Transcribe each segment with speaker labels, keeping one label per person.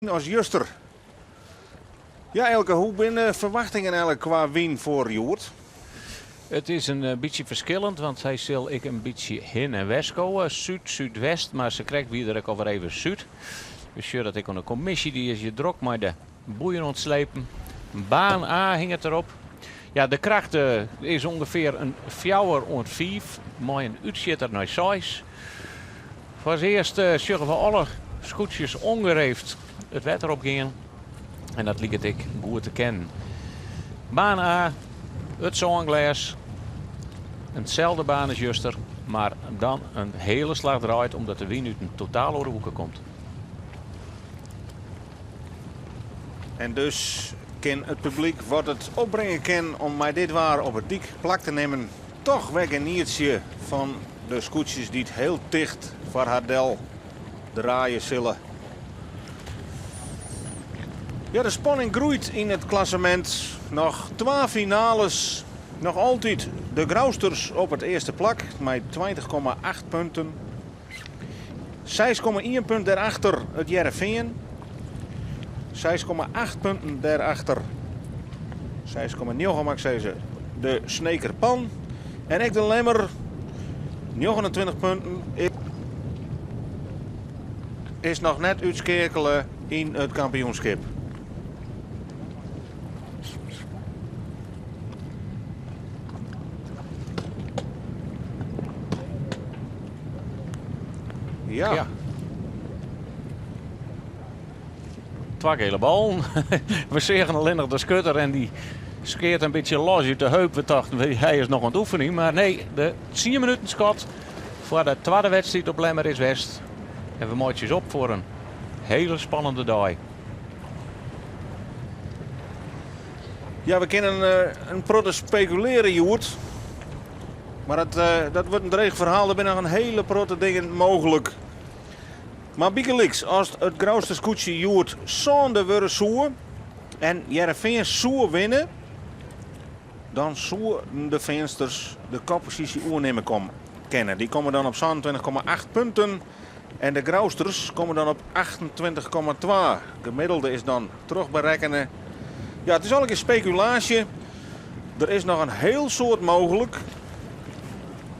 Speaker 1: As juster. Ja Eelke, hoe binne de ferwachtingen eigenlik kwa wyn foar hjoed?
Speaker 2: It is in bytsje ferskillend, want hy sil ek in bytsje hin en wer skowe. Súd, súdwest, mar sakrekt wie der ek alwer even súd. We sjogge dat ek oan de kommisje, dy is hjir drok mei de boeien oan it slepen. Baan A hinget derop. Ja, de kracht is ûngefear in fjouwer oant fiif, mei in útsjitter nei seis. Foar it earst sjogge we alle skûtsjes ûngereefd it wetter op gean. En dat liket ek goed te kinnen. Baan A, it sânglês. Itselde baan as juster, mar dan in hiele slach draait omdat de wyn út in totaal oare hoeke komt.
Speaker 1: En dus kin it publyk wat it opbringe kin om mei dit waar op 'e dyk plak te nimmen toch wer genietsje fan de skûtsjes dy't hiel ticht foar har del draaie sille. Ja, de spanning groeit yn it klassemint. Noch twa finales. Noch altyd de Grousters op it earste plak mei 20,8 punten. 6,1 punt dêrachter it Hearrenfean. 6,8 punten dêrachter, 6,9 moat ik sizze, de Sneker Pan. En ek de Lemmer, 29 punten, is noch net útskeakele yn it kampioenskip. Ja.
Speaker 2: Ja. Twa gele ballen. We seagen allinnich de skutter en dy skeat in bytsje los út de heup. We tochten, hy is noch oan it oefenjen. Mar nee, de tsien minuten skot foar de twadde wedstriid op Lemmer is west. En we meitsje ús op foar in hiele spannende dei.
Speaker 1: Ja, we kinne in protte spekulearje hjoed. Mar dat, dat wurdt in dreech ferhaal. Der binne noch in hiele protte dingen mooglik. Mar bygelyks, as it Grouster skûtsje hjoed sânde wurde soe en Hearrenfean soe winne, dan soenen de Feansters de kopposysje oernimme kinne. Dy komme dan op 27,8 punten en de Grousters komme dan op 28,2. Gemiddelde is dan trochberekkene. Ja, it is allegear spekulaasje. Der is noch in hiel soad mooglik.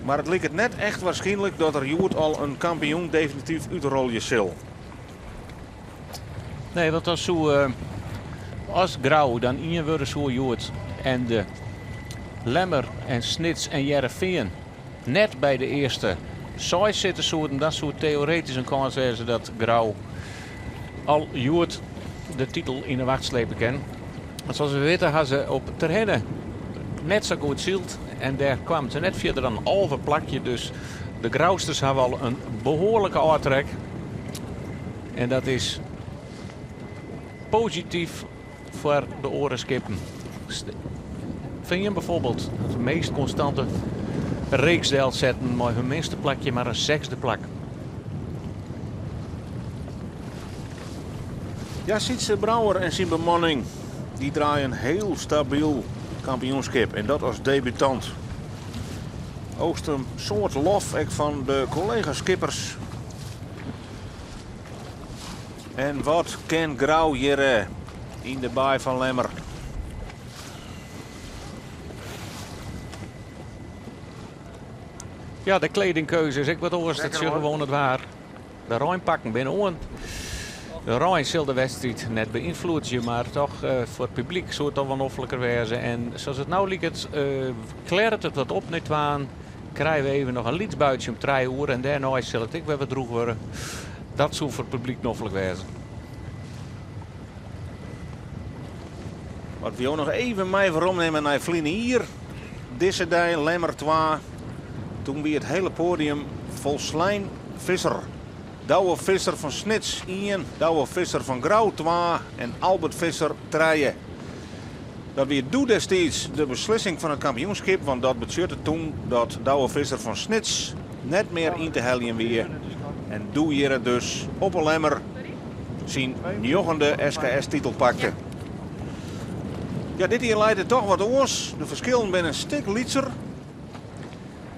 Speaker 1: Mar it liket net echt warskynlik dat der hjoed al in kampioen definityf útrolje sil.
Speaker 2: Nee, want dan soe as Grou dan ien wurde soe hjoed en de Lemmer en Snits en Hearrenfean net by de earste seis sitte soenen, dan soe teoretysk in kâns wêze dat Grou al hjoed de titel yn 'e wacht slepe kin. Want sa as we witte ha se op Terherne net sa goed syld en dêr kwamen se net fierder dan 11 plakje. Dus de Grousters hawwe al in behoarlike ôftrek. En dat is posityf foar de oare skippen. Fean bijvoorbeeld, het meest constante reeks delsetten mei hun minste plakje mar in sechsde plak.
Speaker 1: Ja, Sytze Brouwer en syn bemanning dy draaie in hiel stabyl kampioenskip en dat as debutant. Oogst in soad lof ek fan de kollega-skippers. En wat kin Grou hjir yn de baai fan Lemmer?
Speaker 2: Ja, de kledingkeuze is ek wat oars. Dat sjogge we oan it waar. De reinpakken binne oan. De rein sil de wedstriid net beynfloedzje, mar toch foar it publyk soe it toch wol nofliker wêze. En sa as it no liket, klearret it wat op nei twaen. Krije we even noch in lyts buitsje om trije oere en dêrnei sil it ek wer wat drûch wurde. Dat soe foar it publyk noflik wêze.
Speaker 1: Wat we jo noch even mei weromnimme nei ferline jier. Dizze dei Lemmer 2. Toen wie it hiele poadium folslein Visser. Douwe Visser fan Snits ien, Douwe Visser fan Grou twa en Albert Visser trije. Dat wie doe destiids de beslissing fan it kampioenskip, want dat betsjutte toen dat Douwe Visser fan Snits net mear yn te heljen wie en doe hjir dus op 'e Lemmer syn njoggende SKS-titel pakte. Ja, dit jier leit it toch wat oars. De ferskillen binne in stik lytser.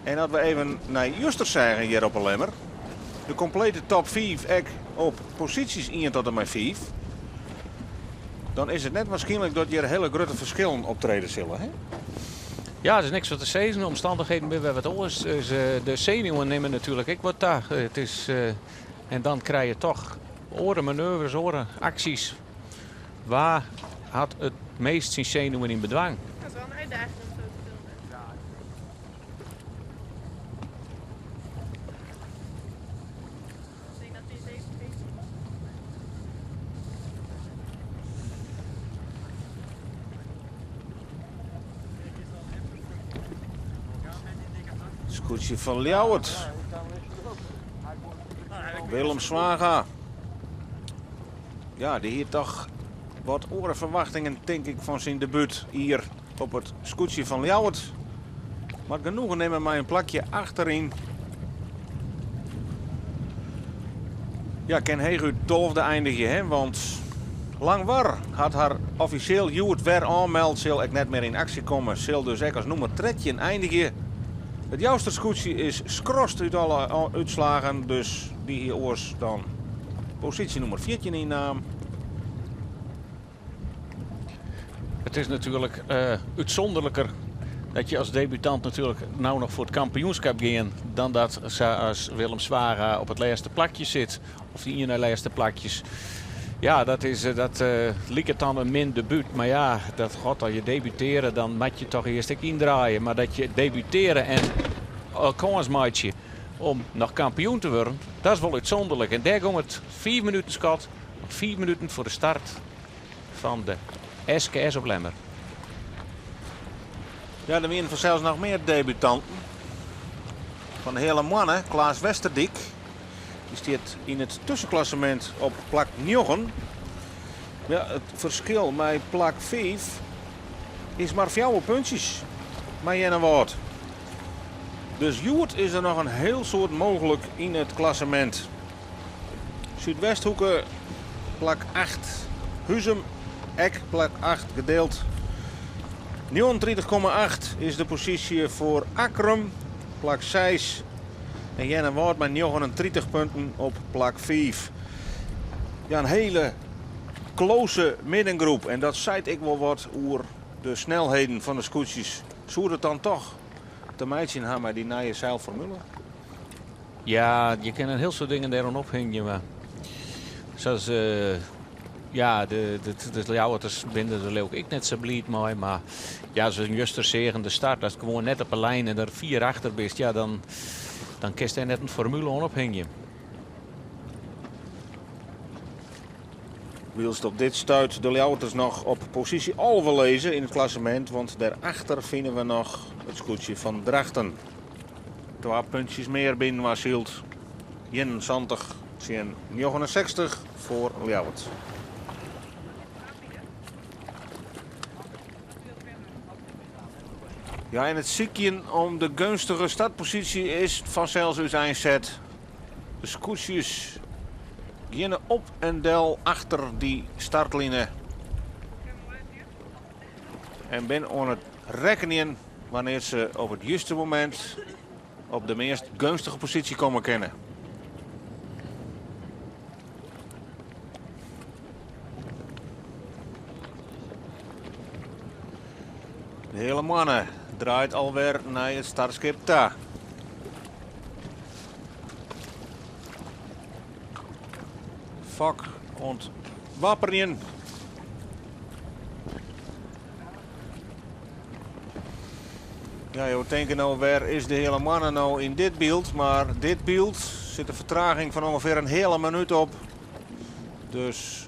Speaker 1: En as we even nei juster seagen hjir op 'e Lemmer, de komplete top 5 ek op posysjes 1 tot en mei 5. Dan is it net waarskynlik dat hjir hiele grutte ferskillen optrede sille, hè?
Speaker 2: Ja, der is niks foar te sizzen. De omstannichheden binne wer wat oars. Dus de senuwen nimme natuerlik ek wat ta. It is, en dan krije je toch oare manoeuvres, oare aksjes. Wa hat it meast syn senuwen yn bedwang?
Speaker 3: Dat is wel een uitdaging om zo te filmen. Ik denk dat die 47 was.
Speaker 1: Skûtsje fan Ljouwert. Willem Zwaga. Ja, dy hie toch wat oare ferwachtingen, tink ik, fan syn debút hjir op it skûtsje fan Ljouwert. Moat genoegen nimme mei in plakje achteryn. Ja, kin heechút tolfde eindigje, hè, want Langwar hat har offisjeel hjoed wer oanmeld, sil ek net mear yn aksje komme, sil dus ek as nûmer 13 eindigje. It Jouster skûtsje is skrast út alle útslagen, dus dy hie oars dan posysje nûmer 14 ynnaam.
Speaker 2: It is natuerlik útsûnderliker dat je as debutant natuerlik no noch foar it kampioenskip gean dan dat sa as Willem Zwaga op it lêste plakje sit. Of de ien nei lêste plakjes. Ja, dat is, dat liket dan in min debút. Mar ja, dat god, as je debutearje, dan moat je toch earst ek yndraaie. Mar dat je debutearje en kâns meitsje om noch kampioen te wurden, dat is wol útsûnderlik. En dêr gong it 5 minuten skat, 5 minuten foar de start fan de SKS op Lemmer.
Speaker 1: Ja, der wienen fansels noch mear debutanten. Fan de Heale Moanne, Klaas Westerdyk. Dy stiet yn it tuskenklassemint op plak njoggen. Ja, it ferskil mei plak fiif is mar fjouwer puntsjes mei Earnewâld. Dus hjoed is der noch in hiel soad mooglik yn it klassemint. Súdwesthoeke plak acht, Huzum ek plak acht gedeeld. 39,8 is de posysje foar Akkrum, plak seis. En Earnewâld mei 39 punten op plak fiif. Ja, in hiele close middengroep. En dat seit ek wol wat oer de snelheden fan de skûtsjes. Soe dat dan toch te meitsjen ha mei dy nije seilformule?
Speaker 2: Ja, je kinne in hiel soad dingen dêroan ophingje, mar sa as ja, de Ljouwerters binne der leau ik ek net sa bliid mei, mar ja, as we juster seagen de start, ast gewoan net op 'e lijn en der fier achter bist, ja, dan, dan kinst dêr net in formule oan ophingje.
Speaker 1: Wylst op dit stuit de Ljouwerters noch op posysje 11 lizze yn it klassemint, want dêrachter fine we noch it skûtsje fan Drachten. Twa puntsjes mear binnen syld. 71 tsjin 69 foar Ljouwert. Ja, en it sykjen om de geunstige startposysje is fansels úteinset. De skûtsjes geane op en del achter dy startline. En bin oan it rekkenjen wannear't se op it juste momint op de meast geunstige posysje komme kinne. De Heale Moanne draait alwer nei it startskip ta. Fok oan it wapperjen. Ja, jo tinke no, wêr is de Heale Moanne no yn dit byld? Mar dit byld sit in fertraging fan ûngefear in heale minút op. Dus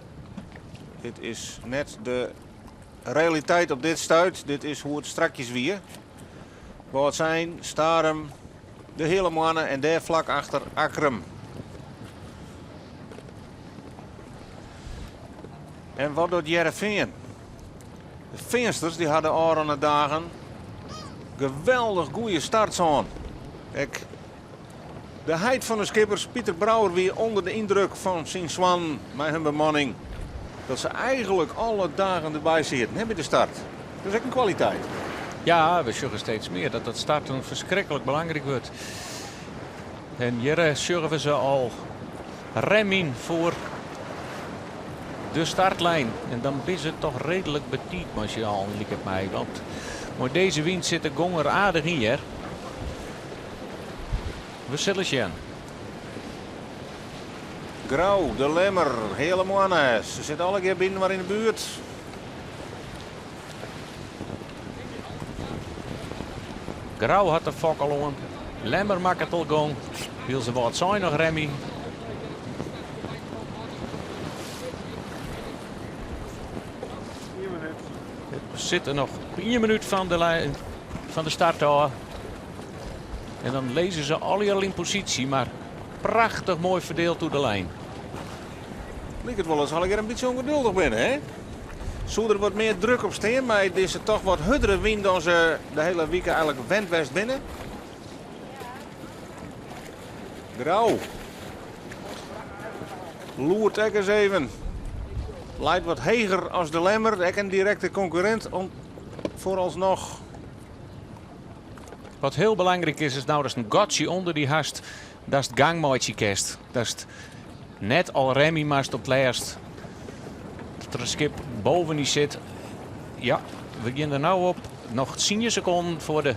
Speaker 1: dit is net de realiteit op dit stuit. Dit is hoe't it strakjes wie. Wâldsein, Starum, de Heale Moanne en dêr flak achter Akkrum. En wat docht Hearrenfean? De Feansters dy ha de ôfrûne dagen geweldich goede starts hân. Ek de heit fan de skippers, Pieter Brouwer, wie ûnder de yndruk fan syn soannen mei hun bemanning. Dat se eigenlik alle dagen derby sieten, hè, by de start. Dat is ek in kwaliteit.
Speaker 2: Ja, we sjogge steeds mear dat dat starten ferskriklik belangryk wurdt. En hjir sjogge we se al remjen foar. de startlijn. En dan is it toch reedlik betiid mei syn allen, liket my. Want mei dizze wyn sit de gong der aardich yn, hear. We sille sjen.
Speaker 1: Grou, De Lemmer, Heale Moanne, se sitte allegear byinoar yn de buert.
Speaker 2: Grou hat de fok al oan. Lemmer makket al gong. Wylst de Wâldsein noch remmje. We sitte noch ien minút fan de, lijn, fan de start ôf. En dan lizze se allegear yn posysje, mar prachtich moai ferdield oer de lijn.
Speaker 1: Liket wol as allegear in bytsje ûngeduldich binne, hè? Soe der wat mear druk op stean mei dizze toch wat hurdere wyn dan se de hiele wike eigenlik wend west binne? Grou. Loert ek ris even. Leit wat heger as de Lemmer, ek in direkte konkurrint om foaralsnoch.
Speaker 2: Wat hiel belangryk is, is no datst in gatsje ûnder dy hast, datst gang meitsje kinst. Datst net al remmje moatst op it lêst. Dat der in skip boven dy sit. Ja, we gean der no op. Noch tsien sekonden foar de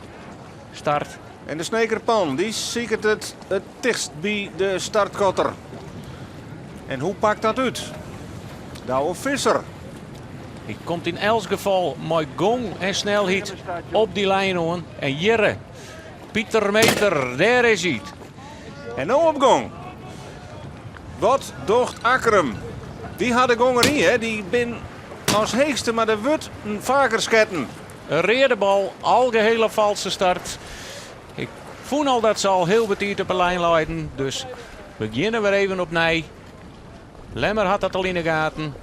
Speaker 2: start.
Speaker 1: En de Sneker Pan, dy siket it it tichtst by de startkotter. En hoe pakt dat út? Douwe Visser.
Speaker 2: Hy komt yn elts gefal mei gong en snelheid op dy lijn oan. En hjirre, Pieter Meter, dêr is hy.
Speaker 1: En no op gong. Wat docht Akkrum? Dy ha de gong deryn, hè? Dy bin as heechste, mar der wurdt faker sketten.
Speaker 2: In reade bal, algehele falske start. Ik fûn al dat se al hiel betiid op 'e lijn leiden, dus we begjinne wer even opnij. Lemmer hat dat al yn de gaten.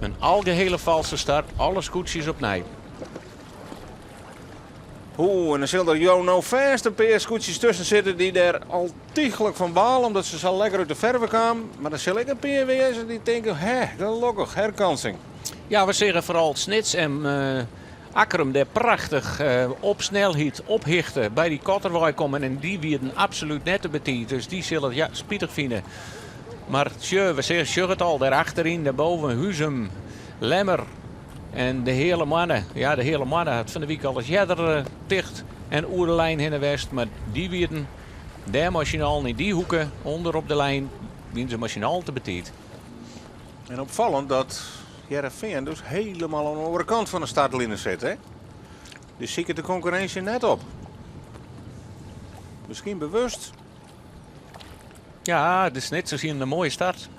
Speaker 2: In algehele falske start, alle skûtsjes opnij.
Speaker 1: Oeh, en dan sil der jo no fêst in pear skûtsjes tusken sitte dy't dêr al tychlik fan bale omdat se sa lekker út de ferve kamen. Mar der sil ek in pear wêze dy't tinke, hè, gelokkich, herkansing.
Speaker 2: Ja, we seagen foaral Snits en Akkrum dêr prachtich op snelheid, op hichte by dy kotter wei kommen. En dy wienen absolút net te betiid, dus dy sille it ja, spitich fine. Mar sjoch, we sjogge it al, dêr achteryn, dêrboven, Huzum, Lemmer en de Heale Moanne. Ja, de Heale Moanne hat fan de wike al ris earder ticht en oer de lijn hinne west. Mar dy wienen dêr mei syn allen yn dy hoeke, ûnder op de lijn, wienen se mei syn allen te betiid.
Speaker 1: En opfallend dat Hearrenfean dus hielendal oan de oare kant fan de startline sit. Hè? Dus siket de konkurrinsje net op. Miskien bewust.
Speaker 2: Ja, de Snitsers hienen in moaie start.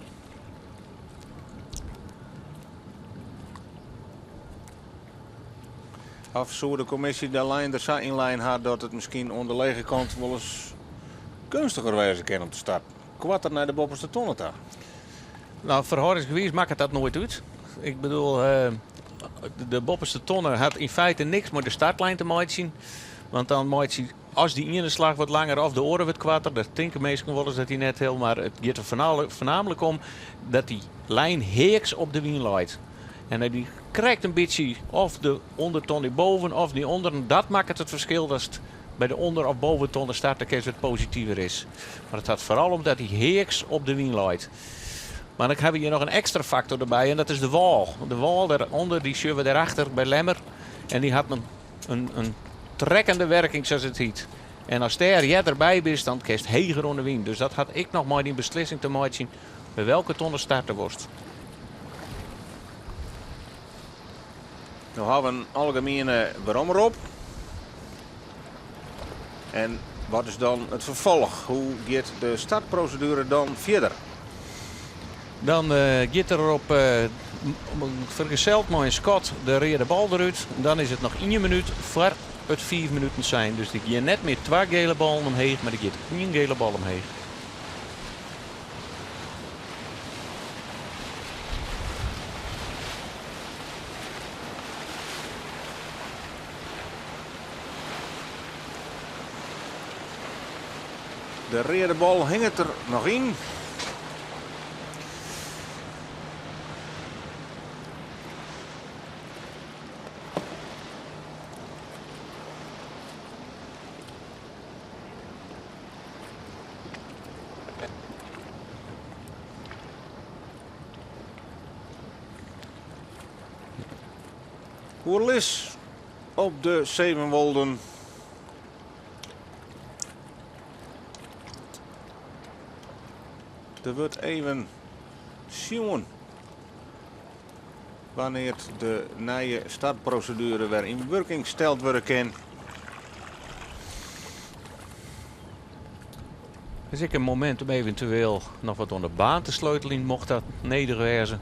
Speaker 1: Of soe de kommisje de lijn der sa yn lein ha dat it miskien oan de lege kant wolris geunstiger wêze kin om te starten? Koarter nei de boppeste tonne ta.
Speaker 2: Nou, ferhâldingsgewiis makket dat noait út. Ik bedoel, de boppeste tonne hat yn feite niks mei de startlijn te meitsjen. Want dan meitsje as dy iene slach wat langer of de oare wat koarter. Dat tinke minsken wolris dat dy net hiel, mar it giet der foarnaamlik om dat dy lijn heaks op de wyn leit. En dat dy krekt in bytsje of de ûnderton dy boven of dy ûnderen, dat makket it ferskil datst by de ûnder of boventonne starte kinst wat positiver is. Mar it hat foaral om dat dy heaks op de wyn leit. Mar dan hawwe we hjir noch in ekstra faktor derby en dat is de wâl. De wâl dêrûnder, dy sjogge we dêrachter by Lemmer. En dy hat in trekkende werking, sa't it hyt. En ast dêr earder by bist, dan kinst heger oan de wyn. Dus dat hat ek noch mei dyn beslissing te meitsjen by welke tonne starte wolst.
Speaker 1: No hawwe we in algemiene weromrop. En wat is dan it ferfolch? Hoe giet de startproseduere dan fierder?
Speaker 2: Dan giet der op fergezeld mei in skot de reade bal derút. Dan is it noch ien minút foar it fiif minuten sein. Dus der gean net mear twa gele ballen omheech, mar der giet ien gele bal omheech.
Speaker 1: De reade bal hinget der noch yn. Oerlis op de Sevenwolden. Der wurdt even sjoen wannear't de nije startproseduere wer yn wurking steld wurde kin.
Speaker 2: Is ek in momint om eventueel noch wat oan de baan te sleuteljen, mocht dat nedich wêze.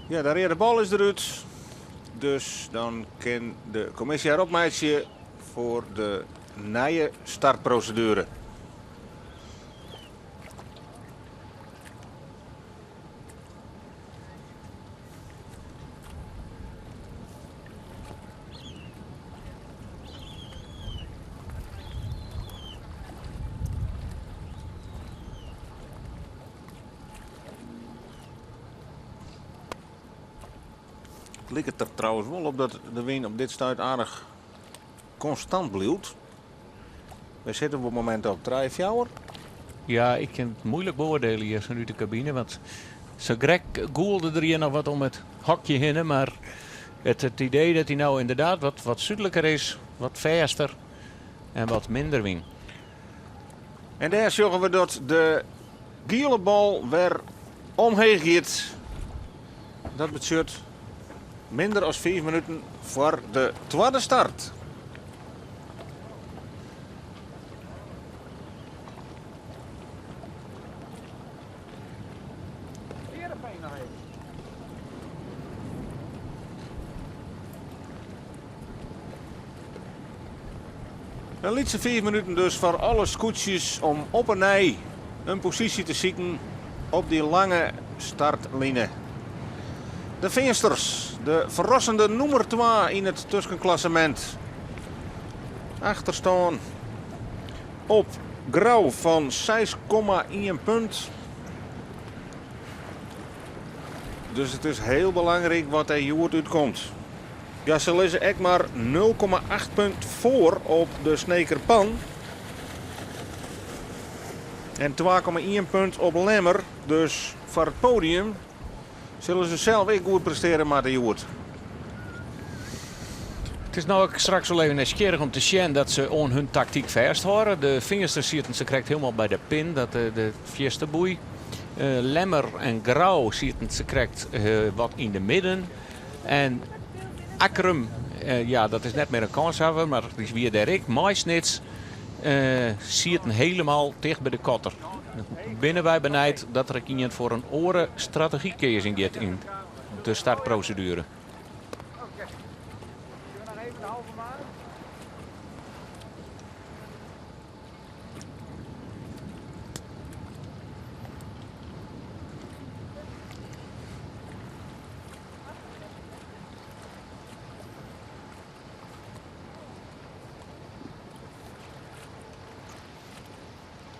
Speaker 1: Ja, de reade bal is derút. Dus dan kin de kommisje har opmeitsje foar de nije startproseduere. It liket der trouwens wol op dat de wyn op dit stuit aardich konstant bliuwt. Wy sitte op it momint op trije, fjouwer.
Speaker 2: Ja, ik kin it moeilik beoardielje hjir fanút de kabine, want sa krekt gûlde der hjir noch wat om it hokje hinne, mar it idee dat hy no ynderdaad wat súdliker is, wat fêster en wat minder wyn.
Speaker 1: En dêr sjogge we dat de giele bal wer omheech giet. Dat betsjut minder as fiif minuten foar de twadde start. In lytse fiif minuten dus foar alle skûtsjes om op 'e nij in posysje te siken op dy lange startline. De Feansters, de ferrassende nûmer twa yn it tuskenklassemint. Achterstân op Grou fan 6,1 punt. Dus it is hiel belangryk wat der hjoed útkomt. Ja, se lizze ek mar 0,8 punt foar op de Sneker Pan. En 2,1 punt op Lemmer. Dus foar it podium sille se sels ek goed prestearje moatte hjoed.
Speaker 2: It is no ek straks wol even nijsgjirrich om te sjen dat se oan hun taktyk fêsthâlde. De Feansters sieten se krekt hielendal by de pin, dat de fierste boei. Lemmer en Grou sieten se krekt wat yn de midden. En Akkrum, ja, dat is net mear in kânshawwer, mar dy wie dêr ek. Mei Snits sieten helemaal ticht by de kotter. Binne wy benijd dat der ek ien foar in oare strategy keazen giet yn de startproseduere.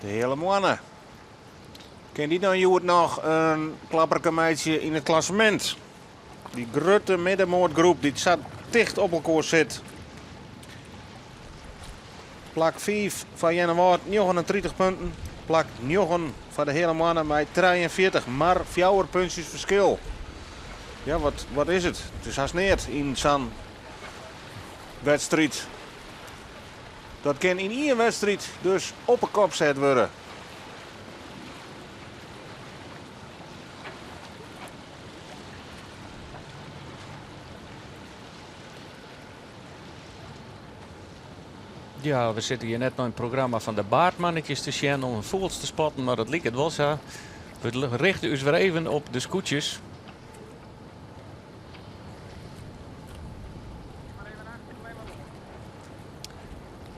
Speaker 1: De Heale Moanne. Kin dy dan hjoed noch in klapperke meitsje yn it klassemint? Dy grutte middenmoatgroep dy't sa ticht op elkoar sit. Plak 5 foar Earnewâld 39 punten. Plak 9 foar de Heale Moanne mei 43, mar fjouwer puntsjes ferskil. Ja, wat, wat is it? It is hast neat yn sa'n wedstriid. Dat kin yn ien wedstriid dus op 'e kop set wurde.
Speaker 2: Ja, we sitte hjir net nei in programma fan de Baardmannetjes te sjen om fûgels te spotten, mar it liket wol sa. We richte ús wer even op de skûtsjes.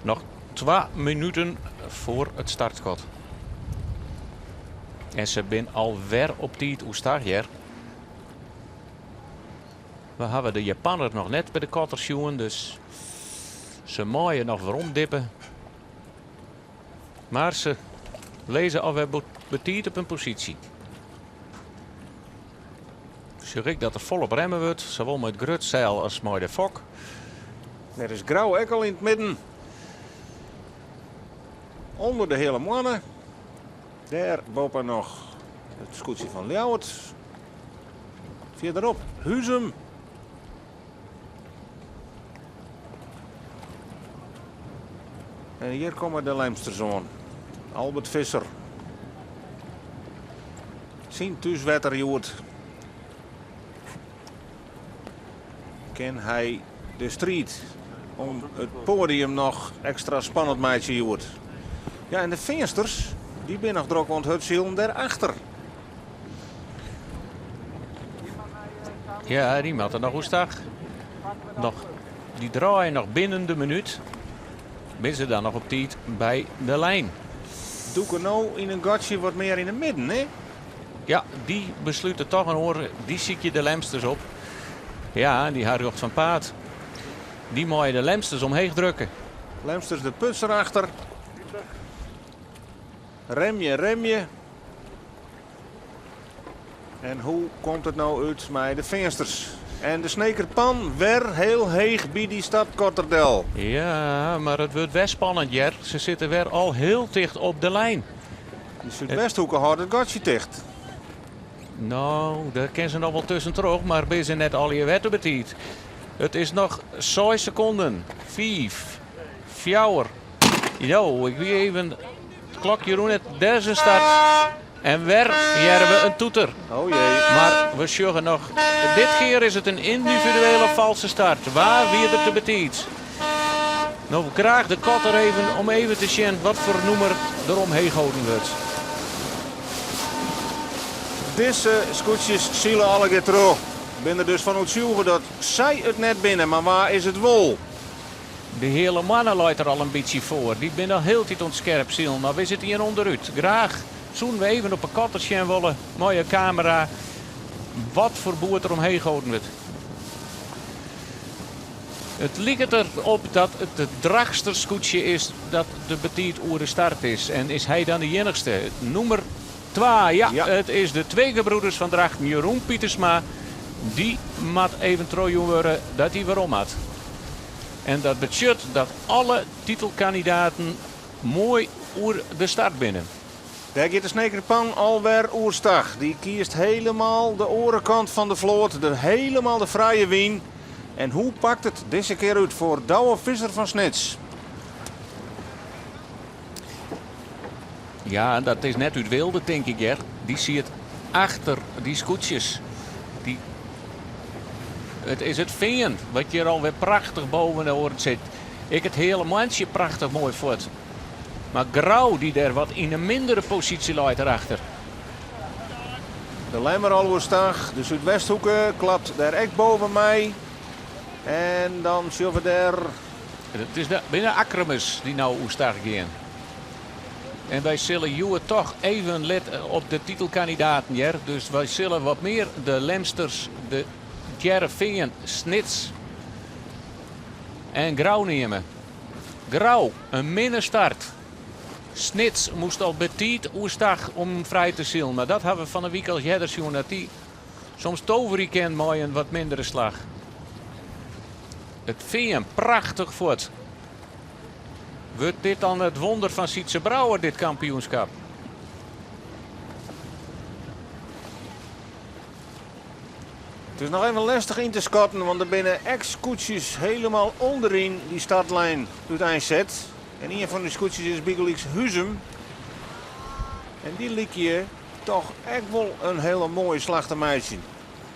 Speaker 2: Noch twa minuten foar it startskot. En se binne alwer op tiid oerstag hjir. We hawwe de Japanner noch net by de kotter sjoen, dus se meie noch weromdippe. Mar se lizze alwer betiid op in posysje. Sjoch ik dat der folop remme wurdt, sawol mei it grutseil as mei de fok.
Speaker 1: Dêr is Grou ek al yn it midden. Under de Heale Moanne. Dêr boppe noch it skûtsje fan Ljouwert. Fierderop Huzum. En hjir komme de Lemsters oan. Albert Visser. Syn thúswetter hjoed. Kin hy de striid om it poadium noch ekstra spannend meitsje hjoed? Ja, en de Feansters, dy binne noch drok oan it hurdsilen dêrachter.
Speaker 2: Ja, dy moatte noch oerstach. Noch, dy draaie noch binnen de minút. Binne se dan noch op tiid by de lijn.
Speaker 1: Dûke no yn in gatsje wat mear yn 'e midden, hè?
Speaker 2: Ja, dy beslute toch in oare. Dy sykje de Lemsters op. Ja, dy ha rjocht fan paad. Dy meie de Lemsters omheech drukke.
Speaker 1: Lemsters de putser achter. Remje, remje. En hoe komt it no út mei de Feansters? En de Sneker Pan wer hiel heech by dy startkotter del.
Speaker 2: Ja, mar it wurdt wer spannend, hear. Se sitte wer al hiel ticht op de lijn.
Speaker 1: De Súdwesthoeke hâldt it gatsje ticht.
Speaker 2: No, dêr kinne se noch wol tuskentroch, mar binne se net allegear wer te betiid. It is noch seis sekonden. Fiif, fjouwer. Jo, ik wie even it klokje rûn net. Dêr is in start. En wer hearre we in toeter.
Speaker 1: Oh jee.
Speaker 2: Mar we sjogge noch. Dit kear is it in yndividuele falske start. Wa wie der te betiid? No graach de kotter even om even te sjen wat foar nûmer der omheech holden wurdt.
Speaker 1: Dizze skûtsjes sile allegear troch. Bin der dus fan oertsjûge dat sy it net binne, mar wa is it wol?
Speaker 2: De Heale Moanne leit der al in bytsje foar. Dy binne al hieltyd oan it skerp silen, mar wy sitte hjir ûnderút. Graach soenen we even op 'e kotter sjen wolle mei 'e kamera wat foar boerd der omheech holden wurdt. It liket der op dat it it Drachtster skûtsje is dat de betiid oer de start is. En is hy dan de iennichste? Nûmer twa, ja, it is de Twee Gebroeders van Drachten, Jeroen Pietersma. Dy moat even trochjûn wurde dat hy werom moat. En dat betsjut dat alle titelkandidaten moai oer de start binne.
Speaker 1: Dêr giet de Sneker Pan alwer oerstach. Dy kiest helemaal de oare kant fan de float, de helemaal de frije wyn. En hoe pakt it dizze kear út foar Douwe Visser fan Snits?
Speaker 2: Ja, dat is net út weelde, tink ik, hear. Dy siet achter dy skûtsjes. Dy... It is it Fean wat hjir alwer prachtich boven de oaren sit. Ek it Heale Moantsje prachtich moai fuort. Mar Grou dy't dêr wat yn in mindere posysje leit derachter.
Speaker 1: De Lemmer al oerstach, de Súdwesthoeke klapt dêr ek boven mei. En dan sjogge we dêr.
Speaker 2: It is de, binne Akkrumers dy't no oerstach gean. En wy sille hjoed toch even lette op de titelkandidaten hear. Dus wy sille wat mear de Lemsters, de Hearrenfean, Snits en Grou neame. Grou, in minne start. Snits moast al betiid oerstach om frij te silen, mar dat hawwe we fan 'e wike al earder sjoen dat dy soms toverje kin mei in wat mindere slach. It Fean prachtich fuort. Wurdt dit dan it wonder fan Sytze Brouwer, dit kampioenskap?
Speaker 1: It is noch even lestich yn te skatten, want der binne ek skûtsjes helemaal ûnderyn dy startlijn úteinset. En ien fan dy skûtsjes is bygelyks Huzum. En dy lykje toch ek wol in hiele moaie slach te meitsjen.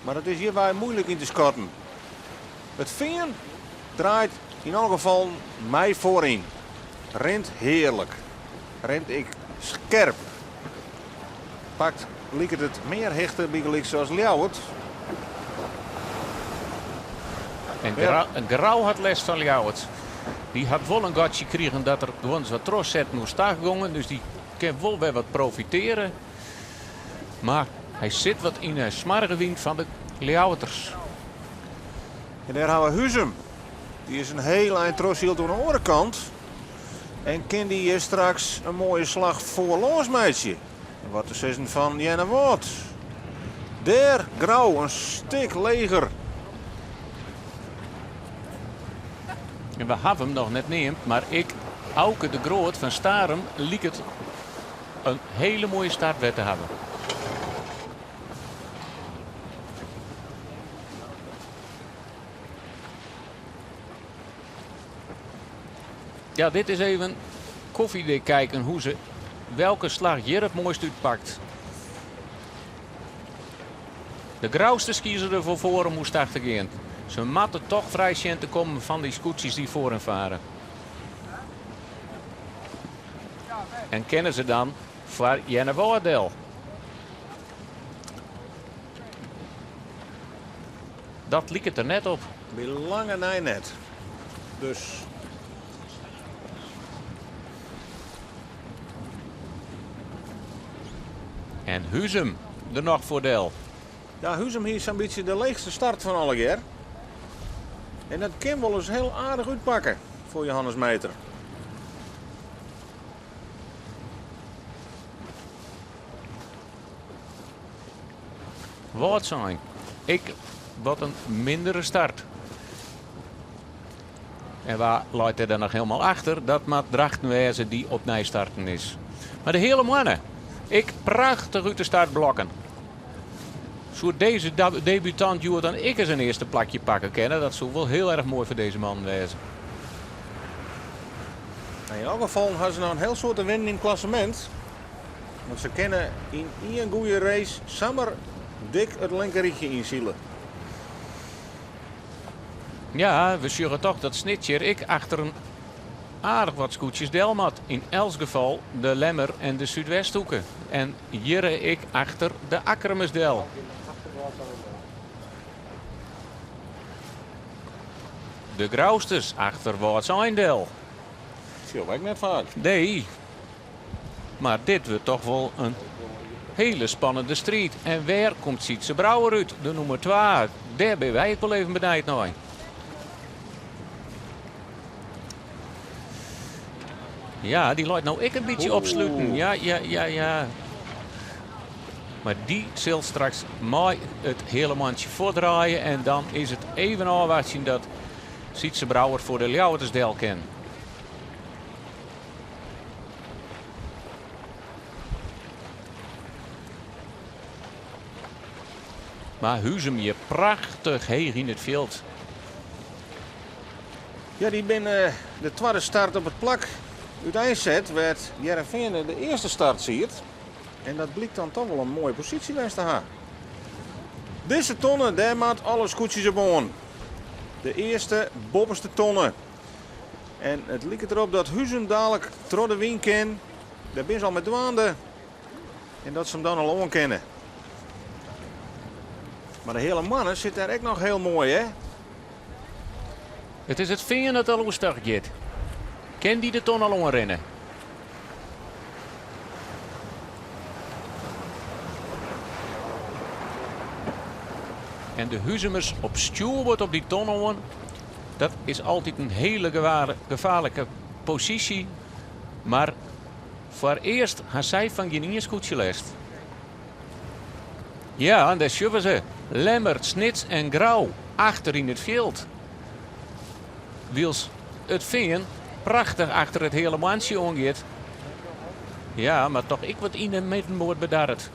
Speaker 1: Mar it is hjirby muoilik yn te skatten. It Fean draait yn alle gefallen mei foaryn. Rint hearlik. Rint ek skerp. Pakt liket it mear hichte bygelyks as Ljouwert.
Speaker 2: En Grou hat lêst fan Ljouwert. Dy hat wol in gatsje krigen dat der gewoan wat trochsetten oerstach gongen, dus dy kin wol wer wat profiteare. Mar hy sit wat yn 'e smoarge wyn fan de Ljouwerters.
Speaker 1: En dêr hawwe we Huzum. Dy is in hiel ein trochsyld oan de oare kant. En kin dy hjir straks in moaie slach foarlâns meitsje? En wat te sizzen fan Earnewâld? Dêr Grou in stik leger.
Speaker 2: En we hawwe him noch net neamd, mar ek Auke de Groot fan Starum liket in hele moaie start wer te hawwen. Ja, dit is even koffiedik kijken hoe ze welke slag hjir it moaist útpakt. De Grousters kieze derfoar foar om oerstach te gean. Se moatte toch frij sjen te kommen fan dy skûtsjes dy't foar hun fare. En kinne se dan foar Earnewâld del. Dat liket der net op.
Speaker 1: By lange nei net. Dus.
Speaker 2: En Huzum der noch foar del.
Speaker 1: Ja, Huzum hie sa'n bytsje de leechste start fan allegear. En dat kin wolris hiel aardich útpakke foar Johannes Meiter.
Speaker 2: Wâldsein, ek wat in mindere start. En wa leit der dan noch hielendal achter? Dat moat Drachten wêze dy't opnij starten is. Mar de Heale Moanne, ek prachtich út de startblokken. Soe dizze debutant hjoed dan ek ris in earste plakje pakke kinne? Dat soe wol hiel erch moai foar dizze mannen wêze.
Speaker 1: Yn elk gefal ha se noch in hiel soad te winnen yn it klassemint. Want se kinne yn ien goede race samar dik it linkerrychje ynsile.
Speaker 2: Ja, we sjogge toch dat Snits hjir ek achter in aardich wat skûtsjes del moat. Yn elts gefal de Lemmer en de Súdwesthoeke. En hjirre ek achter de Akkrumers del. De Grousters achter Wâldsein del.
Speaker 1: Sjogge we ek net faak.
Speaker 2: Nee, mar dit wurdt toch wol in hele spannende striid. En wêr komt Sytze Brouwer út, de nûmer twa? Dêr binne wy ek wol even benijd nei. Ja, dy leit no ek in bytsje opsluten. Ja, ja, ja, ja. Mar dy sil straks mei it hiele mantsje fuortdraaie en dan is it even ôfwachtsjen dat Sytze Brouwer foar de Ljouwerters del kin. Mar Huzum hjir prachtich heech yn it fjild.
Speaker 1: Ja, dy binne de twadde start op it plak úteinset wêr't Hearrenfean de earste start siet. En dat blykt dan toch wol in moaie posysje west te ha. Dizze tonne, dêr moat alle skûtsjes op oan. De earste boppeste tonne. En it liket derop dat Huzum dalik troch de wyn kin. Dêr binne se al mei dwaande. En dat se him dan al oan kinne. Mar de Heale Moanne sit dêr ek noch hiel moai, hè?
Speaker 2: It is it Fean dat al oerstach giet. Kin dy de ton al oanrinne? En de Huzumers op stjoerboard op dy ton oan. Dat is altyd in hele gefaarlike posysje. Mar foarearst ha sy fan gjin ien skûtsje lêst. Ja, en dêr sjogge se. Lemmer, Snits en Grou achter yn it fjild. Wylst it Fean prachtich achter it Heale Moantsje oangiet. Ja, mar toch ek wat yn de middenmoat bedarret.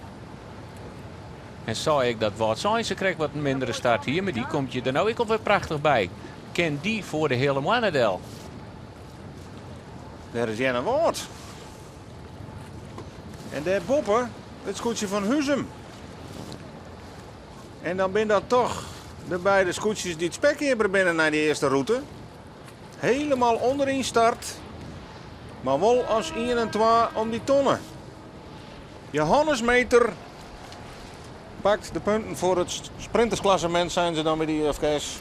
Speaker 2: En sei ik dat Wâldsein sa krekt wat in mindere start hie, mar dy komt hjir der no ek alwer prachtich by. Kin dy foar de Heale Moanne del?
Speaker 1: Dêr is Earnewâld. En dêr boppe it skûtsje fan Huzum. En dan binne dat toch de beide skûtsjes dy't spekkeaper binne nei de earste rûte. Helemaal ûnderyn start, mar wol as ien en twa om dy tonne. Johannes Meeter pakt de punten foar it sprintersklassemint, seine se dan by de IFKS.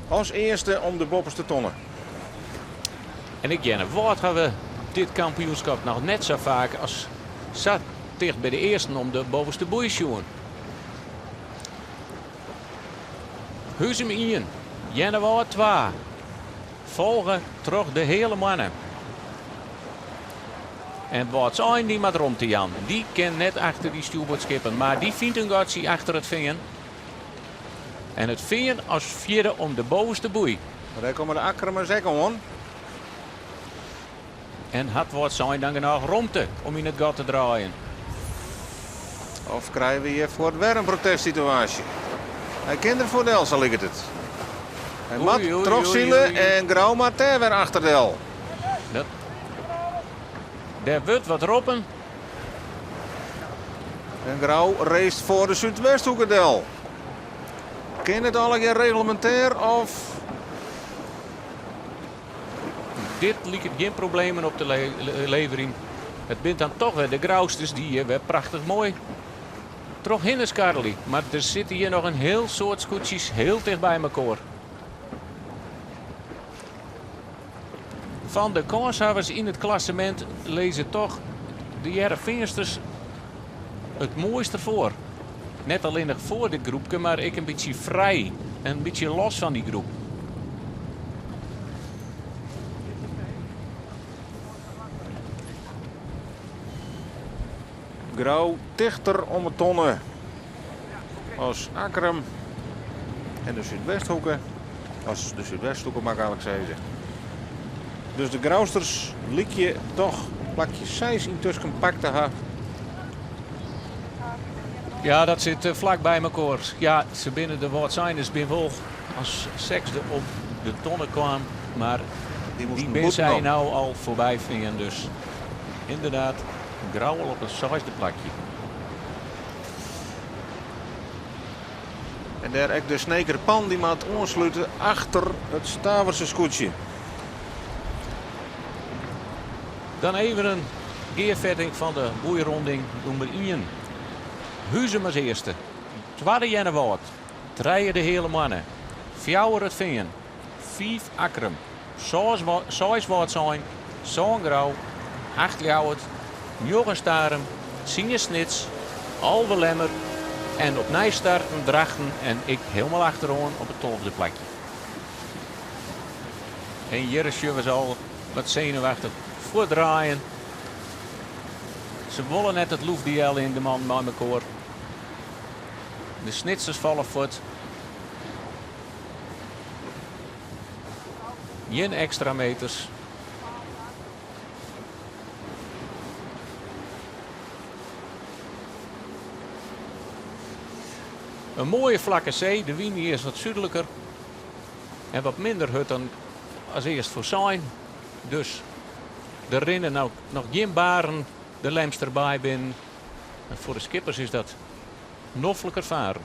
Speaker 1: As earste om de boppeste tonne.
Speaker 2: En ek Earnewâld ha we dit kampioenskip noch net sa faak as sa ticht by de earsten om de bovenste boei sjoen. Huzum ien, Earnewâld twa, folge troch de Heale Moanne. En Wâldsein dy moat romte jaan. Dy kin net achter dy stjoerboardskippen, mar dy fynt in gatsje achter it Fean. En it Fean as fjirde om de bovenste boei.
Speaker 1: Mar dêr komme de Akkrumers ek oan.
Speaker 2: En hat Wâldsein dan genôch romte om yn it gat te draaien?
Speaker 1: Of krije we hjir fuort wer in protestsituaasje? Hy kin der foar del, sa liket it. Hy moat trochsile en Grou moat dêr wer achterdel.
Speaker 2: Dat, der wurdt wat roppen.
Speaker 1: En Grou racet foar de Súdwesthoeke del. Kin it allegear reglemintêr of...
Speaker 2: Dit liket gjin problemen op te leverjen. It binne dan toch wer de Grousters dy't hjir wer prachtich moai trochhinne skarrelje. Mar der sitte hjir noch in hiel soad skûtsjes hiel ticht by mekoar. Fan de kânshawwers yn it klassemint lizze toch de Hearrenfeansters it moaiste foar. Net allinnich foar dit groepke, mar ek in bytsje frij en in bytsje los fan dy groep.
Speaker 1: Grou tichter om 'e tonne as Akkrum en de Súdwesthoeke. As de Súdwesthoeke moat ik eigenlik sizze. Dus de Grousters lykje toch plakje seis yntusken pakt te ha.
Speaker 2: Ja, dat sit flak by mekoar. Ja, se binne de Wâldseiners binne wol as sechsde op de tonne kaam, mar
Speaker 1: Dy
Speaker 2: dy
Speaker 1: moasten
Speaker 2: binne sy
Speaker 1: bûtenom.
Speaker 2: no al foarby fearn. Dus ynderdaad, Grou al op it seisde plakje.
Speaker 1: En dêr ek de Sneker Pan dy moat oanslute achter it Staverse skûtsje.
Speaker 2: Dan even in gearfetting fan de boeironding nûmer ien. Huzum as earste, twadde Earnewâld, trije de Heale Moanne, fjouwer it Fean, fiif Akkrum, seis Wâldsein, sân Grou, acht Ljouwert, njoggen Starum, tsien Snits, 11 Lemmer en opnij starten Drachten en ik hielendal achteroan op it 12e plakje. En hjir sjogge we se al wat senuwachtich fuortdraaien. Se wolle net it loefduel yn, de mannen mei mekoar. De Snitsers falle fuort. Gjin ekstra meters. In moaie flakke see, de wyn is wat súdliker en wat minder hurd dan as earst foarsein. Dus der rinne no noch gjin baren de Lemster Baai binnen. En foar de skippers is dat nofliker faren.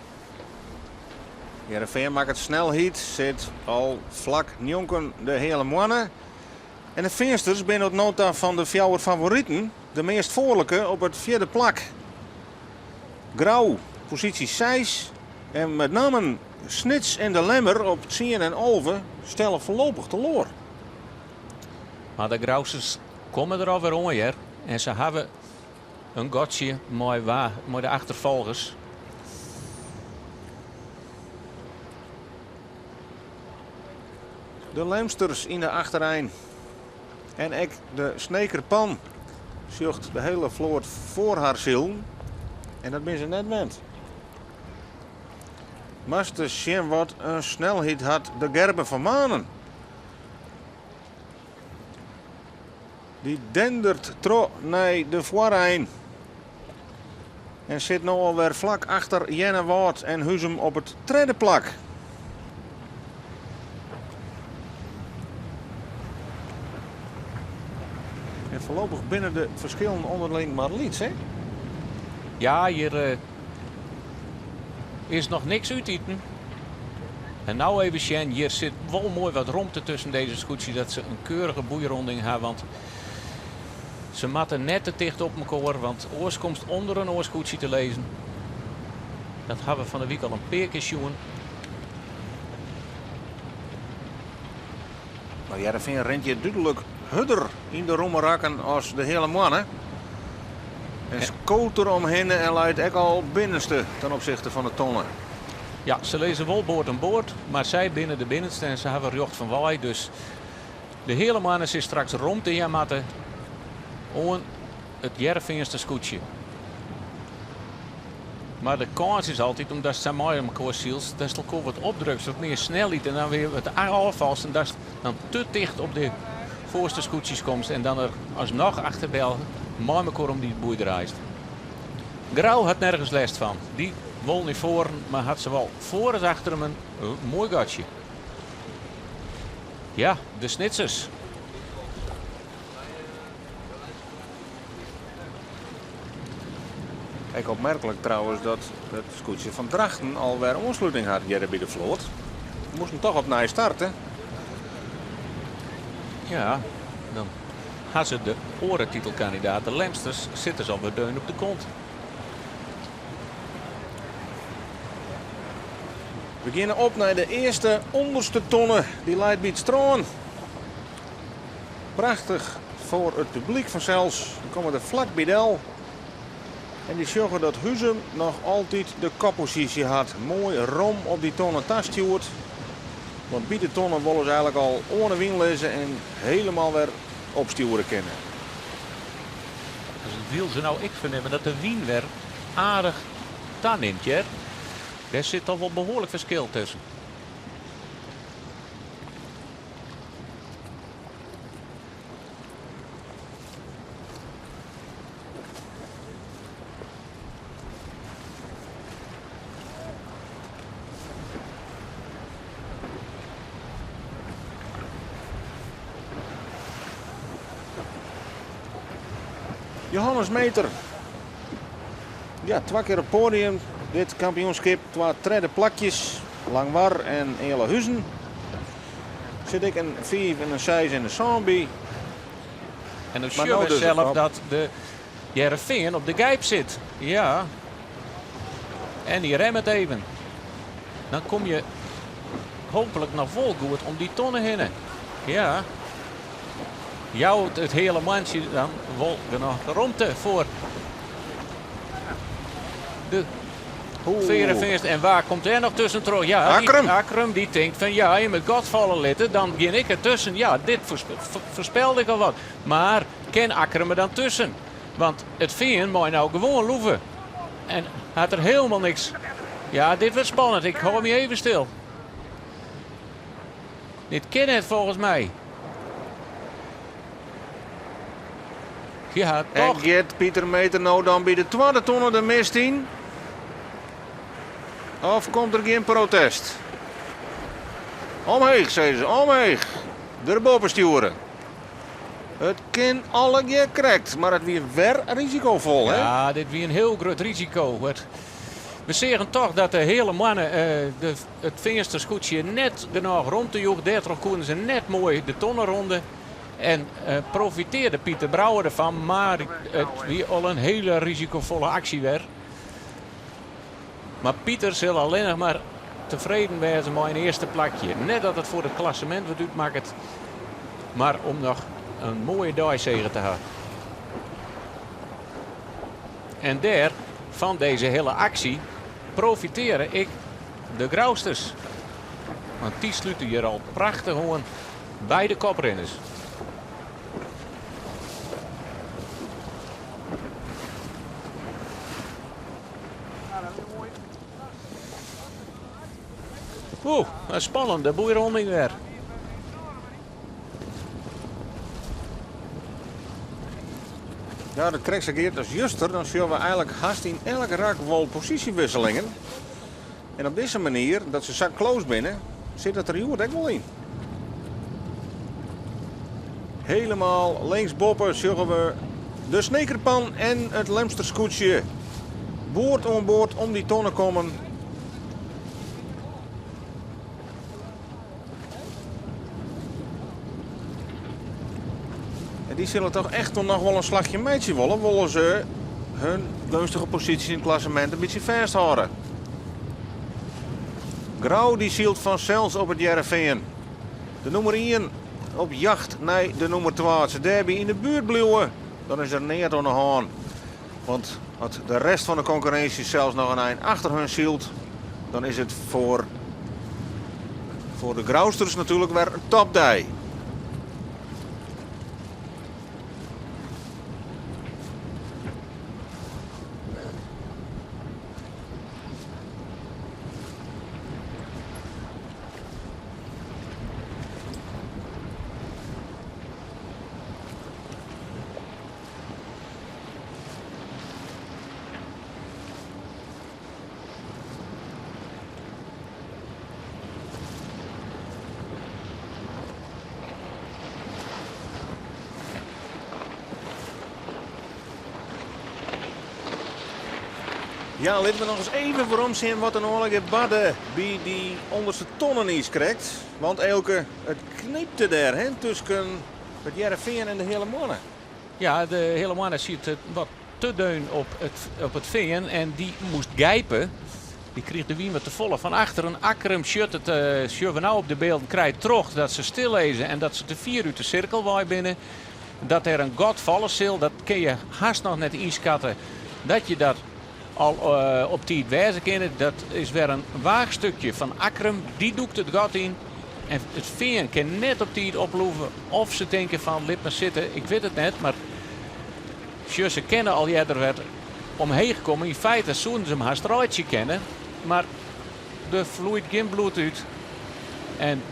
Speaker 1: Hearrenfean makket snelheid, sit al flak njonken de Heale Moanne. En de Feansters binne oant no ta fan de fjouwer favoriten de meast foarlike op it fjirde plak. Grou, posysje seis en met nammen Snits en de Lemmer op tsien en 11 stelle foarlopich teloar.
Speaker 2: Mar de Grousters komme der alwer oan hear. En se hawwe in gatsje mei wa, mei de achterfolgers.
Speaker 1: De Lemsters yn de achterein. En ek de Sneker Pan sjocht de hiele float foar har silen. En dat binne se net wend. Moatst ris sjen wat in snelheid hat de Gerben van Manen. Dy dendert troch nei de foarein. En sit no alwer flak achter Earnewâld en Huzum op it tredde plak. En foarlopich binne de ferskillen ûnderling mar lyts, hè?
Speaker 2: Ja, hjir is noch niks útiten. En no even sjen, hjir sit wol moai wat romte tusken dizze skûtsjes dat se in keurige boeironding ha, want se moatte net te ticht op mekoar, want oars komst ûnder in oar skûtsje te lizzen. Dat ha we fan 'e wike al in pear kear sjoen.
Speaker 1: Mar Hearrenfean rint hjir dúdlik hurder yn de romme rakken as de Heale Moanne. En skoot der omhinne en leit ek al binnenste ten opsichte fan de tonne.
Speaker 2: Ja, se lizze wol board oan board, mar sy binne de binnenste en se hawwe rjocht fan wei. Dus de Heale Moanne sil straks romte jaan moatte oan it Hearrenfeanster skûtsje. Mar de kâns is altyd, omdatst sa mei elkoar sylst, datst elkoar wat opdrukst, wat mear snelheid en dan wer wat ôffalst en datst dan te ticht op de foarste skûtsjes komst en dan der asnoch achterdel mei elkoar om dy boei draaist. Grou hat nergens lêst fan. Dy wol nei foaren, mar hat sawol foar as achter him in moai gatsje. Ja, de Snitsers.
Speaker 1: Ek opmerklik trouwens dat it skûtsje fan Drachten alwer oansluting hat hjir by de float. We moasten toch opnij starte.
Speaker 2: Ja, dan ha se de oare titelkandidaat, de Lemsters, sitte se alwer deun op de kont.
Speaker 1: We geane op nei de earste ûnderste tonne. Dy leit by it strân. Prachtich foar it publyk fansels. We komme der flak by del. En dy sjogge dat Huzum noch altyd de kopposysje hat. Moai rom op dy tonne tastjoerd. Want by de tonne wolle se eigenlik al oan de wyn lizze en helemaal wer opstjoere kinne.
Speaker 2: Dus it wil se no ek fernimme dat de wyn wer aardich tanimt, hear. Dêr sit toch wol behoarlik ferskil tusken.
Speaker 1: Johannes Meeter. Ja, twa kear op poadium. Dit kampioenskip, twa tredde plakjes. Langwar en Ealahuzen. Sit ek in 5 en in 6 en in 7 by.
Speaker 2: En dan
Speaker 1: Maar
Speaker 2: sjogge
Speaker 1: no
Speaker 2: we
Speaker 1: dus
Speaker 2: sels
Speaker 1: op.
Speaker 2: dat de Hearrenfean op de Gijp sit. Ja. En dy remmet even. Dan kom je hooplik noch wol goed om dy tonne hinne. Ja. Jout it hiele mantsje dan wol genôch romte foar de Hearrenfeanster. En wa komt dêr noch tuskentroch? Ja, dy
Speaker 1: Akkrum.
Speaker 2: Akkrum dy tinkt fan ja, jim it gat falle litte, dan gean ik der tusken. Ja, dit foarspelde ik al wat. Mar kin Akkrum der dan tusken? Want it Fean mei no gewoan loeve. En hat der hielendal niks. Ja, dit wurdt spannend. Ik hâld my even stil. Dit kin net folgens my. Ja,
Speaker 1: En
Speaker 2: toch.
Speaker 1: giet Pieter Meeter no dan by de twadde tonne de mist yn? Of komt der gjin protest? Omheech, sizze se, omheech. Derboppe stjoere. It kin allegear krekt, mar it wie wer risikofol, hè?
Speaker 2: Ja, dit wie in hiel grut risiko. We seagen toch dat de hiele moanne it Feanster skûtsje net genôch romte joech. Dêrtroch koene se net moai de tonne ronde. En profitearde Pieter Brouwer derfan, mar it wie al in hiele risikofolle aksje wer. Mar Pieter sil allinnich mar tefreden wêze mei in earste plakje. Net dat it foar it klassemint wat útmakket, mar om noch in moaie deisege te hawwen. En dêr, fan dizze hiele aksje, profitearre ek de Grousters. Want dy slute hjir al prachtich oan by de koprinners. Oeh, in spannende boeironding wer.
Speaker 1: Ja, dat krekt sa giet as juster. Dan sjogge we eigenlik hast yn elk rak wol posysjewisselingen. En op dizze manier, dat se sa close binne, sit dat der hjoed ek wol yn. Helemaal linksboppe sjogge we de Snekerpan en it Lemster skûtsje board oan board om dy tonne kommen. En dy sille toch echt noch wol in slachje meitsje wolle, wolle se hun geunstige posysje yn it klassemint in bytsje fêsthâlde. Grou dy sylt fansels op it Hearrenfean. De nûmer ien op jacht nei de nûmer twa. As se dêrby yn de buert bliuwe, dan is der neat oan de hân. Want as de rest fan de konkurrinsje sels noch in ein achter hun sylt, dan is it foar foar de Grousters natuerlik wer in topdei. Ja, litte we noch ris even werom sjen wat der no allegear barde by dy ûnderste tonnen niiskrekt. Want Eelke, it knypte dêr hè, tusken it Hearrenfean en de Heale Moanne.
Speaker 2: Ja, de Heale Moanne siet wat te deun op it fean en dy moast gijpe. Dy krige de wyn wat te folle fan achteren. Akkrum sjocht it, sjogge we no op de bylden, krijt troch dat se stillizze en dat se te fier út de sirkel wei binne. Dat der in gat falle sil, dat kin je hast noch net ynskatte dat je dat al op tiid wêze kinne. Dat is wer in waachstukje fan Akkrum. Dy dûkt it gat yn en it fean kin net op tiid oploeve. Of se tinke fan lit mar sitte, ik wit it net. Mar sjoch, se kinne al earder wer omheech komme. Yn feite soenen se him hast reitsje kinne, mar der floeit gjin bloed út. En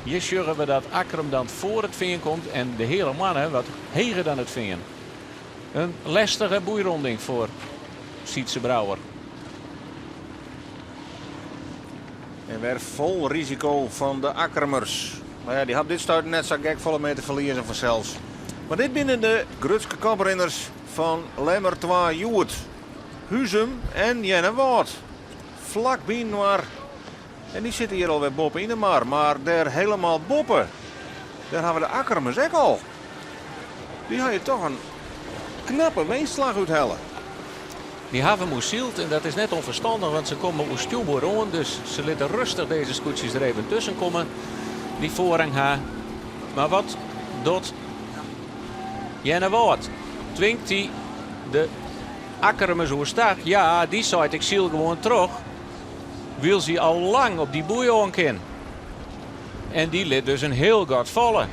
Speaker 2: hjir sjogge we dat Akkrum dan foar it fean komt en de Heale Moanne wat heger dan it fean. In lestige boeironding foar Sytze Brouwer.
Speaker 1: En wer fol risiko fan de Akkrumers. Mar ja, dy ha op dit stuit net sa gek folle mear te ferliezen fansels. Mar dit binne de grutske koprinners fan Lemmer 2 hjoed. Huzum en Earnewâld. Flak byinoar. En dy sitte hjir alwer boppe yn de mar. Mar dêr helemaal boppe, dêr hawwe de Akkrumers ek al. Dy ha je toch in knappe winstslach úthelle.
Speaker 2: Dy hawwe oersyld en dat is net ûnferstannich, want se komme oer stjoerboard oan. Dus se litte rêstich dizze skûtsjes der even tusken komme, dy't foarrang ha. Mar wat docht Earnewâld? Twingt dy de Akkrumers oerstach? Ja, dy seit ik syl gewoan troch, wylst hy al lang op dy boei oan kin. En dy lit dus in hiel gat falle.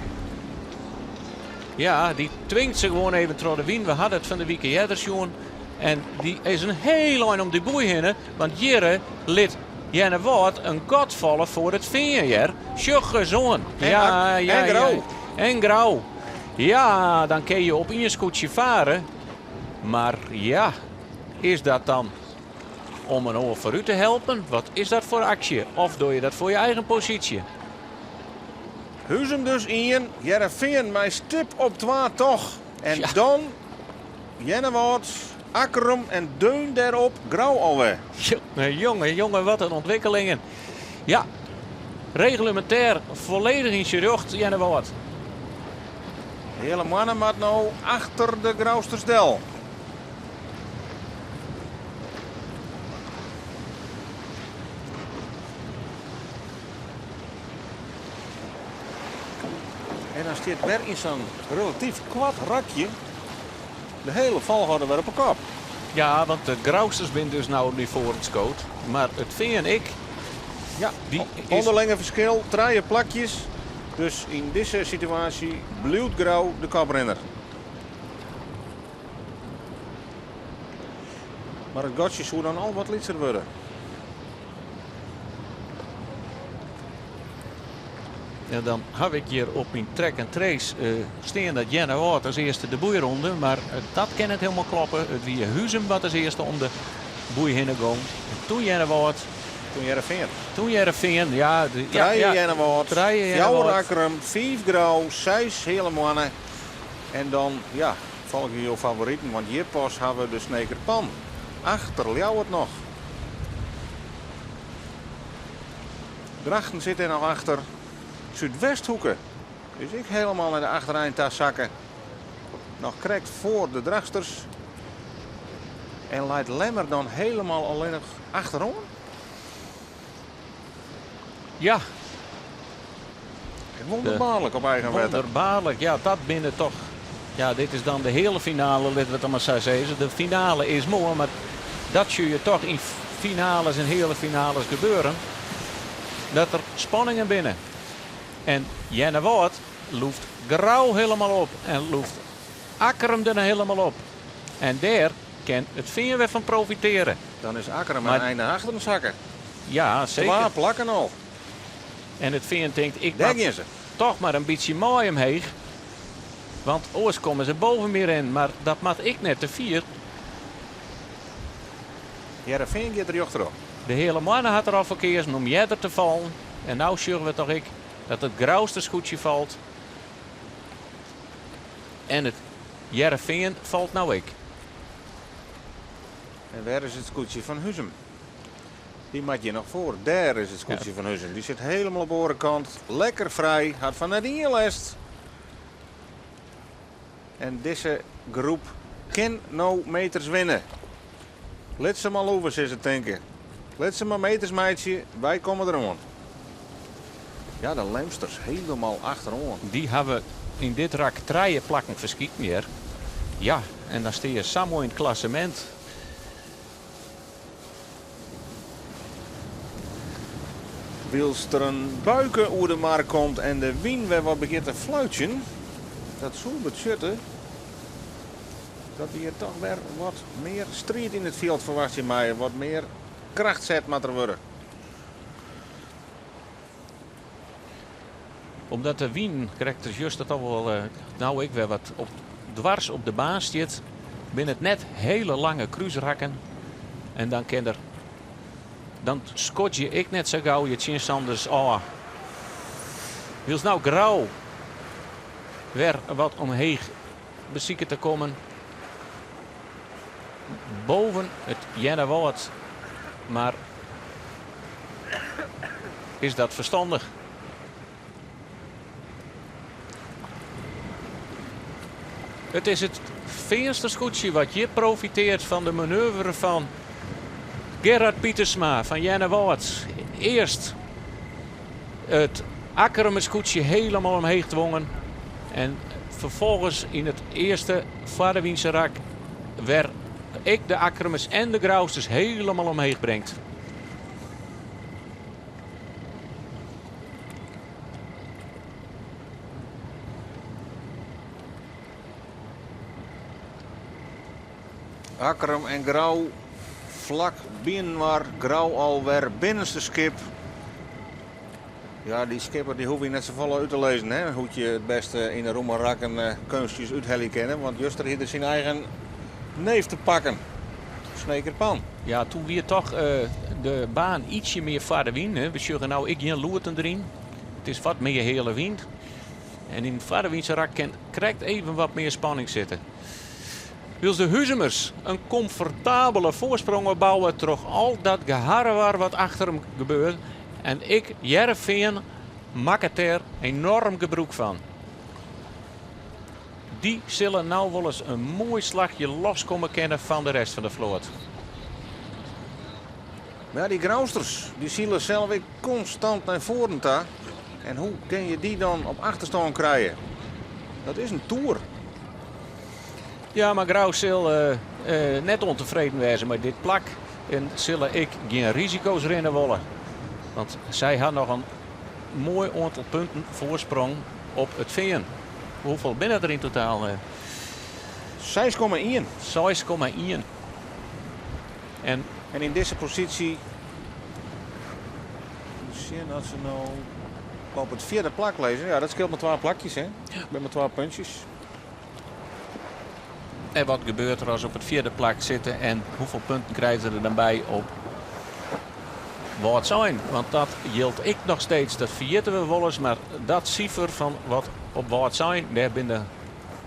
Speaker 2: Ja, dy twingt se gewoan even troch de wyn. We hadden it fan de wike earder sjoen. En dy is in hiel ein om dy boei hinne. Want hjirre lit Earnewâld in gat falle foar it fean hjir. Sjoch ris oan.
Speaker 1: En,
Speaker 2: Ja, ja,
Speaker 1: en Grou.
Speaker 2: ja. En Grou. Ja, dan kin je op ien skûtsje fare. Mar ja, is dat dan om in oar foarút te helpen? Wat is dat foar aksje? Of doe je dat foar je eigen posysje?
Speaker 1: Huzum dus ien, Hearrenfean mei stip op 2 toch. En
Speaker 2: Ja.
Speaker 1: dan Earnewâld, Akkrum en deun dêrop Grou alwer.
Speaker 2: Jonge, jonge, jonge, wat in ûntwikkelingen. Ja, reglemintêr folledich yn syn rjocht, Earnewâld.
Speaker 1: De Heale Moanne moat no achter de Grousters del. En dan stiet wer yn sa'n relatyf koart rakje de hiele folchoarder wer op 'e kop.
Speaker 2: Ja, want de Grousters binne dus no nei foaren skood. Mar it Fean ek.
Speaker 1: Ja,
Speaker 2: Dy is
Speaker 1: ûnderlinge ferskil, trije plakjes. Dus yn dizze situaasje bliuwt Grou de koprinner. Mar it gatsje soe dan al wat lytser wurde.
Speaker 2: Ja, dan haw ik hjir op myn track and trace stean dat Earnewâld as earste de boei ronde, mar dat kin net hielendal kloppe. It wie Huzum wat as earste om de boei hinne gong. En toen Earnewâld.
Speaker 1: Toen Hearrenfean.
Speaker 2: Toen Hearrenfean, ja. De, ja,
Speaker 1: Trije
Speaker 2: ja.
Speaker 1: Earnewâld,
Speaker 2: Trije
Speaker 1: fjouwer
Speaker 2: Earnewâld.
Speaker 1: Akkrum, fiif Grou, seis Heale Moanne. En dan, ja, folgje jo favoriten, want hjir pas hawwe we de Sneker Pan. Achter Ljouwert noch. Drachten sit dêr noch achter. Súdwesthoeke is ek hielendal nei de achterein ta sakke. Noch krekt foar de Drachtsters. En leit Lemmer dan hielendal allinnich achteroan?
Speaker 2: Ja.
Speaker 1: Wûnderbaarlik op eigen wetter.
Speaker 2: Wûnderbaarlik, ja, dat binne toch... Ja, dit is dan de hiele finale, litte we it dan mar sa sizze. De finale is moai, mar dat soe je toch yn finales en heale finales gebeuren. Dat der spanningen binne. En Earnewâld loeft Grou hielendal op en loeft Akkrum der hielendal op. En dêr kin it Fean wer fan profitearje.
Speaker 1: Dan is Akkrum
Speaker 2: Maar
Speaker 1: een einde achter de zakken.
Speaker 2: Ja, zeker.
Speaker 1: Twa plakken al.
Speaker 2: En it Fean tinkt, ik
Speaker 1: Dêr
Speaker 2: moat
Speaker 1: gean se.
Speaker 2: toch mar in bytsje mei omheech. Want oars komme se boppe my yn. Mar dat moat ek net te fier.
Speaker 1: Hearrenfean giet rjochterop.
Speaker 2: De Heale Moanne hat der al foar keazen om earder te fallen. En no sjogge we toch ek dat it Grouster skûtsje falt. En it Hearrenfean falt no ek.
Speaker 1: En wêr is it skûtsje fan Huzum? Dy moat hjir noch foar. Dêr is it skûtsje fan Huzum. Dy sit helemaal op de oare kant. Lekker frij, hat fan net ien lêst. En dizze groep kin no meters winne. Lit se mar loeve, sizze tinke. Lit se mar meters meitsje, wy komme deroan. Ja, de Lemsters helemaal achteroan.
Speaker 2: Dy hawwe yn dit rak trije plakken ferskiten hjir. Ja, en dan stean je sa moai yn it klassemint.
Speaker 1: Wylst der in buike oer de mar komt en de wyn wer wat begjint te fluitsjen, dat soe betsjutte dat we hjir toch wer wat mear striid yn it fjild ferwachtsje meie. Wat mear kracht set moat der wurde.
Speaker 2: Omdat de wyn krekt as juster toch wol no ek wer wat op, dwars op de baan stiet, binne it net hele lange krúsrakken. En dan kin der, dan skodzje ik net sa gau je tsjinstanners ôf. Wylst no Grou wer wat omheech besiket te kommen. Boven it Earnewâld, mar is dat ferstannich? It is it Feanster skûtsje wat hjir profiteart fan de manoeuvre fan Gerard Pietersma fan Earnewâld. Earst it Akkrumer skûtsje helemaal omheech twongen en ferfolgens yn it earste foarewynse rak wer ek de Akkrumers en de Grousters helemaal omheech bringt.
Speaker 1: Akkrum en Grou flak byinoar, Grou alwer binnenste skip. Ja, dy skipper dy hoech je net safolle út te lizzen, hè, hoe't je it bêste yn de rûme rakken keunstjes úthelje kinne, want juster hie er syn eigen neef te pakken, Sneker Pan.
Speaker 2: Ja, toen wie toch de baan ietsje mear foar de wyn. Hè. We sjogge no ek gjin loeten deryn. It is wat mear heale wyn. En yn foarewynse rak kin krekt even wat mear spanning sitte. Wylst de Huzumers in komfortabele foarsprong opbouwe troch al dat geharrewar wat achter him gebeurt. En ek Hearrenfean makket dêr enoarm gebrûk fan. Dy sille no wolris in moai slachje loskomme kinne fan de rest fan de float.
Speaker 1: Mar dy Grousters dy sile sels ek konstant nei foaren ta. En hoe kin je dy dan op achterstân krije? Dat is in toer.
Speaker 2: Ja, mar Grou sil net ûntefreden wêze mei dit plak en sille ek gjin risiko's rinne wolle. Want sy ha noch in moai oantal punten foarsprong op it Fean. Hoefolle binne der yn totaal?
Speaker 1: 6,1.
Speaker 2: 6,1. En,
Speaker 1: en yn dizze posysje, sjen as se no op it fjirde plak lizze. Ja, dat skeelt mar twa plakjes, hè? Binne mar twa puntsjes.
Speaker 2: En wat gebeurt der as se op it fjirde plak sitte en hoefolle punten krije se der dan by op Wâldsein? Want dat jildt ek noch steeds, dat ferjitte we wolris, mar dat sifer fan wat op Wâldsein, dêr binne,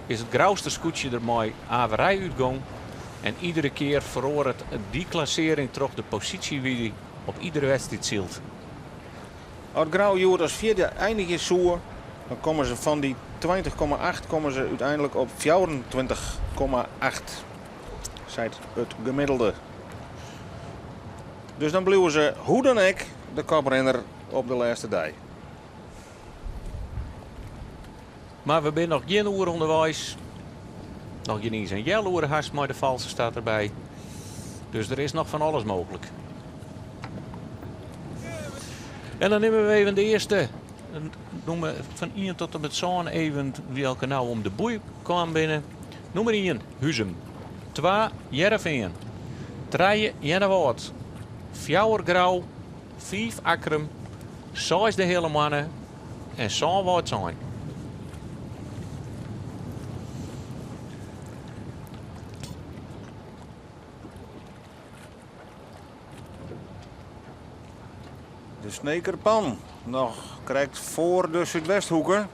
Speaker 2: is it Grouster skûtsje der mei averij útgong. En iedere kear feroaret dy klassearring troch de posysje wie dy op iedere wedstriid sylt.
Speaker 1: As Grou hjoed as fjirde einigje soe, dan komme se fan dy 20,8 komme se úteinlik op 24,8, seit it gemiddelde. Dus dan bliuwe se hoe dan ek de koprinner op de lêste dei.
Speaker 2: Mar we binne noch gjin oere ûnderweis. Noch gjin iens in healoere hast mei de false start derby. Dus der is noch fan alles mooglik. En dan nimme we even de earste, nûmer fan ien tot en met sân even welke no om de boei kaam binne. Nûmer ien, Huzum. Twa, Hearrenfean. Trije, Earnewâld. Fjouwer, Grou. Fiif, Akkrum. Seis, de Heale Moanne. En sân, Wâldsein.
Speaker 1: De Snekerpan noch krekt foar de Súdwesthoeke.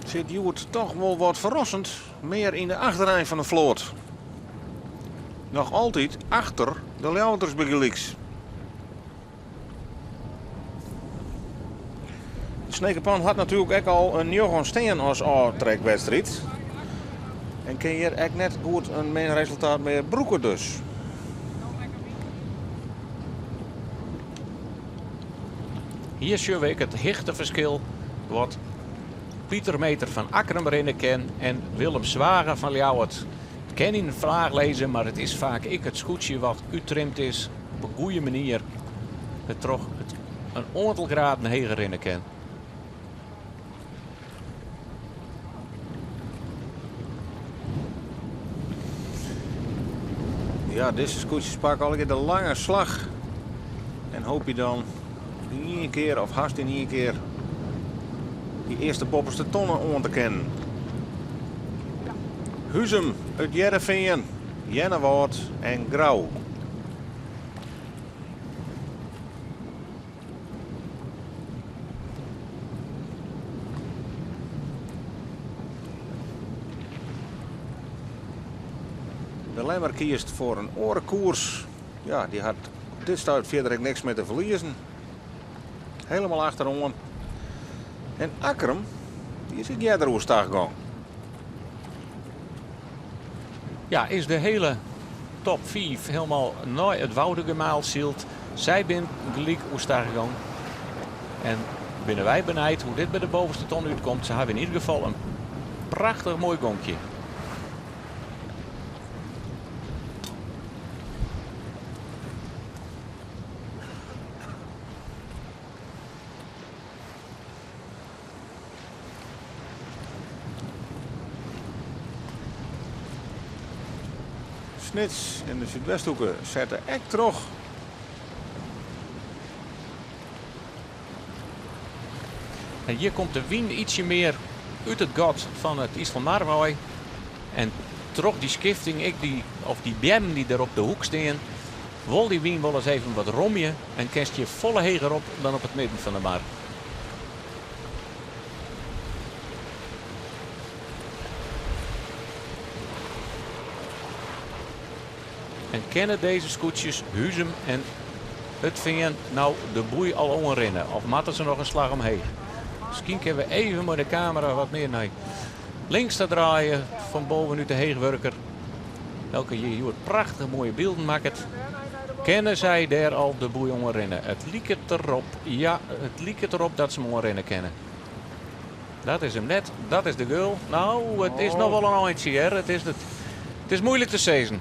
Speaker 1: Sit hjoed toch wol wat ferrassend mear yn de achterein fan de float. Noch altyd achter de Ljouwerters bygelyks. De Sneker Pan hat natuerlik ek al in njoggen stean as ôftrekwedstriid. En kin hjir ek net goed in min resultaat mear brûke dus.
Speaker 2: Hjir sjogge we ek it hichteferskil wat Pieter Meter fan Akkrum rinne kin en Willem Zwaga fan Ljouwert. It kin yn in flaach lizze, mar it is faak ek it skûtsje wat úttrimd is op in goede manier, wêrtroch it in oantal graden heger rinne kin.
Speaker 1: Ja, dizze skûtsjes pakke allegear de lange slach en hoopje dan yn ien kear of hast yn ien kear dy earste boppeste tonne oan te kinnen. Huzum, It Hearrenfean, Earnewâld en Grou. De Lemmer kiest foar in oare koers. Ja, dy hat op dit stuit fierder ek niks mear te ferliezen. Helemaal achteroan. En Akkrum, dy is ek earder oerstag gong.
Speaker 2: Ja, is de hele top 5 helemaal nei it Woudagemaal syld. Sy binne gelyk oerstag gong. En binne wy benijd hoe't dit by de bovenste ton útkomt. Se hawwe yn ieder gefal in prachtich moai gonkje.
Speaker 1: Snits en de Súdwesthoeke sette ek troch.
Speaker 2: En hjir komt de wyn ytsje mear út it gat fan it Iselmar wei. En troch dy skifting, ek dy, of dy beammen dy't der op de hoek stean, wol dy wyn wolris even wat romje en kinst hjir folle heger op dan op it midden fan de mar. En kinne dizze skûtsjes Huzum en It Fean no de boei al oanrinne of moatte se noch in slach omheech? Miskien kinne we even mei de kamera wat mear nei links ta draaie fan bovenút de heechwurker. Elke hjir hjoed prachtich moaie bylden makket. Kinne sy dêr al de boei oanrinne? It liket derop, ja, it liket derop dat se 'm oanrinne kinne. Dat is him net, dat is de geul. No, it is noch wol in eintsje hear. It is, it is moeilik te sizzen.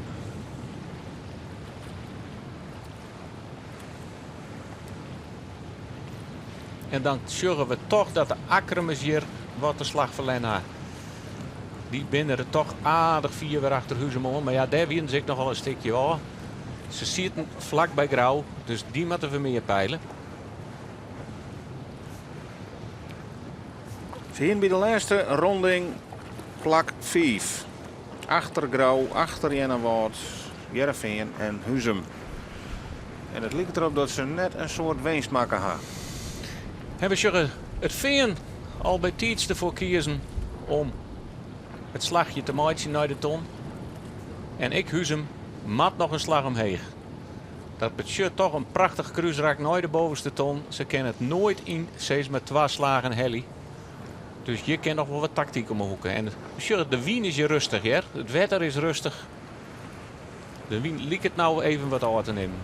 Speaker 2: En dan sjogge we toch dat de Akkrumers hjir wat de slach ferlern ha. Dy binne der toch aardich fier wer achter Huzum oan. Mar ja, dêr wienen se ek noch al in stikje ôf. Se sieten flak by Grou, dus dy moatte we mear peile.
Speaker 1: Se hienen by de lêste ronding plak 5. Achter Grou, achter Earnewâld, Hearrenfean en Huzum. En it liket derop dat se net in soad winst makke ha.
Speaker 2: En we sjogge it Fean al bytiids derfoar kiezen om it slachje te meitsjen nei de ton. En ek Huzum moat noch in slach omheech. Dat betsjut toch in prachtich krúsrak nei de bovenste ton. Se kinne it noait yn sis mar twa slagen helje. Dus hjir kin noch wol wat taktyk om 'e hoeke. En sjoch, de wyn is hjir rêstich hear. It wetter is rêstich. De wyn liket no even wat ôf te nimmen.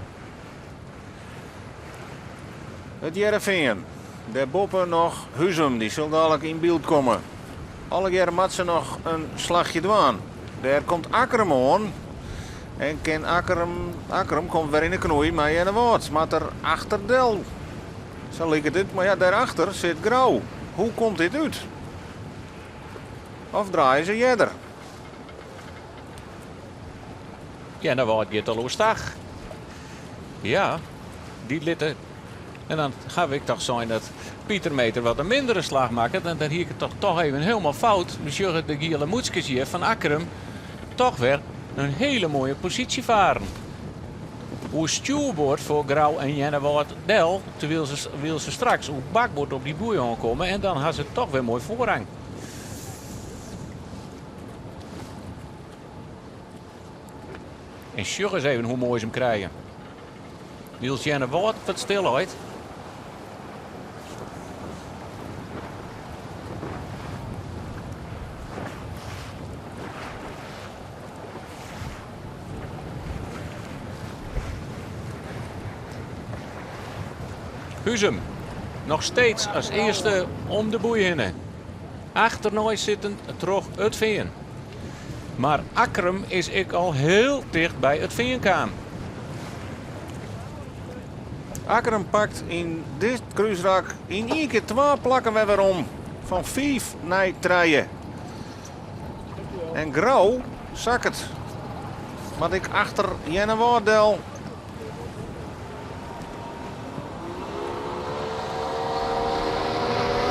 Speaker 1: It Hearrenfean. Dêrboppe noch Huzum, dy sil dalik yn byld komme. Allegearre moat se noch in slachje dwaan. Dêr komt Akkrum oan. En kin Akkrum, Akkrum komt wer yn 'e knoei mei Earnewâld. Moat der achterdel. Sa liket it, mar ja, dêrachter sit Grou. Hoe komt dit út? Of draaie se earder?
Speaker 2: Earnewâld giet al oerstach. Ja, dy litte. En dan haw ik toch sein dat Pieter Meter wat in mindere slach makket. En dan hie ik it toch toch even hielendal fout. We sjogge de giele mûtskes hjir fan Akkrum toch wer in hiele moaie posysje faren. Oer stjoerboard foar Grou en Earnewâld del, terwyl se, wyl se straks oer bakboard op dy boei oankomme en dan ha se toch wer moai foarrang. En En sjoch ris even hoe moai se him krije. Wylst Earnewâld wat stil leit. Huzum, noch steeds as earste om de boei hinne. Achternei sitten troch It Fean. Mar Akkrum is ek al hiel ticht by It Fean kaam.
Speaker 1: Akkrum pakt yn dit krúsrak yn ien kear twa plakken wer werom, fan fiif nei trije. En Grou sakket. Moat ek achter Earnewâld del.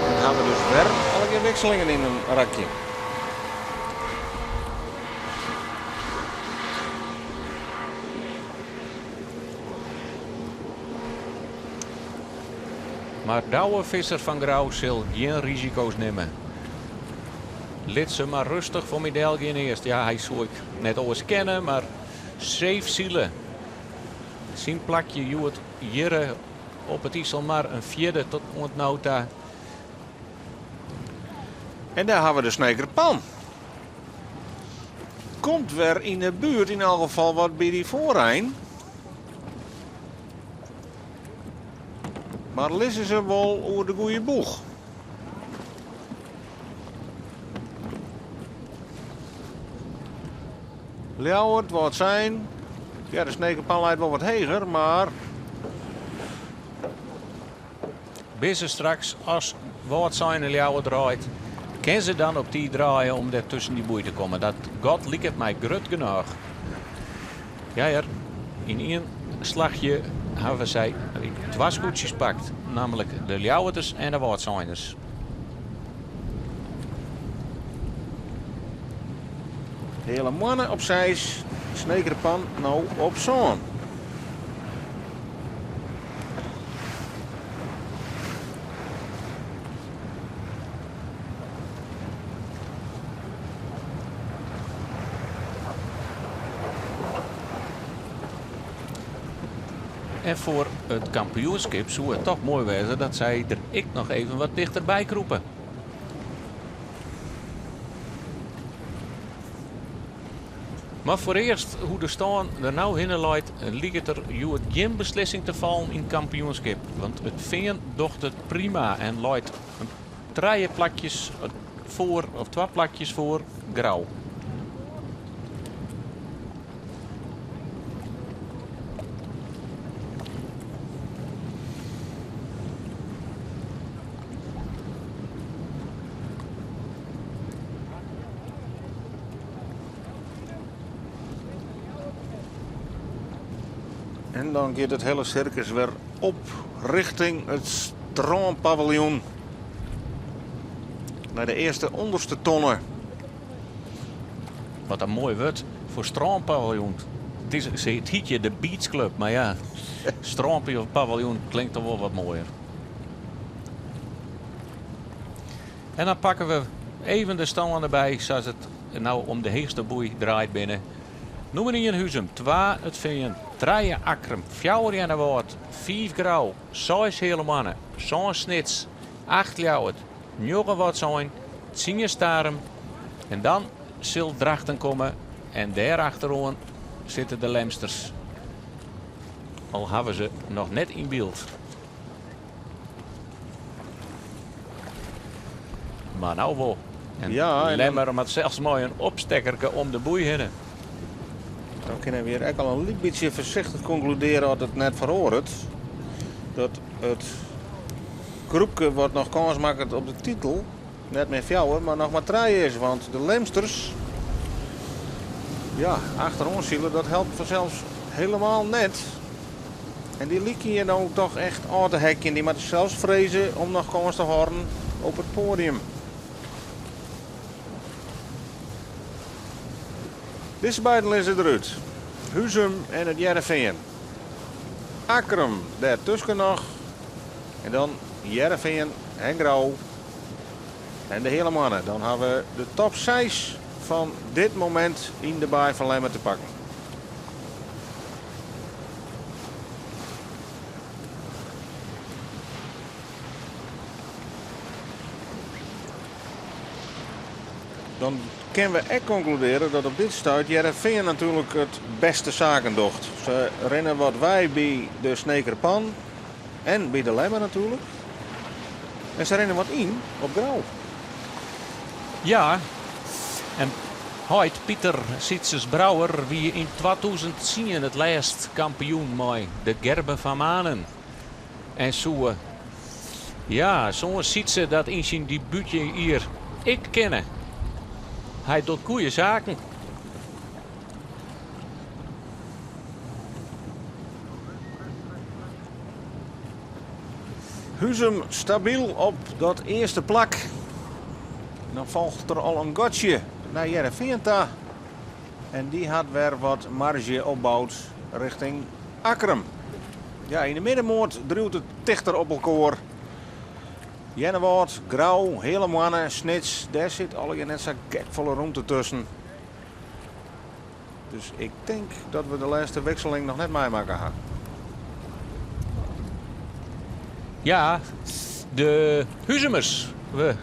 Speaker 1: En ha we dus wer allegear wikselingen yn in rakje.
Speaker 2: Mar Douwe Visser fan Grou sil gjin risiko's nimme. Lit se mar rêstich foar my del gean earst. Ja, hy soe ek net oars kinne, mar safe sile. Syn plakje hjoed hjirre op it Iselmar in fjirde tot oant no ta.
Speaker 1: En dêr hawwe we de Sneker Pan. Komt wer yn de buert, yn elk gefal wat by dy foarein. Mar lizze se wol oer de goede boech? Ljouwert, Wâldsein. Ja, de Sneker Pan leit wol wat heger, mar...
Speaker 2: Binne se straks as Wâldsein en Ljouwert draait, kin se dan op tiid draaie om dêr tusken dy boei te kommen? Dat gat liket my grut genôch. Ja hear, yn ien slachje hawwe sy twa skûtsjes pakt, nammentlik de Ljouwerters en de Wâldseiners.
Speaker 1: Heale Moanne op seis, Sneker Pan no op sân.
Speaker 2: En foar it kampioenskip soe it toch moai wêze dat sy der ek noch even wat tichterby krûpe. Mar foarearst, hoe't de stân der no hinne leit, liket der hjoed gjin beslissing te fallen yn it kampioenskip. Want It Fean docht it prima en leit trije plakjes foar, of twa plakjes foar Grou.
Speaker 1: En dan giet it hiele sirkus wer op richting it strânpaviljoen. Nei de earste ûnderste tonne.
Speaker 2: Wat in moai wurd foar strânpaviljoen. It is, it hyt hjir de Beach Club, mar ja, strânpaviljoen klinkt toch wol wat moaier. En dan pakke we even de stân derby, sa't it no om de heechste boei draaid binne. Nûmer ien Huzum, twa It Fean, trije Akkrum, fjouwer Earnewâld, fiif Grou, seis Heale Moanne, sân Snits, acht Ljouwert, njoggen Wâldsein, tsien Starum. En dan sil Drachten komme en dêr achteroan sitte de Lemsters. Al hawwe se noch net yn byld. Mar no wol. En
Speaker 1: Ja, en dan-
Speaker 2: Lemmer moat sels mei in opstekkerke om de boei hinne.
Speaker 1: Dan kinne we hjir ek al in lyts bytsje foarsichtich konkludearje as it net feroaret. Dat it groepke wat noch kâns makket op de titel net mear fjouwer, mar noch mar trije is. Want de Lemsters, ja, achteroan sile, dat helpt fansels helemaal net. En dy lykje je no toch echt ôf te hekjen. Dy moatte sels freze om noch kâns te hâlden op it poadium. Dizze beiden lizze derút. Huzum en it Hearrenfean. Akkrum dêrtusken noch. En dan Hearrenfean en Grou en de Heale Moanne. Dan hawwe we de top seis fan dit momint yn de Baai fan Lemmer te pakken. Dan kinne we ek konkludearje dat op dit stuit Hearrenfean natuerlik it bêste saken docht. Se rinne wat wei by de Sneker Pan en by de Lemmer natuerlik. En se rinne wat yn op Grou.
Speaker 2: Ja, en heit Pieter Sytses Brouwer wie yn 2010 it lêst kampioen mei de Gerben van Manen. En soe, ja, soan Sytse dat yn syn debútjier ek kinne. Hy docht goede saken.
Speaker 1: Huzum stabyl op dat earste plak. Dan folget der al in gatsje nei Hearrenfean ta. En dy hat wer wat marge opboud rjochting Akkrum. Ja, yn de middenmoat driuwt it tichter op elkoar. Earnewâld, Grou, Heale Moanne, Snits, dêr sit allegear net sa gek folle rûmte tusken. Dus ik tink dat we de lêste wikseling noch net meimakke ha.
Speaker 2: Ja, de Huzumers. We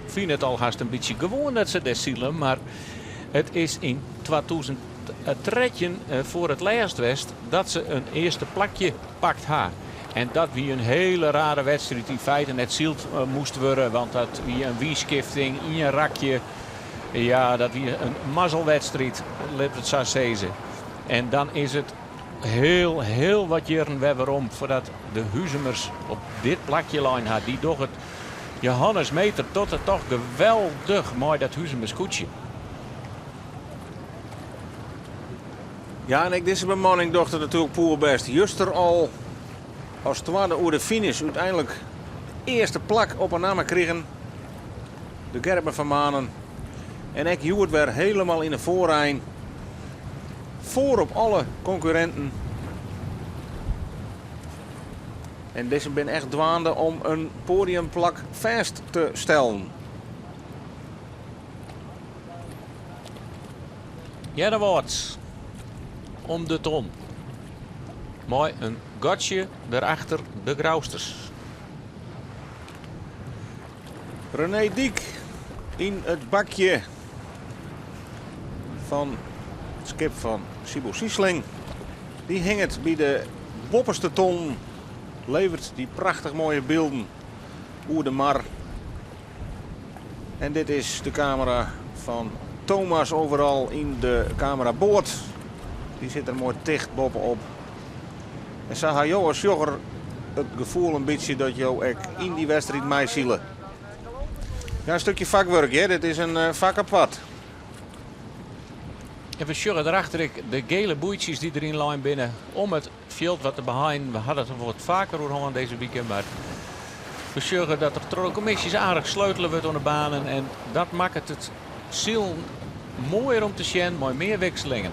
Speaker 2: fine it al hast in bytsje gewoan dat se dêr sile, mar it is yn 2013 foar it lêst west dat se in earste plakje pakt ha. En dat wie in hiele rare wedstriid yn feite net syld moast wurde, want dat wie in wynskifting, ien rakje. Ja, dat wie in mazzelwedstriid, lit it sa sizze. En dan is it hiel, hiel wat jierren wer werom foardat de Huzumers op dit plakje lein ha. Dy docht it Johannes Meeter docht it toch geweldich mei dat Huzumer skûtsje.
Speaker 1: Ja, en ek dizze bemanning docht it natuerlik poerbêst. Juster al as twadde oer de finish úteinlik earste plak op 'e namme krigen. De Gerben van Manen. En ek hjoed wer hielendal yn de foarein. Foar op alle konkurrinten. En dizze binne echt dwaande om in poadiumplak fêst te stellen.
Speaker 2: Earnewâld om de ton. Mei in gatsje derachter de Grousters.
Speaker 1: René Dyk yn it bakje fan it skip fan Siebo Siesling. Dy hinget by de boppeste ton, leveret dy prachtich moaie bylden oer de mar. En dit is de kamera fan Thomas overal yn de kameraboat. Dy sit der moai ticht boppe-op. En sa ha jo as sjogger it gefoel in bytsje dat jo ek yn dy wedstriid meisile. Ja, in stikje fakwurk, hear. Dit is in fak apart.
Speaker 2: En we sjogge derachter ek de gele boeitsjes dy't deryn lein binne om it fjild wat te beheinen. We ha it der wat faker oer hân dizze wike, mar we sjogge dat der troch de kommisjes aardich sleutele wurdt oan de banen en dat makket it silen moaier om te sjen mei mear wikselingen.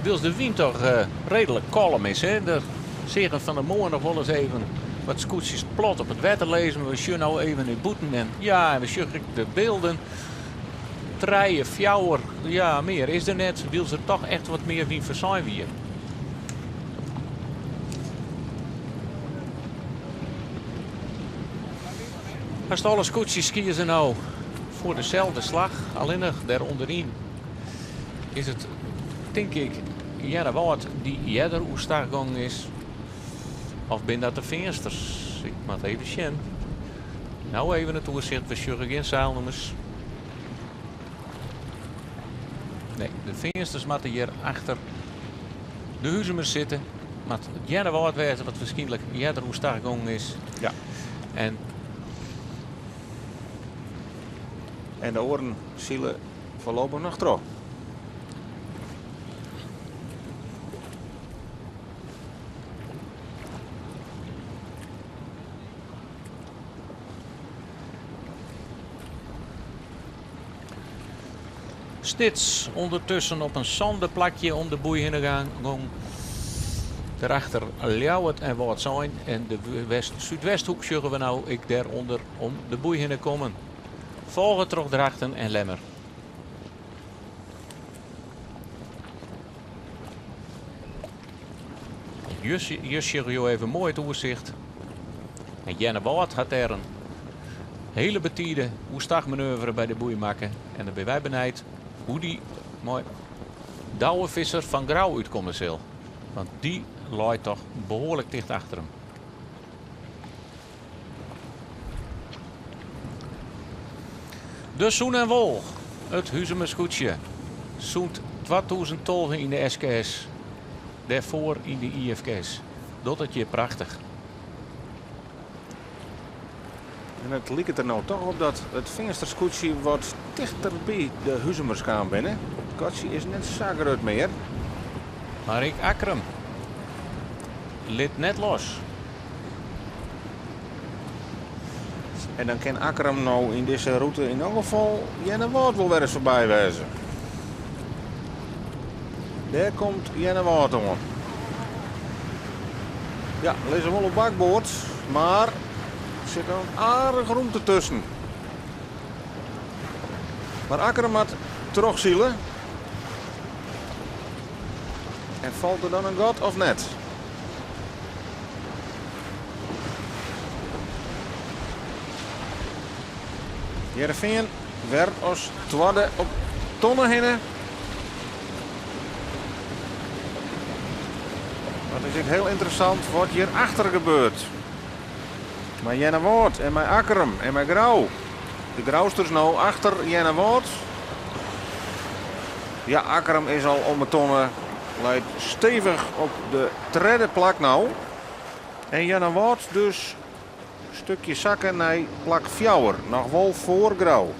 Speaker 2: Wylst de wyn toch reedlik kalm is. Hè? Der seagen fan 'e moarn noch wolris even wat skûtsjes plat op it wetter lizzen. We sjogge no even nei bûten en ja, en we sjogge ek de bylden. Trije, fjouwer, ja, mear is der net. Wylst der toch echt wat mear wyn foarsein wie. Hast alle skûtsjes kieze no foar deselde slach. Allinnich dêr ûnderyn is it, tink ik, Earnewâld dy't earder oerstach gongen is. Of binne dat de Feansters? Ik moat even sjen. No even it oersicht, we sjogge gjin seilnûmers. Nee, de Feansters moatte hjir achter de Huzumers sitte. Moat it Earnewâld wêze wat wierskynlik earder oerstach gongen is.
Speaker 1: Ja.
Speaker 2: En
Speaker 1: En de oaren sile foarlopich noch troch.
Speaker 2: Snits ûndertusken op in sânde plakje om de boei hinne gong. Derachter Ljouwert en Wâldsein en de west, Súdwesthoek sjogge we no ek dêrûnder om de boei hinne kommen. Folge troch Drachten en Lemmer. Hjir sjogge jo even moai it oersicht. En Earnewâld hat dêr in Hele betide oerstachmanoeuvre by de boei makke en dan binne wy benijd hoe't dy mei Douwe Visser fan Grou útkomme sil. Want dy leit toch behoarlik ticht achter him. De Soen en Wol, it Huzumer skûtsje. Sûnt 2012 yn de SKS, dêrfoar yn de IFKS. Docht it hjir prachtich.
Speaker 1: En it liket der no toch op dat it Feanster skûtsje wat tichter by de Huzumers kaam binne. It gatsje is net sa grut mear.
Speaker 2: Mar ek Akkrum lit net los.
Speaker 1: En dan kin Akkrum no yn dizze rûte yn elk gefal Earnewâld wol wer ris foarby wêze. Dêr komt Earnewâld oan. Ja, lizze wol op bakboard, mar der sit noch in aardich rûmte tusken. Mar Akkrum moat trochsile. En falt der dan in gat of net? Hearrenfean wer as twadde op tonne hinne. Mar it is ek hiel ynteressant wat hjir achter gebeurt. Mei Earnewâld en mei Akkrum en mei Grou. De Grousters no achter Earnewâld. Ja, Akkrum is al om 'e tonne. Leit stevich op de tredde plak no. En Earnewâld dus stukje sakke nei plak fjouwer. Noch wol foar Grou.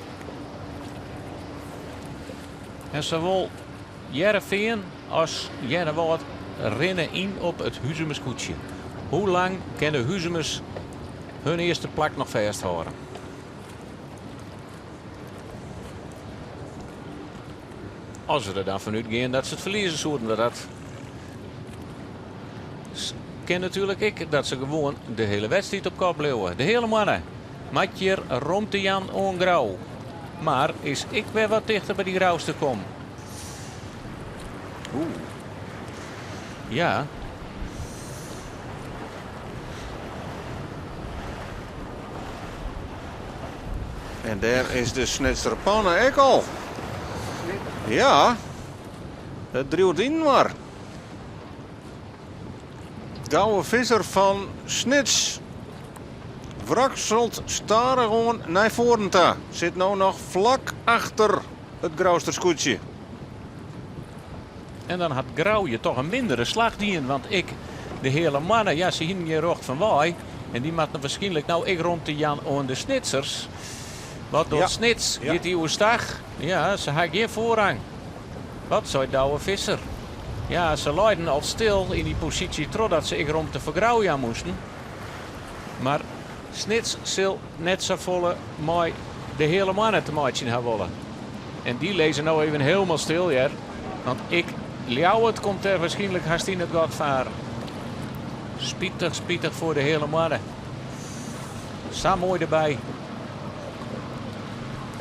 Speaker 2: En sawol Hearrenfean as Earnewâld rinne yn op it Huzumer skûtsje. Hoe lang kinne de Huzumers hun earste plak noch fêsthâlde? As we der dan fanút gean dat se it ferlieze soenen, dat kin natuerlik ek dat se gewoan de hiele wedstriid op kop bliuwe. De Heale Moanne moat hjir romte jaan oan Grou. Mar is ek wer wat tichter by dy Grouster kommen.
Speaker 1: Oeh.
Speaker 2: Ja.
Speaker 1: En dêr is de Snitser Panne ek al. Ja, it driuwt yninoar. Douwe Visser fan Snits wrakselt stadichoan nei foaren ta. Sit no noch flak achter it Grouster skûtsje.
Speaker 2: En dan hat Grou je toch in mindere slach dien, want ek de Heale Moanne, ja, se hienen gjin rjocht fan wei. En dy moatte wierskynlik no ek romte jaan oan de Snitsers. Wat docht Snits? Giet dy oerstach? Ja, se ha gjin foarrang. Wat seit Douwe Visser? Ja, se leiden al stil yn dy posysje trochdat se ek romte foar Grou jaan moasten. Mar Snits sil net safolle mei de Heale Moanne te meitsjen ha wolle. En dy lizze no even hielendal stil hear. Want ek Ljouwert komt dêr wierskynlik hast yn it gat faren. Spitich, spitich foar de Heale Moanne. Sa moai derby.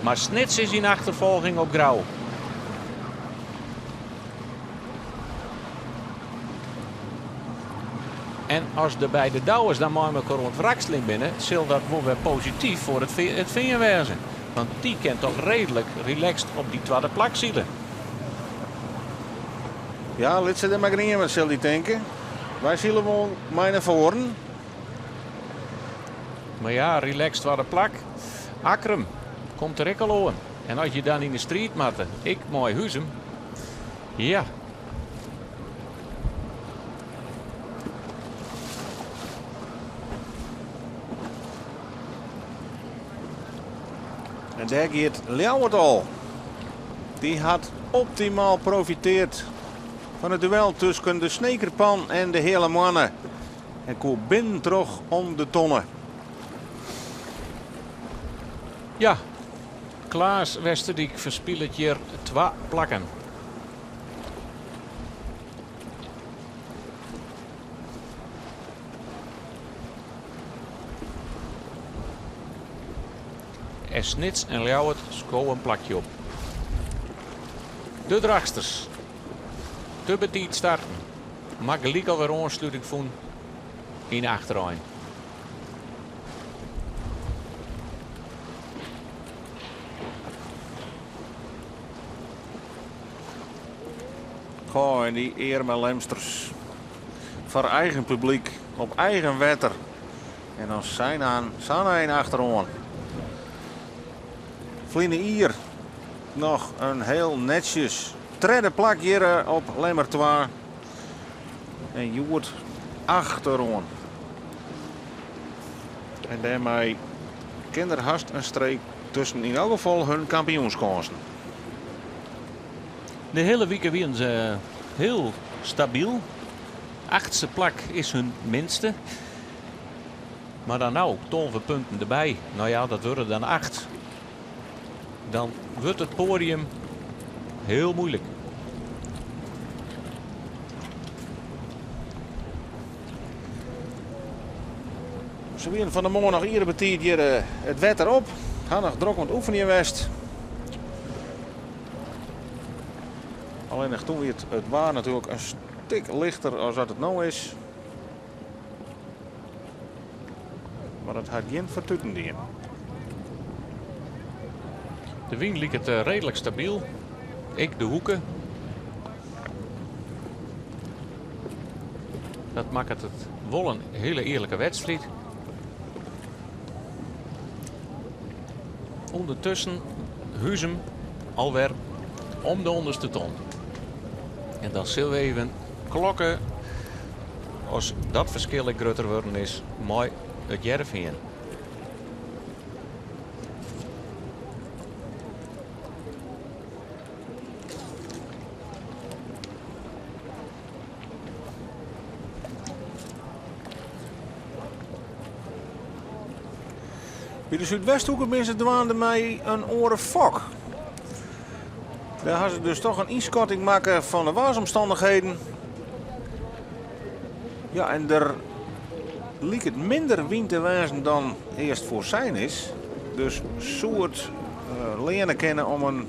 Speaker 2: Mar Snits is yn achterfolging op Grou. En as de beide Douwes dan mei mekoar oan it wrakseljen binne, sil dat wol wer posityf foar it it Fean wêze. Want dy kin toch reedlik relaxed op dy twadde plak sile.
Speaker 1: Ja, lit se der mar grieme, sil dy tinke. Wy sile wol mei nei foaren.
Speaker 2: Mar ja, relaxed twadde plak. Akkrum komt der ek al oan. En as je dan yn de striid moatte, ek mei Huzum. Ja.
Speaker 1: En dêr giet Ljouwert al. Dy hat optimaal profiteard fan it duel tusken de Snekerpan en de Heale Moanne. En koe binnentroch om de tonne.
Speaker 2: Ja, Klaas Westerdyk ferspilet hjir twa plakken. En Snits en Ljouwert skowe in plakje op. De Drachtsters. Te betiid starten, mar gelyk alwer oansluting fûn yn de achterein.
Speaker 1: Goh, en dy earme Lemsters. Foar eigen publyk, op eigen wetter. En dan sa'n ein achteroan. Ferline jier noch in hiel netsjes tredde plak hjir op Lemmer 2. En hjoed achteroan. En dêrmei kin der hast in streek tusken yn elk gefal hun kampioenskânsen.
Speaker 2: De hiele wike wienen se hiel stabyl. Achtste plak is hun minste. Mar dan no 12 punten derby. No ja, dat wurde dan 8. Dan wurdt it poadium hiel muoilik.
Speaker 1: Se wienen fan 'e moarn noch iere betiid hjir it wetter op. Ha noch drok oan it oefenjen west. Allinnich toen wie it waar natuerlik in stik lichter as dat it no is. Mar dat hat gjin fertuten dien.
Speaker 2: De wyn liket reedlik stabyl. Ek de hoeke. Dat makket it wol in hiele earlike wedstriid. Undertusken Huzum alwer om de ûnderste ton. En dan sille we even klokke as dat ferskil ek grutter wurden is mei it Hearrenfean.
Speaker 1: By de Súdwesthoeke binne se dwaande mei in oare fok. Dêr ha se dus toch in ynskatting makke fan de waarsomstannichheden. Ja, en der liket minder wyn te wêzen dan earst foarsein is. Dus soe it leane kinne om in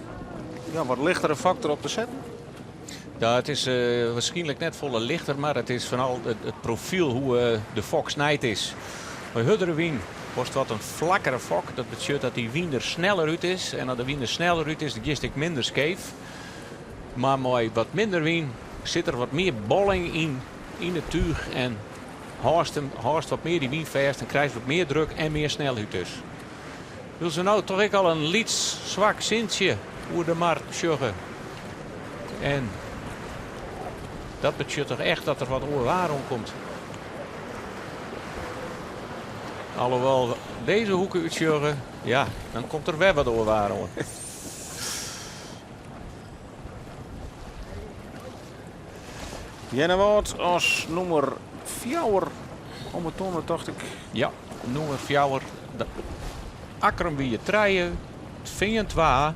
Speaker 1: ja, wat lichtere fok derop te setten?
Speaker 2: Ja, it is wierskynlik net folle lichter, mar it is foaral it profyl hoe't de fok snijd is. Mei hurdere wyn wolst wat in flakkere fok. Dat betsjut dat dy wyn der sneller út is. En as de wyn der sneller út is, dan giest ek minder skeef. Mar mei wat minder wyn sit der wat mear bolling yn it túch en hâldst him, hâldst wat mear dy wyn fêst en krijst wat mear druk en mear snelheid dus. Wylst we no toch ek al in lyts swak sintsje oer de mar sjogge. En dat betsjut toch echt dat der wat oar waar oankomt. Alhoewel dizze hoeke útsjogge, ja, dan komt der wer wat oar waar oan.
Speaker 1: Earnewâld as nûmer fjouwer om 'e tonne, tocht ik.
Speaker 2: Ja, nûmer fjouwer. Akkrum wie trije, It Fean twa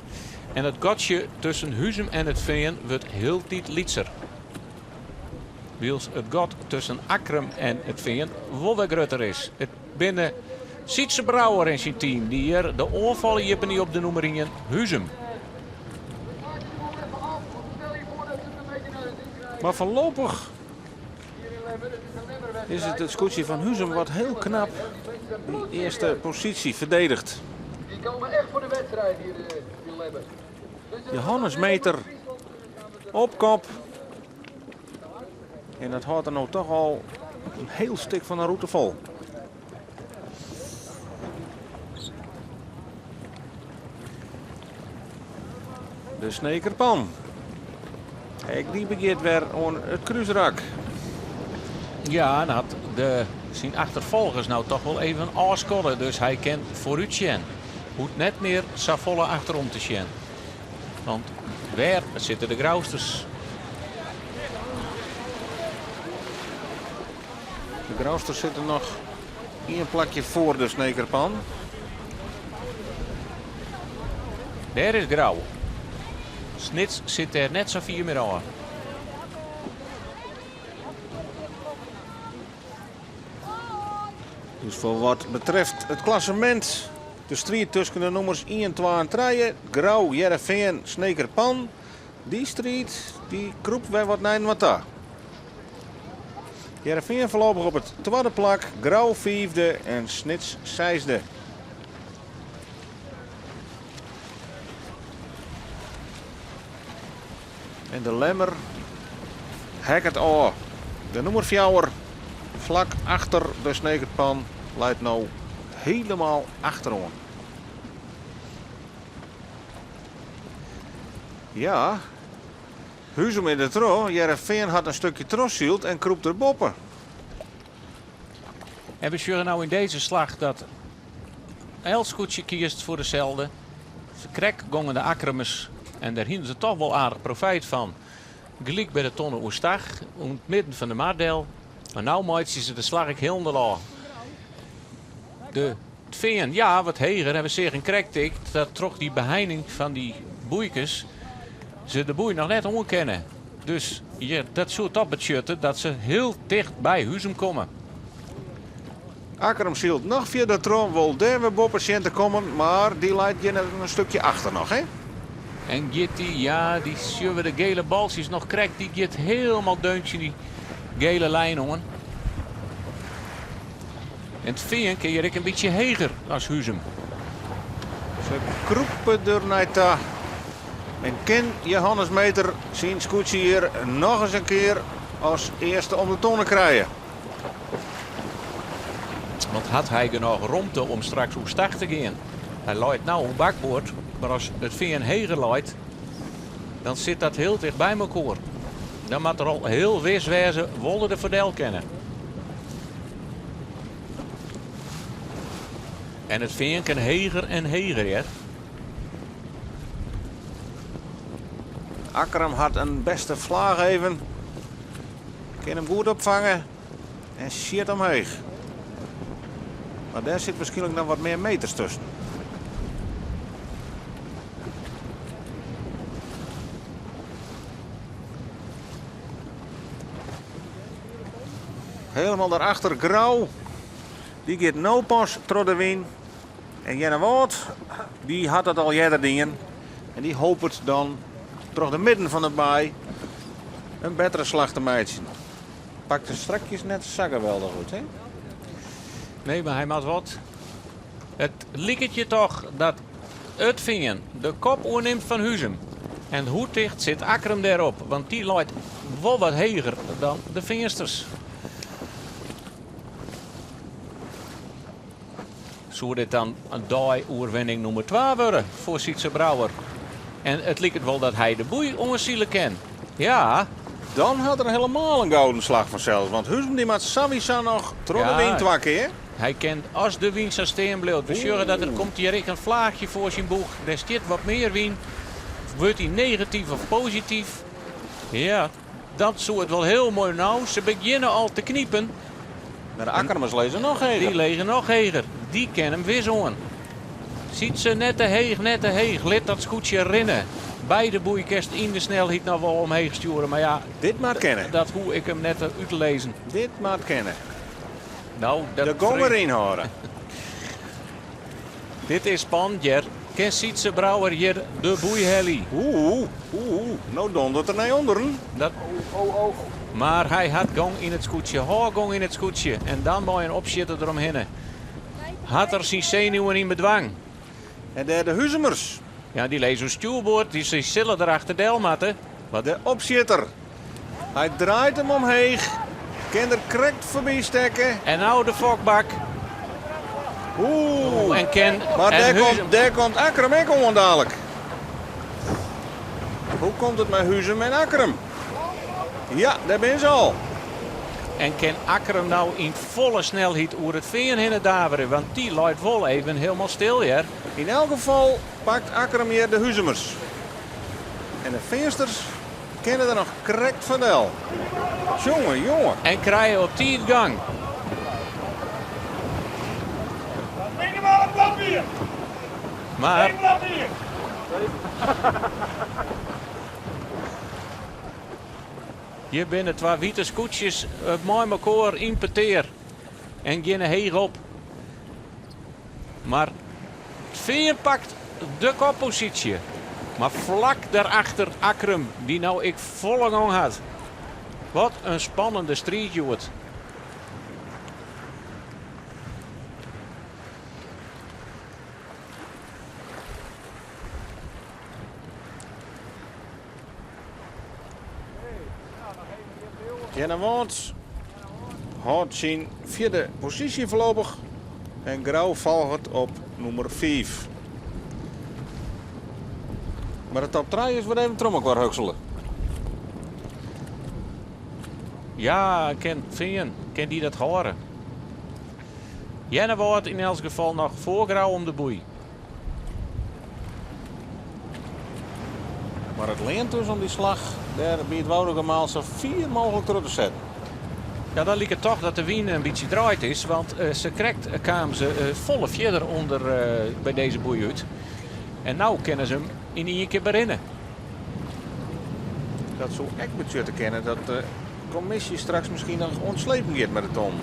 Speaker 2: en it gatsje tusken Huzum en It Fean wurdt hieltyd lytser. Wylst it gat tusken Akkrum en It Fean wol wer grutter is. It binne Sytze Brouwer en syn team dy't hjir de oanfal iepenje op de nûmer ien, Huzum.
Speaker 1: Mar foarlopich is it it skûtsje fan Huzum wat hiel knap dy earste posysje ferdediget. Johannes Meeter op kop. En dat hâldt er no toch al in hiel stik fan de rûte fol. De Snekerpan. Ek dy begjint wer oan it krúsrak.
Speaker 2: Ja, en hat de, syn achterfolgers no toch wol even ôfskodde. Dus hy kin foarút sjen. Hoecht net mear safolle achterom te sjen. Want wêr sitte de Grousters?
Speaker 1: De Grousters sitte noch ien plakje foar de Snekerpan.
Speaker 2: Dêr is Grou. Snits sit dêr net sa fier mear ôf.
Speaker 1: Dus foar wat betreft it klassemint, de striid tusken de nûmers 1, 2 en 3, Grou, Hearrenfean, Snekerpan, dy striid dy krûpt wer wat nei inoar ta. Hearrenfean foarlopich op it twadde plak, Grou fiifde en Snits seisde. En de Lemmer. Hekket ôf. De nûmer fjouwer flak achter de Snekerpan leit no helemaal achteroan. Ja, Huzum is der troch, Hearrenfean hat in stukje trochsyld en krûpt der boppe.
Speaker 2: En we sjogge no yn dizze slach dat elts skûtsje kiest foar deselde. Krekt gongen de Akkrumers en dêr hiene se toch wol aardich profijt fan. Gelyk by de tonne oerstach, oan it midden fan de mar del. Mar no meitsje se de slach ek hielendal ôf. De it fean, ja, wat heger en we seagen krekt ek dat troch dy beheining fan dy boeikes se de boei noch net oankinne. Dus ja, dat soe toch betsjutte dat se hiel ticht by Huzum komme.
Speaker 1: Akkrum sylt noch fierder troch, wol dêr wer boppe sjen te kommen, mar dy leit hjir net in stukje achter noch, hè?
Speaker 2: En giet dy, ja, dy sjogge we de gele baltsjes noch krekt, dy giet helemaal deun tsjin dy gele lijn oan. En it fean kin hjir ek in bytsje heger as Huzum.
Speaker 1: Se krûpe der nei ta en kin Jehannes Meeter syn skûtsje hjir noch ris in kear as earste om de tonne krije.
Speaker 2: Want hat hy genôch romte om straks oerstach te gean? Hy leit no oan bakboard, mar as it fean heger leit, dan sit dat hiel ticht by mekoar. Dan moat er al hiel wis wêze, wol er der foardel kinne. En it fean kin heger en heger, hear.
Speaker 1: Akkrum hat in bêste flaach even. Kin him goed opfange en sjit omheech. Mar dêr sit wierskynlik noch wat mear meters tusken. Helemaal daarachter Grou. Dy giet no pas troch de wyn. En Earnewâld, dy hat dat al earder dien. En dy hopet dan troch de midden fan de baai in bettere slach te meitsjen. Pakt de strakjes net sa geweldich út, hè?
Speaker 2: Nee, mar hy moat wat. It liket je toch dat it Fean de kop oernimt fan Huzum. En hoe ticht sit Akkrum dêrop? Want dy leit wol wat heger dan de Feansters. Soe dit dan in dei-oerwinning nûmer twa wurde foar Sytze Brouwer? En it liket wol dat hy de boei oansile kin. Ja.
Speaker 1: Dan hat er helemaal in gouden slach fansels, want Huzum dy moat sawiesa noch troch de wyn twa kear.
Speaker 2: Hy kin as de wyn sa stean bliuwt. We sjogge dat der komt hjir ek in flaachje foar syn boech. Dêr stiet wat mear wyn. Wurdt dy negatyf of posityf? Ja, dat soe it wol hiel moai. No, se begjinne al te knipen.
Speaker 1: Mar de Akkermers lizze noch heger.
Speaker 2: Dy lizze noch heger. Dy kin him wis oan. Sytze net te heech, net te heech. Lit dat skûtsje rinne. Beide boeikest yn de snelheid noch wol omheech stjoere. Mar ja,
Speaker 1: Dit moat kinne.
Speaker 2: Dat hoech ik him net út te lizzen.
Speaker 1: Dit moat kinne.
Speaker 2: No, dat
Speaker 1: De gong deryn hâlde.
Speaker 2: Dit is spannend hjir. Kin Sytze Brouwer hjir de boei helje?
Speaker 1: Oeh, oeh, no dondert er nei ûnderen.
Speaker 2: Dat... Mar hy hat gong yn it skûtsje, hâld gong yn it skûtsje en dan mei in opsjitter deromhinne. Hat er syn senuwen yn bedwang?
Speaker 1: En dêr de Huzumers.
Speaker 2: Ja, dy lizze oer stjoerboard, dy sille der achter del moatte.
Speaker 1: Wat de opsjitter. Hy draait him omheech, kin der krekt foarby stekke.
Speaker 2: En no de fokbak.
Speaker 1: Oeh,
Speaker 2: en kin,
Speaker 1: mar
Speaker 2: en
Speaker 1: dêr
Speaker 2: Huzum
Speaker 1: komt, dêr komt Akkrum ek oan dalik. Hoe komt it mei Huzum en Akkrum? Ja, dêr binne se al.
Speaker 2: En kin Akkrum no yn folle snelheid oer it fean hinne davere, want dy leit wol even hielendal stil hear.
Speaker 1: Yn elk gefal pakt Akkrum hjir de Huzumers. En de Feansters kinne der noch krekt foar del. Jonge, jonge.
Speaker 2: En krije op tiid gang.
Speaker 4: Minimaal in blad bier.
Speaker 2: Mar.
Speaker 4: Eén blad bier.
Speaker 2: Hjir binne twa wite skûtsjes mei mekoar yn petear en geane heech op. Mar it Fean pakt de kopposysje. Mar flak dêrachter Akkrum, dy't no ek folle gong hat. Wat in spannende striid hjoed.
Speaker 1: Earnewâld hâldt syn fjirde posysje foarlopich en Grou folget op nûmer fiif. Mar de top trije is wer even troch mekoar huksele.
Speaker 2: Ja, kin Fean, kin dy dat hâlde? Earnewâld yn elts gefal noch foar Grou om de boei.
Speaker 1: Mar it leant dus om dy slach dêr by it Woudagemaal sa fier mooglik troch te setten.
Speaker 2: Ja, dan liket toch dat de wyn in bytsje draaid is, want sakrekt kamen se folle fierder ûnder by dizze boei út. En no kinne se him yn ien kear berinne.
Speaker 1: Dat soe ek betsjutte kinne dat de kommisje straks miskien noch oan it slepen giet mei de tonnen.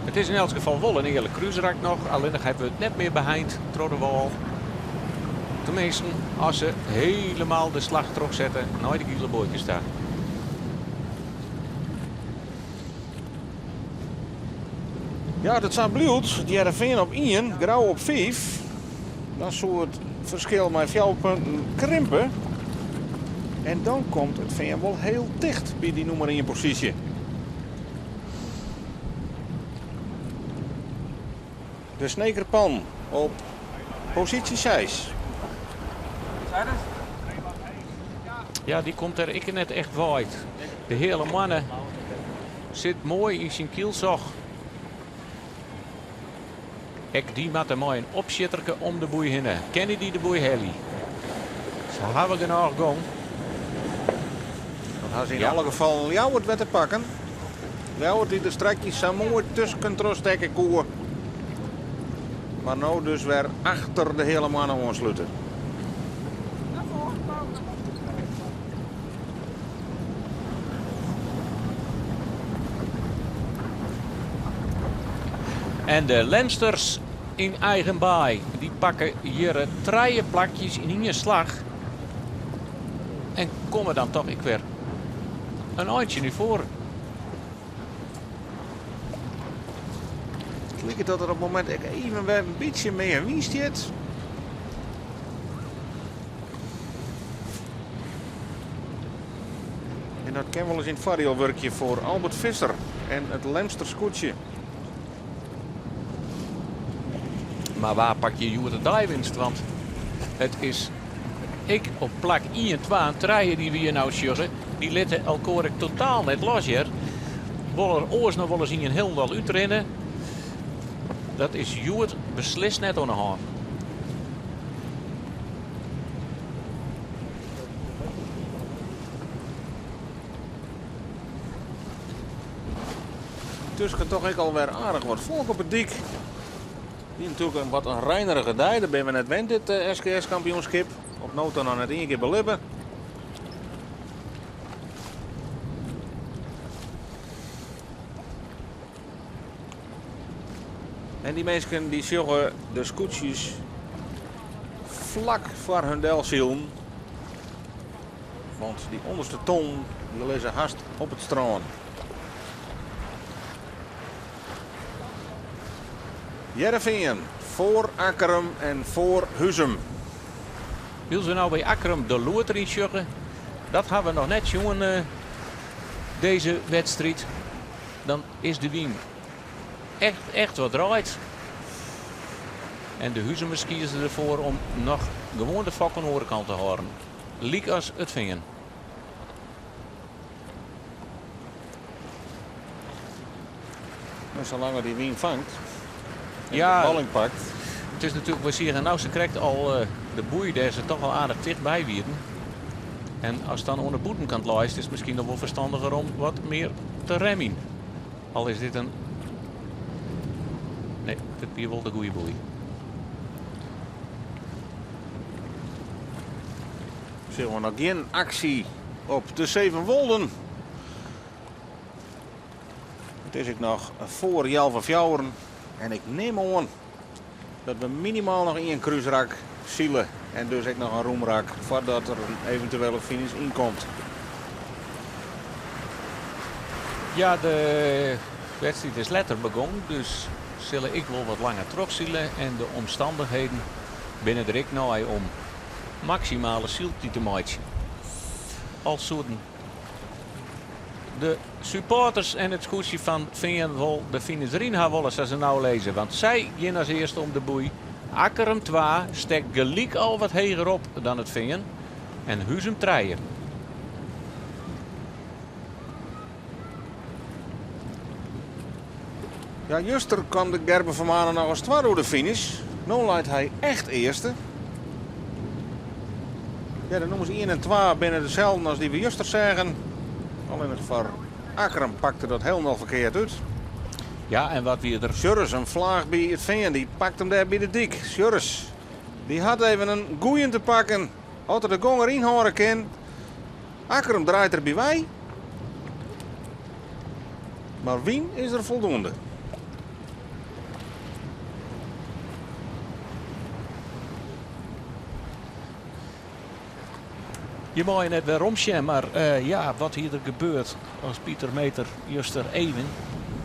Speaker 2: It is yn elts gefal wol in earlik krúsrak noch, allinnich hy wurdt net mear beheind troch de wâl. Teminsten, as se helemaal de slach trochsette nei de giele boaikes ta.
Speaker 1: Ja, as it sa bliuwt, it Hearrenfean op ien, Grou op fiif, dan soe it ferskil mei fjouwer punten krimpe. En dan komt it Fean wol hiel ticht by dy nûmer ien posysje. De Snekerpan op posysje seis.
Speaker 2: Ja, dy komt der ek net echt wei. De Heale Moanne sit moai yn syn kielzog. Ek dy moatte mei in opsjitterke om de boei hinne. Kinne dy de boei helje? Se hawwe genôch gong.
Speaker 1: Dan ha se yn alle gefallen Ljouwert wer te pakken. Ljouwert dy't der strakjes sa moai tusken trochstekke koe. Mar no dus wer achter de Heale Moanne oanslute.
Speaker 2: En de Lemsters yn eigen baai, dy pakke hjir trije plakjes yn ien slach en komme dan toch ek wer in eintsje nei foaren.
Speaker 1: It liket dat der op it momint ek even wer in bytsje mear wyn stiet. En dat kin wolris yn it foardiel wurkje foar Albert Visser en it Lemster skûtsje.
Speaker 2: Mar wa pakt hjir hjoed de deiwinst? Want it is ek op plak ien, twa en trije dy't we hjir no sjogge, dy litte elkoar ek totaal net los hjir. Wol er oars noch wolris ien hielendal útrinne. Dat is hjoed beslist net oan de hân.
Speaker 1: Yntusken toch ek alwer aardich wat folk op 'e dyk. Wie natuerlik in wat in reinerige dei, dêr binne we net wend dit SKS-kampioenskip. Op no ta noch net ien kear belibbe. En dy minsken dy sjogge de skûtsjes flak foar hun delsilen. Want dy ûnderste ton dy lizze hast op it strân. Hearrenfean foar Akkrum en foar Huzum.
Speaker 2: Wylst we no by Akkrum de load deryn sjogge, dat ha we noch net sjoen dizze wedstriid. Dan is de wyn echt, echt wat draaid. En de Huzumers kieze derfoar om noch gewoan de fok oan de oare kant te hâlden. Lykas it Fean.
Speaker 1: En salang't er dy wyn fangt en de balling pakt.
Speaker 2: It is natuerlik, we seagen no sakrekt al de boei dêr se toch al aardich tichtby wienen. En ast dan oan de bûtenkant leist, is it miskien noch wol ferstandiger om wat mear te remjen. Al is dit in. Nee, dit wie wol de goede boei.
Speaker 1: Sille we noch gjin aksje op de Sevenwolden. It is ek noch foar healwei fjouweren en ik nim oan dat we minimaal noch ien krúsrak sile en dus ek noch in rûmrak foardat der in eventuele finish ynkomt.
Speaker 2: Ja, de wedstriid is letter begûn, dus sille ek wol wat langer trochsile en de omstannichheden binne der ek nei om maksimale syltiid te meitsjen. Al soenen. de supporters en it skûtsje fan Fean wol de finish deryn ha wolle, sa se no lizze. Want sy gean as earste om de boei. Akkrum 2 stekt gelyk al wat heger op dan it Fean en Huzum 3.
Speaker 1: Ja, juster kwam de Gerben van Manen noch as twadde oer de finish. No leit hy echt earste. Ja, de nûmers ien en twa binne deselden as dy we juster seagen. Allinnich foar Akkrum pakte dat hielendal ferkeard út.
Speaker 2: Ja, en wat wie der?
Speaker 1: Sjurris, in flaach by it Fean, dy pakt him dêr by de dyk. Sjurris, dy hat even in goeien te pakken. As er de gong deryn hâlde kin. Akkrum draait der by wei. Mar wyn is der foldoende.
Speaker 2: Je meie net werom sjen, mar ja, wat hie der gebeurd as Pieter Meeter juster even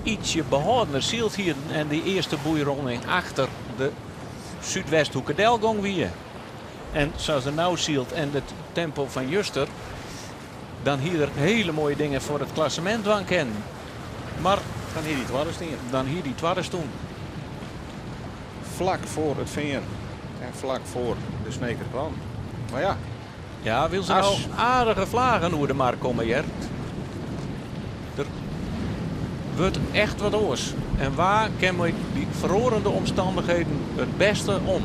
Speaker 2: ietsje behâldener syld hie en dy earste boeironding achter de Súdwesthoeke delgong wie. En sa as er no sylt en it tempo fan juster, dan hie er hele moaie dingen foar it klassemint dwaan kinnen. Mar
Speaker 1: dan hie dy twadde stien.
Speaker 2: Dan hie dy twadde stien.
Speaker 1: Flak foar it Fean en flak foar de Sneker Klan. Mar ja.
Speaker 2: Ja, wylst der no aardige flagen oer de mar komme hear. Der wurdt echt wat oars. En wa kin mei dy feroarende omstannichheden it bêste om?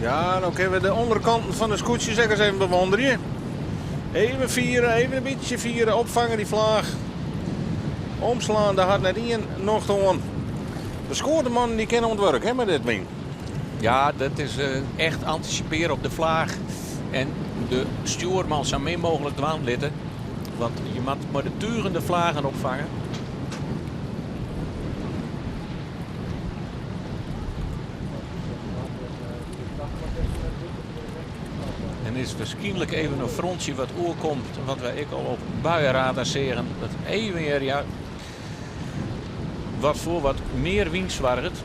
Speaker 1: Ja, no kinne we de ûnderkanten fan de skûtsjes ek ris even bewonderje. Even fiere, even in bytsje fiere, opfange dy flaach. Omslaan, dêr hat net ien nocht oan. De skoardemannen dy kinne oan it wurk hè, mei dit wyn.
Speaker 2: Ja, dat is echt antisipearje op de flaach en de stjoerman sa min mooglik dwaan litte. Want je moat mei de tugen de flagen opfange. En is waarskynlik even in frontsje wat oerkomt, wat wy ek al op buienradar seagen, dat even hjir, ja, wat foar wat mear wyn soarget.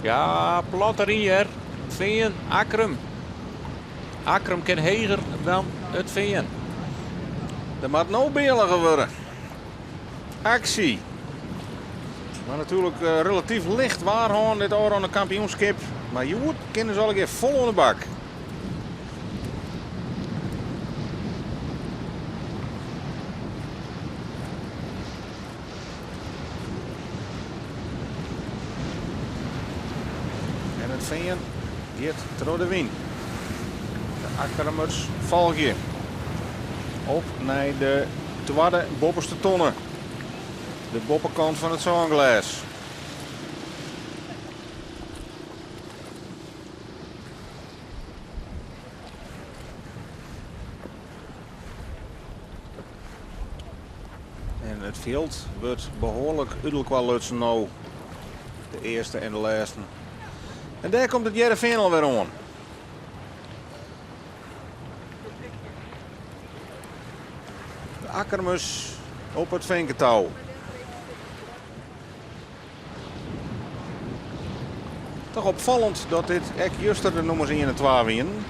Speaker 2: Ja, plat deryn hear. Fean, Akkrum. Akkrum kin heger dan it Fean.
Speaker 1: Der moat no bealige wurde. Aksje. Mar natuerlik relatyf licht waar hân dit ôfrûne kampioenskip. Mar hjoed kinne se allegear fol oan de bak. En it Fean giet troch de wyn. De Akkrumers folgje op nei de twadde boppeste tonne. De boppekant fan it sânglês. En it fjild wurdt behoarlik út elkoar lutsen no. De earste en de lêsten. En dêr komt it Hearrenfean alwer oan. De Akkermers op it Finketou. Toch opfallend dat dit ek juster de nûmers ien en twa wienen.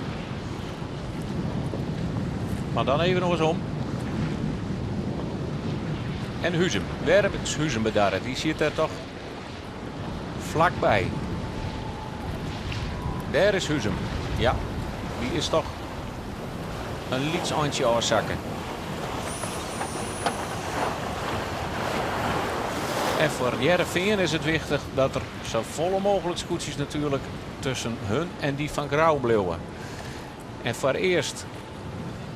Speaker 2: Mar dan even noch ris om. En Huzum. Wêr is Huzum bedarre? Dy siet dêr toch flakby. Dêr is Huzum. Ja, dy is toch in lyts eintsje ôfsakke. En foar Hearrenfean is it wichtich dat der safolle mooglik skûtsjes natuerlik tusken hun en dy fan Grou bliuwe. En foarearst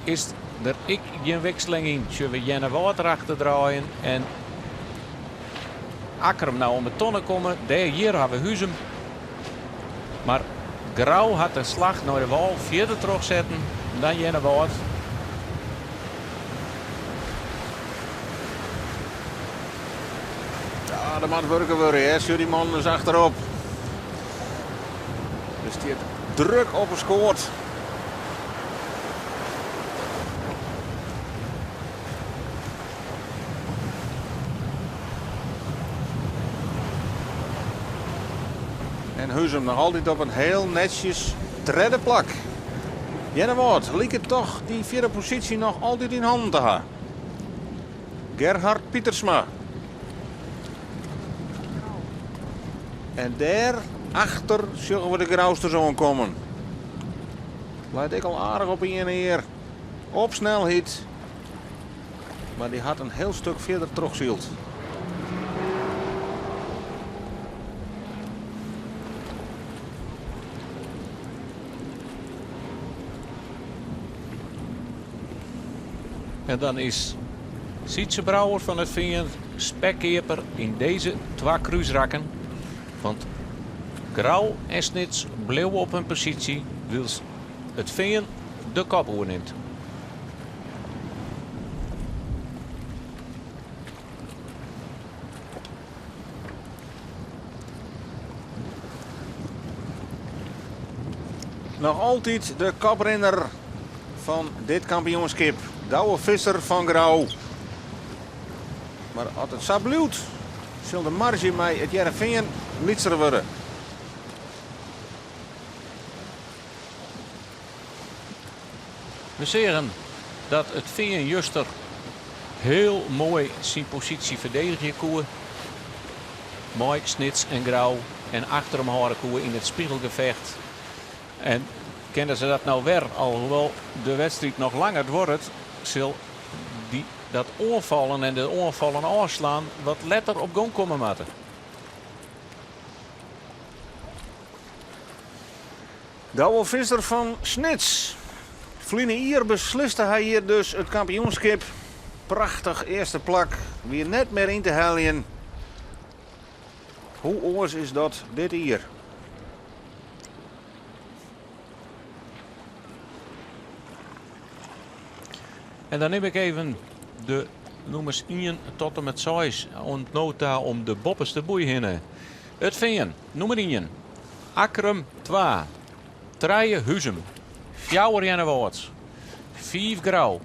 Speaker 2: is der ek gjin wikseling yn. Sjogge we Earnewâld derachter draaien en Akkrum no om de tonne komme. Dêr hjir ha we Huzum. Mar Grou hat de slach nei de wâl fierder trochsetten dan Earnewâld.
Speaker 1: Ja, der moat wurke wurde, hè. Sjoch dy mannen ris achterop. Der stiet druk op 'e skoat. En Huzum noch altyd op in hiel netsjes tredde plak. Earnewâld liket toch dy fjirde posysje noch altyd yn hannen te ha. Gerhard Pietersma. En dêr achter sjogge we de Grousters oankommen. Leit ek al aardich op ien ear. Op snelheid. Mar dy hat in hiel stik fierder trochsyld.
Speaker 2: En dan is Sytze Brouwer fan It Fean spekkeaper yn dizze twa krúsrakken. Want Grou en Snits bliuwe op hun posysje, wylst It Fean de kop oernimt.
Speaker 1: Noch altyd de koprinner fan dit kampioenskip, Douwe Visser fan Grou. Mar as it sa bliuwt, sil de marzje mei It Hearrenfean lytser wurde.
Speaker 2: We seagen dat It Fean juster hiel moai syn posysje ferdedigje koe mei Snits en Grou en achter him hâlde koe yn it spigelgefecht. En kinne se dat no wer, alhoewol de wedstriid noch langer duorret, sil dy dat oanfallen en de oanfallen ôfslaan wat letter op gong komme moatte.
Speaker 1: Douwe Visser fan Snits. Ferline jier besliste hy hjir dus it kampioenskip. Prachtich earste plak, wie net mear yn te heljen. Hoe oars is dat dit jier?
Speaker 2: En dan nim ik even de nûmers 1 tot en met 6 oant no ta om de boppeste boei hinne. It Fean, nûmer 1, Akkrum 2, 3 Huzum, 4 Earnewâld, 5 Grou,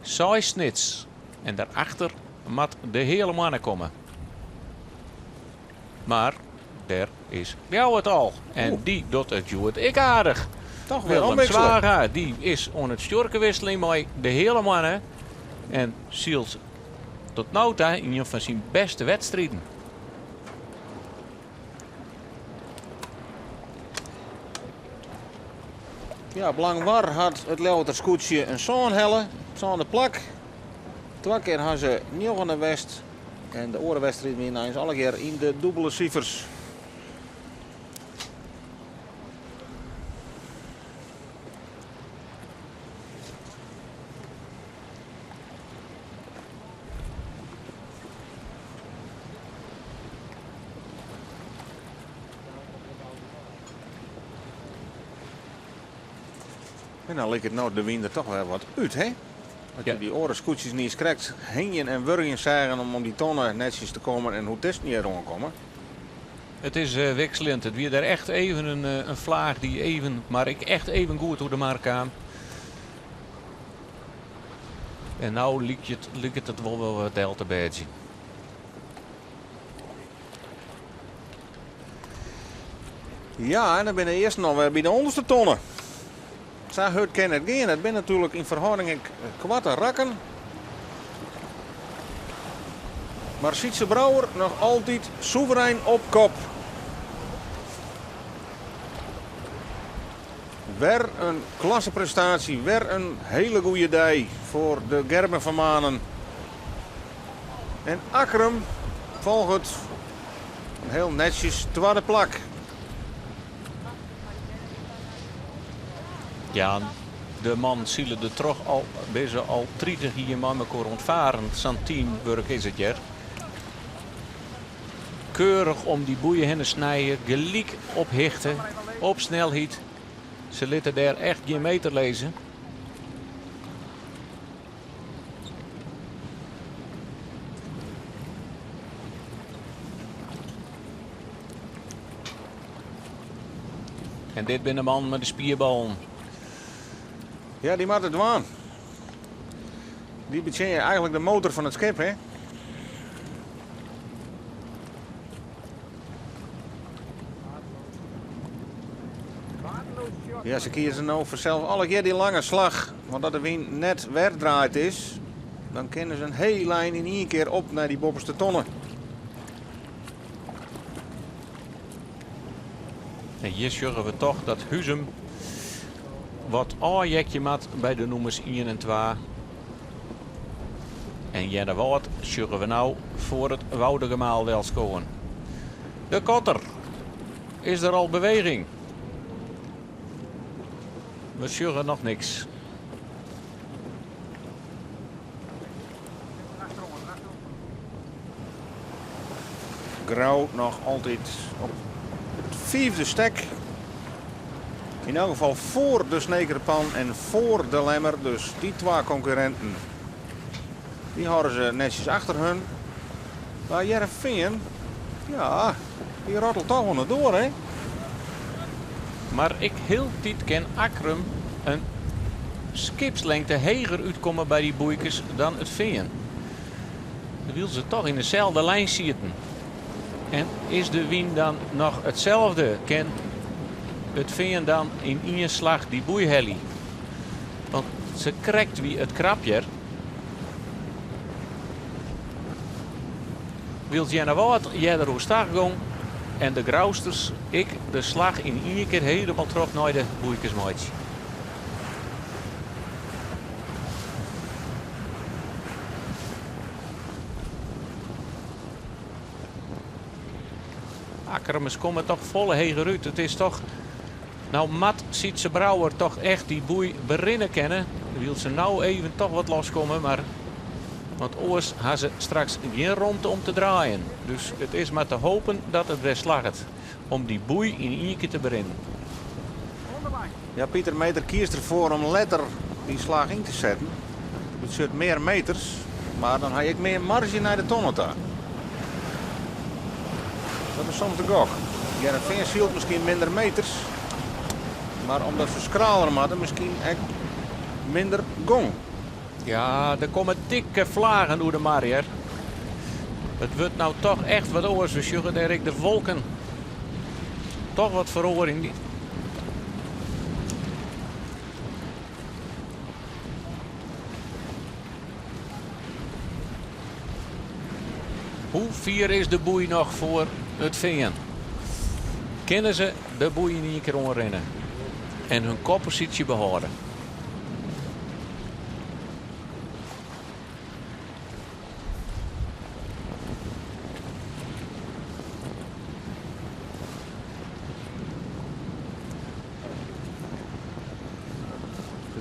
Speaker 2: 6 Snits en dêrachter moat de Heale Moanne komme. Mar dêr is Ljouwert al en dy docht it hjoed ek aardich.
Speaker 1: Toch wer
Speaker 2: Willem
Speaker 1: omwiksele.
Speaker 2: Zwaga dy is oan it stjoerke wikseljen mei de Heale Moanne en sylt tot no ta ien fan syn bêste wedstriden.
Speaker 1: Ja, op Langwar hat it Ljouwerter skûtsje in sân helle, sânde plak. Twa kear ha se njoggende west en de oare wedstriden wiene eins allegear yn de dûbele sifers. En dan liket no de wyn der toch wer wat út, hè? As je dy oare skûtsjes niis krekt hingjen en wurgjen seagen om om dy tonne netsjes te kommen en hoe't dizzen hjir oankomme.
Speaker 2: It is wikseljend. It wie dêr echt even in flaach dy't even, mar ek echt even goed oer de mar kaam. En no liket it wol wer wat del te bêdzjen.
Speaker 1: Ja, en dan binne de earsten alwer by de ûnderste tonne. Sa hurd kin it gean. It binne natuerlik yn ferhâlding ek koarte rakken. Mar Sytze Brouwer noch altyd soeverein op kop. Wer in klasseprestaasje, wer in hiele goede dei foar de Gerben van Manen. En Akkrum folget in hiel netsjes twadde plak.
Speaker 2: Ja, de mannen sile der troch al binne se al 30 jier mei mekoar oan it faren. Sa'n teamwurk is it hjir. Keurich om dy boeien hinne snije, gelyk op hichte, op snelheid. Se litte dêr echt gjin meter lizze. En dit binne de mannen mei de spierballen.
Speaker 1: Ja, dy moatte it dwaan. Dy betsjinje eigenlik de motor fan it skip, hè? Ja, se kieze no fansels allegear dy lange slach, want as de wyn net werdraaid is, dan kinne se in hiel ein yn ien kear op nei dy boppeste tonne.
Speaker 2: En hjir sjogge we toch dat Huzum wat ôfjekje moat by de nûmers ien en twa. En Earnewâld sjogge we no foar it Woudagemaal delskowen. De kotter. Is der al beweging? We sjogge noch niks.
Speaker 1: Grou noch altyd op it fiifde stek. Yn elk gefal foar de Snekerpan en foar de Lemmer. Dus dy twa konkurrinten dy hâlde se netsjes achter hun. Mar Hearrenfean, ja, dy rottelt toch oan de doar, hè?
Speaker 2: Mar ek hieltyd kin Akkrum in skipslengte heger útkomme by dy boeikes dan it Fean. Wylst se toch yn deselde lijn sieten. En is de wyn dan noch itselde? Kin it Fean dan yn ien slach dy boei helje? Want se krekt wie it krap hjir. Wylst Earnewâld earder oerstach gong en de Grousters ek de slach yn ien kear helemaal troch nei de boeikes meitsje. Akkermers komme toch folle heger út. It is toch, no moat Sytze Brouwer toch echt dy boei berinne kinne. Wylst se no even toch wat loskomme, mar want oars ha se straks gjin romte om te draaien. Dus it is mar te hopen dat it wer slagget om dy boei yn ien kear te berinnen.
Speaker 1: Ja, Pieter Meeter kiest derfoar om letter dy slach yn te setten. Dat betsjut mear meters, mar dan ha je ek mear marge nei de tonne ta. Dat is soms de gok. Hearrenfean sylt miskien minder meters, mar omdat se skraler moatte, miskien ek minder gong.
Speaker 2: Ja, der komme dikke flagen oer de mar hear. It wurdt no toch echt wat oars. We sjogge dêr ek de wolken toch wat feroarjen. Hoe fier is de boei noch foar it Fean? Kinne se de boei yn ien kear oanrinne en hun kopposysje behâlde?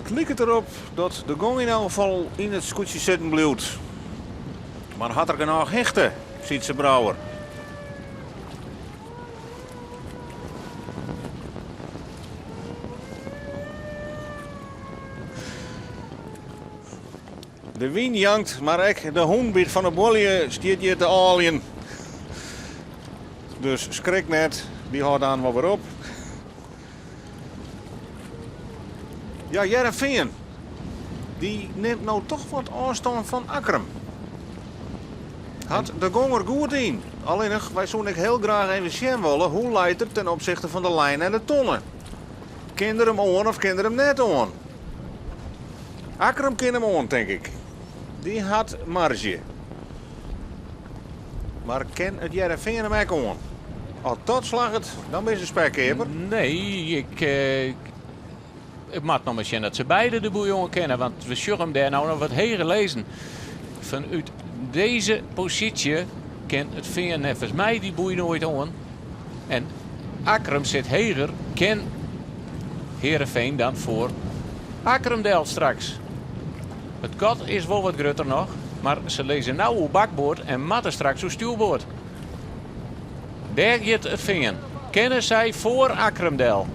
Speaker 1: It liket derop dat de gong yn elk gefal yn it skûtsje sitten bliuwt. Mar hat er genôch hichte, Sytze Brouwer? De wyn jankt, mar ek de hûn byt fan 'e buorlju stiet hjir te âljen. Dus skrik net, dy hâldt dan wol wer op. Ja, Hearrenfean, dy nimt no toch wat ôfstân fan Akkrum. Hat de gong er goed yn. Allinnich, wy soene ek hiel graach even sjen wolle hoe leit er ten opsichte fan de lijn en de tonne. Kin er him oan of kin er him net oan? Akkrum kin him oan, tink ik. Dy hat marge. Mar kin it Hearrenfean him ek oan? As dat slagget, dan binne se spekkeaper.
Speaker 2: Nee, ik, ik moat noch mar sjen dat se beide de boei oan kinne, want we sjogge him dêr no noch wat heger lizzen. Fanút dizze posysje kin it Fean neffens my dy boei noait oan. En Akkrum sit heger, kin Heerenveen dan foar Akkrum del straks. It gat is wol wat grutter noch, mar se lizze no oer bakboard en moatte straks oer stjoerboard. Dêr giet it Fean. Kinne sy foar Akkrum del?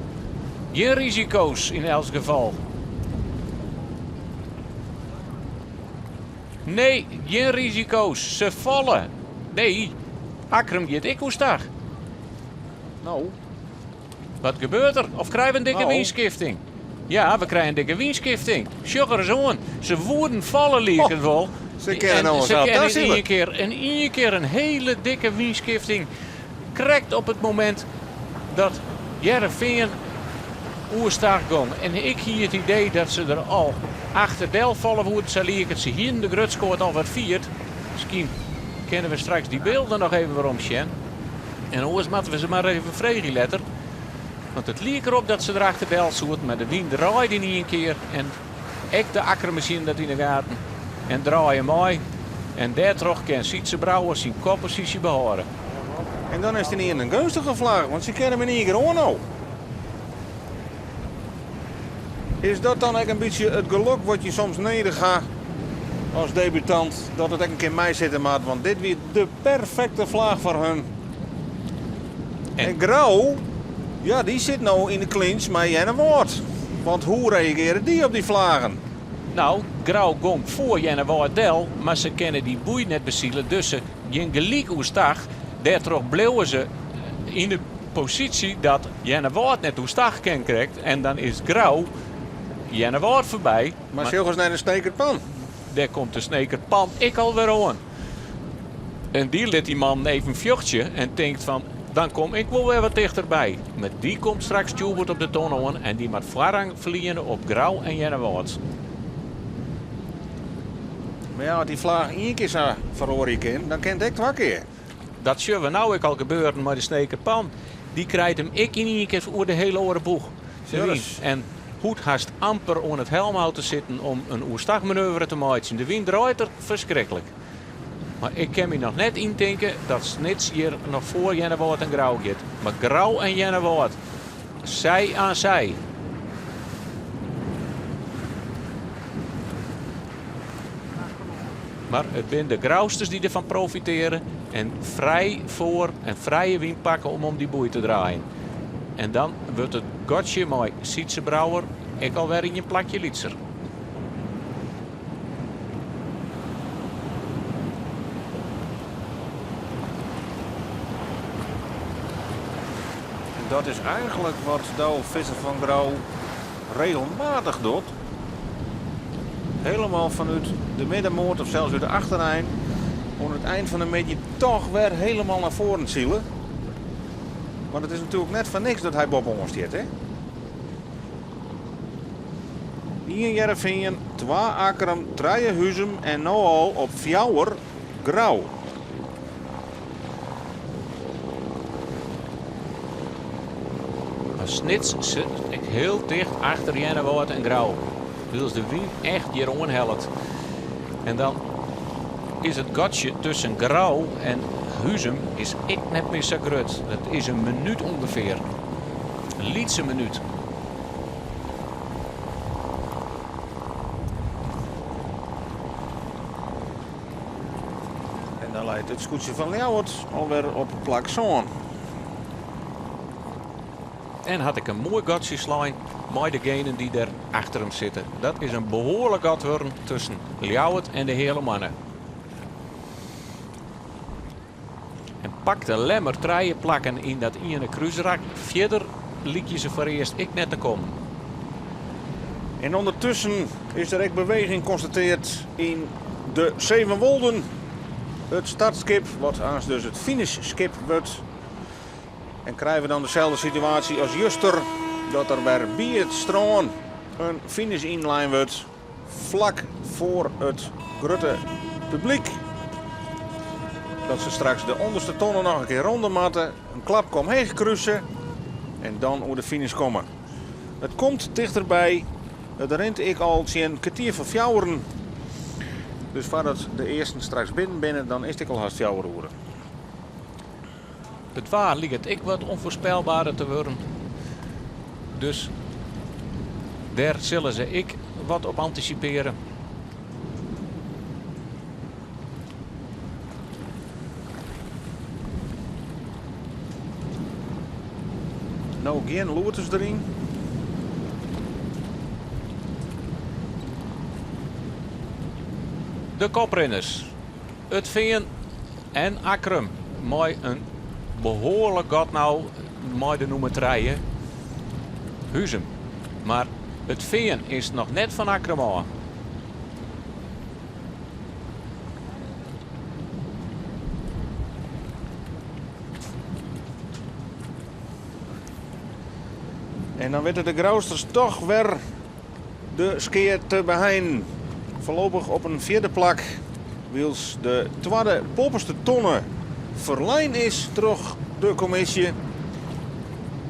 Speaker 2: Gjin risiko's yn elts gefal. Nee, gjin risiko's. Se falle. Nee, Akkrum giet ek oerstach.
Speaker 1: No.
Speaker 2: Wat gebeurt der? Of krije we in dikke
Speaker 1: No.
Speaker 2: wynskifting? Ja, we krije in dikke wynskifting. Sjoch ris oan. Se woenen falle, liek it wol.
Speaker 1: Se kinne
Speaker 2: En
Speaker 1: no
Speaker 2: se
Speaker 1: zelf
Speaker 2: kinne
Speaker 1: daar
Speaker 2: yn
Speaker 1: zitten.
Speaker 2: ien kear, in ien kear in hele dikke wynskifting. Krekt op it momint dat Hearrenfean. oerstach gong. En ik hie it idee dat se der al achter del falle woenen, sa liek it. Se hienen de grutskoat al wat fierd. Miskien kinne we straks dy bylden noch even werom sjen. En oars moatte we se mar even freegje letter. Want it liek derop dat se der achter del soeten, mar de wyn draaide yn ien kear en ek de Akkrumers hienen dat yn de gaten en draaie mei. En dêrtroch kin Sytze Brouwer syn kopposysje behâlde.
Speaker 1: En dan is it ynienen in geunstige flagge, want sy kinne him yn ien kear oan no. Is dat dan ek in bytsje it gelok wat je soms nedich ha as debutant, dat it ek in kear meisitte moat? Want dit wie de perfekte flagge foar hun. En Grou, ja, dy sit no yn de clinch mei Earnewâld. Want hoe reagearje dy op dy flaggen?
Speaker 2: No, Grou gong foar Earnewâld del, mar se kinne dy boei net besile, dus se gean gelyk oerstach. Dêrtroch bliuwe se yn de posysje dat Earnewâld net oerstach kin krekt en dan is Grou Earnewâld foarby.
Speaker 1: Mar sjoch ris nei de Sneker Pan.
Speaker 2: Dêr komt de Sneker Pan ek alwer oan. En dy lit dy mannen even fjochtsje en tinkt fan dan kom ik wol wer wat tichterby. Mar dy komt straks stjoerboard op de tonne oan en dy moat foarrang ferliene op Grou en Earnewâld.
Speaker 1: Mar ja, as dy flaach ien kear sa feroarje kin, dan kin it ek twa kear.
Speaker 2: Dat sjogge we no ek al gebeuren mei de Sneker Pan. Dy krijt him ek yn ien kear oer de hele oare boech. De wyn. En hoecht hast amper oan it helmhout te sitten om in oerstachmanoeuvre te meitsjen. De wyn draait der ferskriklik. Mar ik kin my noch net yntinke dat Snits hjir noch foar Earnewâld en Grou giet. Mar Grou en Earnewâld, sy aan sy. Mar it binne de Grousters dy't derfan profiteare en frij foar en frije wyn pakke om om dy boei te draaien. En dan wurdt it gatsje mei Sytze Brouwer ek alwer ien plakje lytser.
Speaker 1: En dat is eigenlik wat Douwe Visser fan Grou regelmatich docht. Helemaal fanút de middenmoat of sels út de achterein. Oan it ein fan de middei toch wer helemaal nei foaren sile. Want it is natuerlik net foar niks dat hy boppe-oan stiet, hè? Ien Hearrenfean, twa Akkrum, trije Huzum en no al op fjouwer Grou.
Speaker 2: Mar Snits sit ek hiel ticht achter Earnewâld en Grou. Wylst de wyn echt hjir oanhellet. En dan is it gatsje tusken Grou en Huzum is ek net mear sa grut. Dat is in minút ûngefear. In lytse minút.
Speaker 1: En dan leit it skûtsje fan Ljouwert alwer op plak sân.
Speaker 2: En hat ek in moai gatsje slein mei degenen dy't der achter him sitte. Dat is in behoarlik gat wurden tusken Ljouwert en de Heale Moanne. En pakt de Lemmer trije plakken yn dat iene krúsrak. Fierder lykje se foarearst ek net te kommen.
Speaker 1: En ûndertusken is der ek beweging konstateard yn de Sevenwolden. It startskip, wat aanst dus it finishskip wurdt. En krije we dan deselde situaasje as juster, dat der wer by it strân in finish ynlein wurdt, flak foar it grutte publyk. Dat se straks de ûnderste tonne noch in kear ronde moatte, in klapke omheech kruse en dan oer de finish komme. It komt tichterby, it rint ek al tsjin kertier foar fjouweren. Dus foardat de earsten straks binnen binne, dan is it ek al hast fjouwer oere.
Speaker 2: It waar liket ek wat ûnfoarspelbaarder te wurden. Dus dêr sille se ek wat op antisipearje.
Speaker 1: No gjin looters deryn.
Speaker 2: De koprinners. It Fean en Akkrum mei in behoarlik gat no mei de nûmer trije, Huzum. Mar It Fean is noch net fan Akkrum ôf.
Speaker 1: En dan witte de Grousters toch wer de skea te beheinen. Foarlopich op in fjirde plak, wylst de twadde boppeste tonne ferlein is troch de kommisje.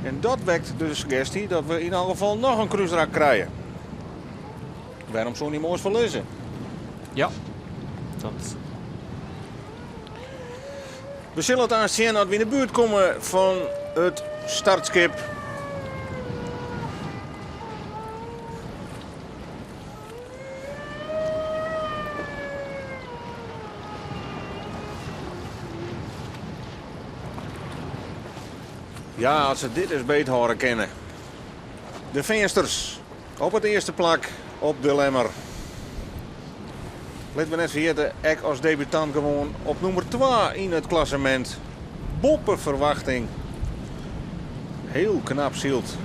Speaker 1: En dat wekt de suggesty dat we yn elk gefal noch in krúsrak krije. Wêrom soene je moais ferlizze?
Speaker 2: Ja, dat.
Speaker 1: We sille it aanst sjen as we yn de buert komme fan it startskip. Ja, as se dit ris beethâlde kinne. De Feansters op it earste plak op De Lemmer. Lit we net ferjitte, ek as debutant gewoan op nûmer twa yn it klassemint. Boppe ferwachting. Heel knap syld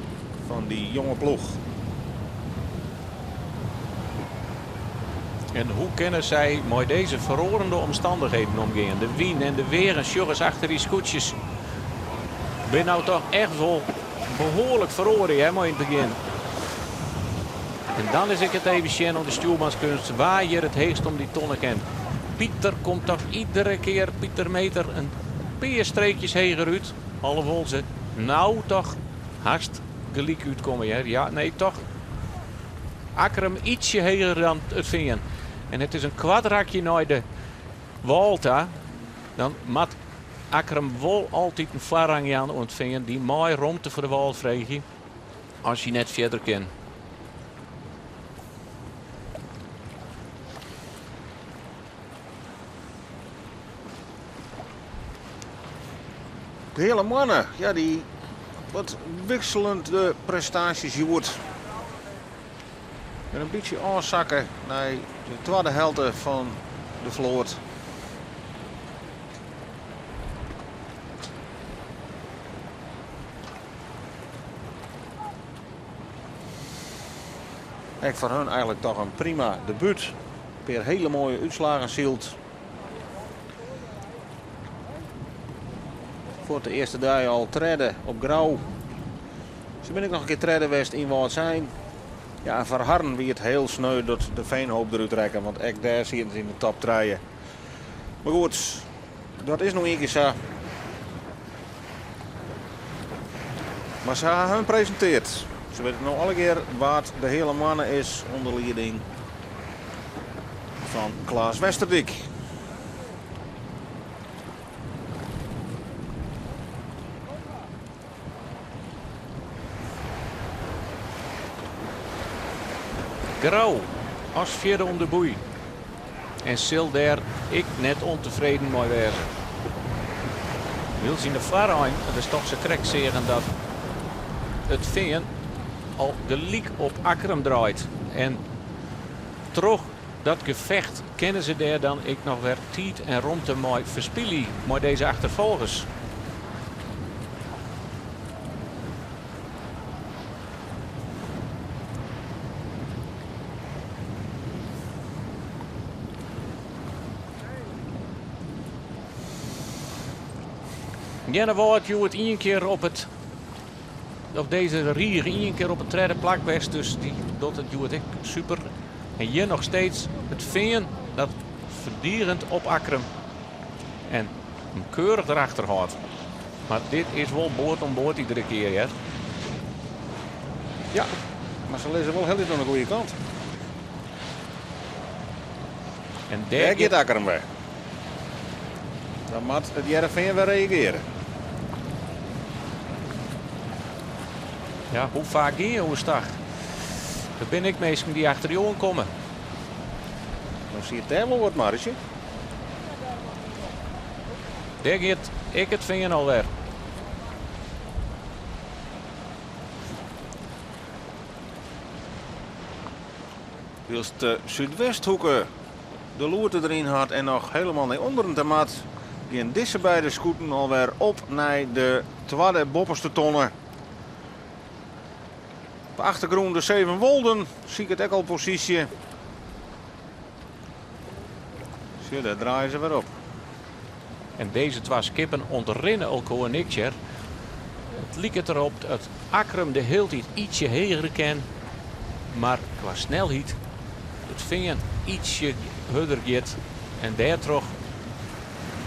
Speaker 1: fan dy jonge ploech.
Speaker 2: En hoe kinne sy mei dizze feroarende omstannichheden omgean? De wyn en de weagen, sjoch ris achter dy skûtsjes. Binne no toch echt wol behoarlik feroare hè, mei yn it begjin. En dan is ek it even sjen oan de stjoermanskunst wa hjir it heechst om dy tonne kin. Pieter komt toch iedere kear, Pieter Meter, in pear streekjes heger út. Alhoewol se no toch hast gelyk útkomme hear. Ja, nee, toch Akkrum ietsje heger dan it Fean. En it is in koart rakje nei de wâl ta. Dan moat Akkrum wol altyd in foarrang jaan oan it Fean. Dy mei romte foar de wâl freegje as hy net fierder kin.
Speaker 1: De Heale Moanne, ja, dy wat wikseljende prestaasjes hjoed. Wer in bytsje ôfsakke nei de twadde helte fan de float. Ek foar hun eigenlik toch in prima debút. In pear hiele moaie útslaggen syld. Foar de earste dei al tredde op Grou. Se binne ek noch in kear tredde west yn Wâldsein. Ja, en foar harren wie it hiel sneu dat de Veenhoop derút rekke, want ek dêr sieten se yn de top trije. Mar goed, dat is no ien kear sa. Mar se ha hun presinteard. Se witte no allegear wa't de Heale Moanne is ûnder lieding fan Klaas Westerdyk.
Speaker 2: Grou as fjirde om de boei en sil dêr ek net ûntefreden mei wêze. Wylst yn de foarein we toch sa krekt seagen dat it Fean al gelyk op Akkrum draait en troch dat gefecht kinne se dêr dan ek noch wer tiid en romte mei ferspylje mei dizze achterfolgers. Earnewâld hjoed ien kear op it op dizze rige ien kear op it tredde plak west, dus dy docht it hjoed ek super. En hjir noch steeds it Fean dat ferdigenjend op Akkrum en him keurich derachter hâldt. Mar dit is wol board om board iedere kear, hear.
Speaker 1: Ja, mar se lizze wol hieltyd oan de goede kant.
Speaker 2: En dêr
Speaker 1: giet Akkrum wer. Dan moat it Hearrenfean wer reagearje.
Speaker 2: Ja, hoe faak gean je oerstach? Der binne ek minsken dy't achter je oan komme.
Speaker 1: Dan siet dêr wol wat marzje.
Speaker 2: Dêr giet ek it Fean alwer.
Speaker 1: Wylst de Súdwesthoeke de loerte deryn hat en noch hielendal nei ûnderen ta moat, gean dizze beide skûten alwer op nei de twadde boppeste tonne. Op de achtergrûn de Sevenwolden siket ek al posysje. Sjoch, dêr draaie se wer op.
Speaker 2: En dizze twa skippen ûntrinne elkoar niks, hear. It liket derop dat Akkrum de hieltyd ytsje heger kin, mar kwa snelheid it Fean ytsje hurder giet en dêrtroch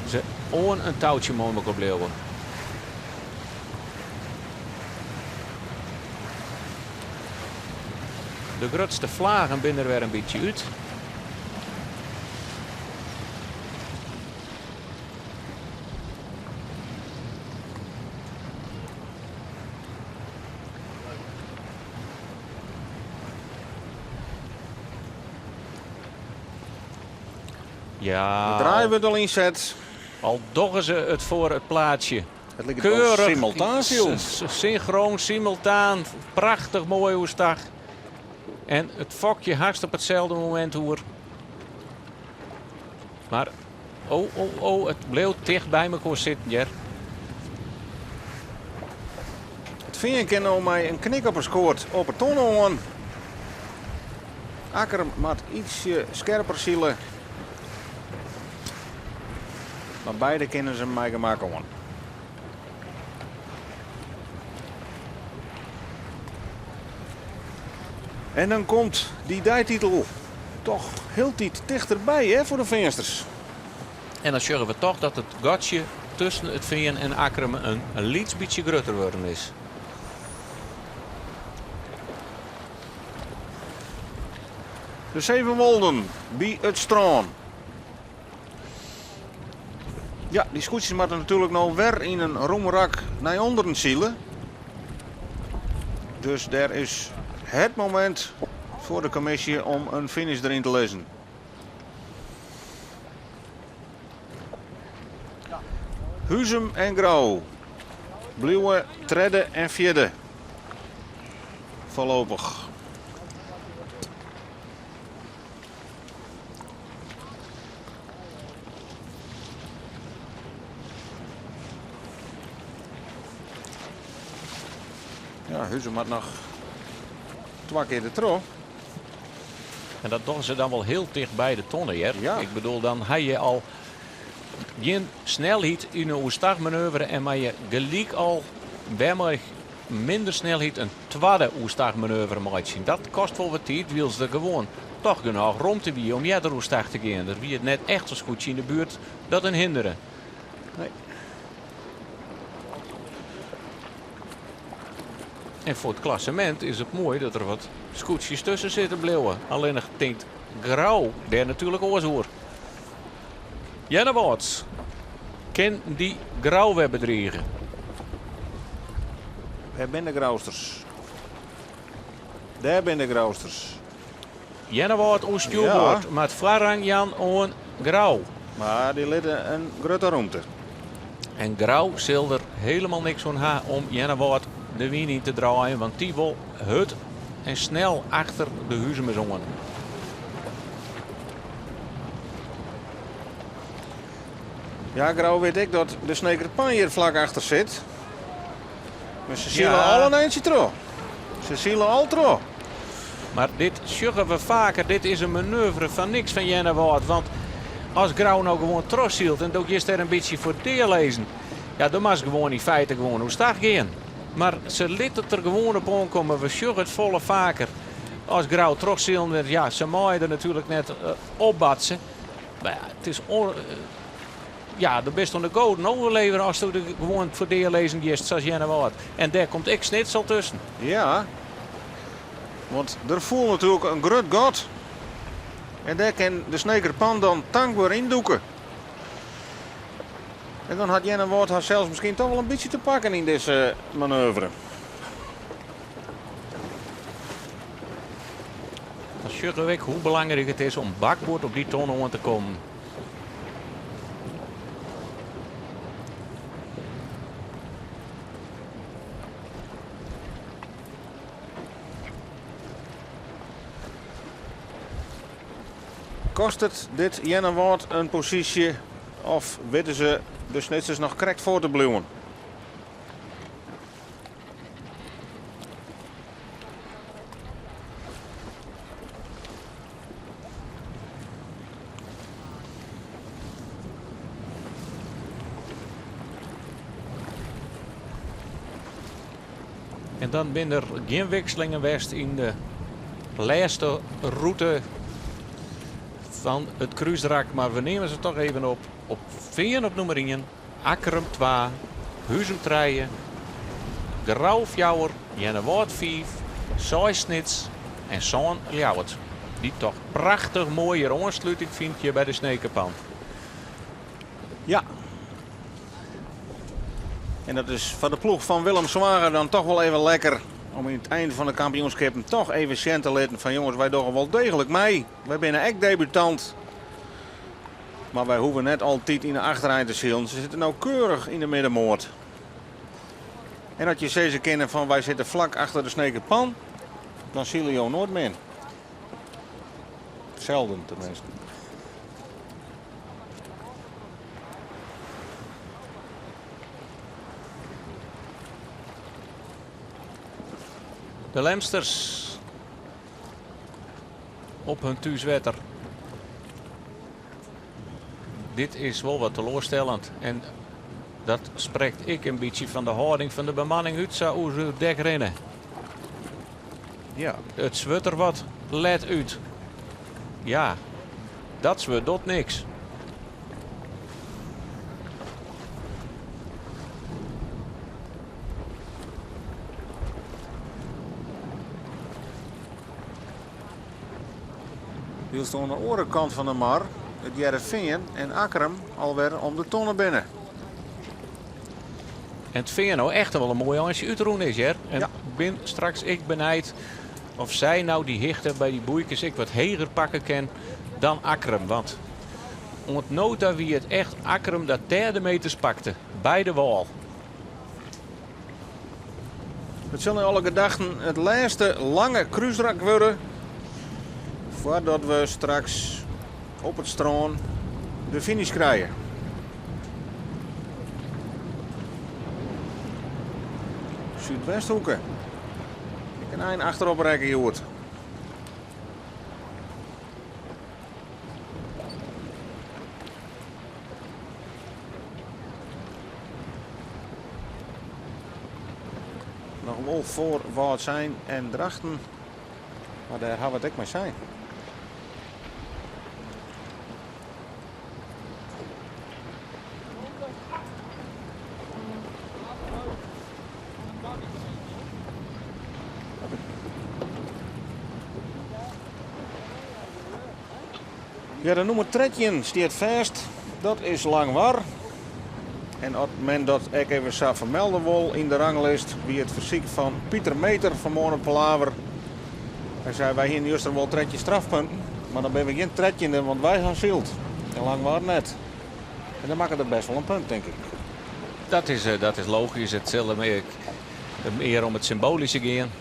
Speaker 2: se oan in toutsje mei mekoar bliuwe. De grutste flagen binne der wer in bytsje út. Ja.
Speaker 1: De draai wurdt al ynset.
Speaker 2: Al dogge se it foar it plaatsje.
Speaker 1: It liket wol simultaan silen.
Speaker 2: Synchroon, simultaan. Prachtich moai oerstach. En it fokje hast op itselde momint oer. Mar oh, oh, oh, it bliuwt ticht by mekoar sitten hjir.
Speaker 1: It Fean kin no mei in knik op 'e skoat op 'e tonne oan. Akkrum moat ytsje skerper sile. Mar beide kinne se mei gemak oan. En dan komt dy deititel toch hieltyd tichterby hè, foar de Feansters.
Speaker 2: En dan sjogge we toch dat it gatsje tusken it Fean en Akkrum in lyts bytsje grutter wurden is.
Speaker 1: De Sevenwolden by it strân. Ja, dy skûtsjes moatte natuerlik no wer yn in rûme rak nei ûnderen sile. Dus dêr is het momint foar de kommisje om in finish deryn te lizzen. Huzum en Grou bliuwe tredde en fjirde. Foarlopich. Ja, Huzum moat noch twa kear dertroch.
Speaker 2: En dat dogge se dan wol hiel ticht by de tonne, hear.
Speaker 1: Ja.
Speaker 2: Ik bedoel, dan ha je al gjin snelheid yn de oerstachmanoeuvre en moatte je gelyk al wer mei minder snelheid in twadde oerstachmanoeuvre meitsjen. Dat kostet wol wat tiid, wylst der gewoan toch genôch romte wie om earder oerstach te gean. Der wie net echt in skûtsje yn de buert dat in hindere.
Speaker 1: Nee.
Speaker 2: En foar it klassemint is it moai dat der wat skûtsjes tusken sitten bliuwe. Allinnich tinkt Grou dêr natuerlik oars oer. Earnewâld kin dy Grou wer bedrige.
Speaker 1: Wêr binne de Grousters? Dêr binne de Grousters.
Speaker 2: Earnewâld oer stjoerboard
Speaker 1: Ja.
Speaker 2: moat foarrang jaan oan Grou.
Speaker 1: Mar dy litte in grutte rûmte.
Speaker 2: En Grou sil der hielendal niks oan ha om Earnewâld de wyn yn te draaien, want dy wol hurd en snel achter de Huzumers oan.
Speaker 1: Ja, Grou wit ek dat de Sneker Pan hjir flak achter sit. Mar se sile
Speaker 2: Ja.
Speaker 1: al in eintsje troch. Se sile al troch.
Speaker 2: Mar dit sjogge we faker. Dit is in manoeuvre fan niks fan Earnewâld. Want as Grou no gewoan trochsylt en do giest der in bytsje foar dealizzen, ja, dan moatst gewoan yn feite gewoan oerstach gean. Mar se litte it der gewoan op oankomme. We sjogge it folle faker. As Grou trochsilen wurdt, ja, se meie der natuerlik net opbatse. Mar ja, it is on, ja, do bist oan de goaden oerlevere as do der gewoan foar dealizzen giest, sa as Earnewâld. En dêr komt ek Snits al tusken.
Speaker 1: Ja, want der foel natuerlik in grut gat. En dêr kin de Sneker Pan dan tankber yndûke. En dan hat Earnewâld harsels miskien toch wol in bytsje te pakken yn dizze manoeuvre.
Speaker 2: Dan sjogge we ek hoe belangryk it is om bakboard op dy tonne oan te kommen.
Speaker 1: Kostet dit Earnewâld in posysje of witte se de Snitsers noch krekt foar te bliuwen?
Speaker 2: En dan binne der gjin wikselingen west yn de lêste rûte fan it krúsrak. Mar we neame se toch even op. Op Fean op nûmer ien, Akkrum twa, Huzum trije, Grou fjouwer, Earnewâld fiif, seis Snits en sân Ljouwert. Dy't toch prachtich moai hjir oansluting fynt hjir by de Snekerpan.
Speaker 1: Ja. En dat is foar de ploech fan Willem Swager dan toch wol even lekker om yn it ein fan de kampioenskippen toch even sjen te litten fan jonges, wy dogge wol deeglik mei. Wy binne ek debutant. Mar wy hoege net altyd yn de achterein te silen. Se sitte no keurich yn de middenmoat. En as je sizze kinne fan wy sitte flak achter de Snekerpan, dan sile jo noait min. Zelden tenminste.
Speaker 2: De Lemsters op hun thúswetter. Dit is wol wat teloarstellend. En dat sprekt ek in bytsje fan de hâlding fan de bemanning út sa oer it dek rinne.
Speaker 1: Ja.
Speaker 2: It swurd der wat let út. Ja, dat swurd docht niks.
Speaker 1: Wylst oan de oare kant fan de mar it Hearrenfean en Akkrum alwer om de tonne binne.
Speaker 2: En it Fean no echt wol in moai eintsje útrûn is hear. En
Speaker 1: Ja.
Speaker 2: bin straks ek benijd of sy no dy hichte by dy boeikes ek wat heger pakke kin dan Akkrum. Want oant no ta wie it echt Akkrum dat dêr de meters pakte, by de wâl.
Speaker 1: It sil nei alle gedachten it lêste lange krúsrak wurde foardat we straks op it strân de finish krije. Súdwesthoeke. Ek in ein achterop rekke hjoed. Noch wol foar Wâldsein en Drachten, mar dêr hawwe we it ek mei sein. Ja, de nûmer 13 stiet fêst. Dat is Langwar. En as men dat ek even sa fermelde wol yn de ranglist, wie it fersyk fan Pieter Meter fan Moarn op Palaver. Hy sei, wy hiene juster wol 13 strafpunten, mar dan binne we gjin trettjinde, want wy ha syld. En Langwar net. En dan makket er best wol in punt, tink ik.
Speaker 2: Dat is, dat is logysk. It sil mear, mear om it symboalyske gean.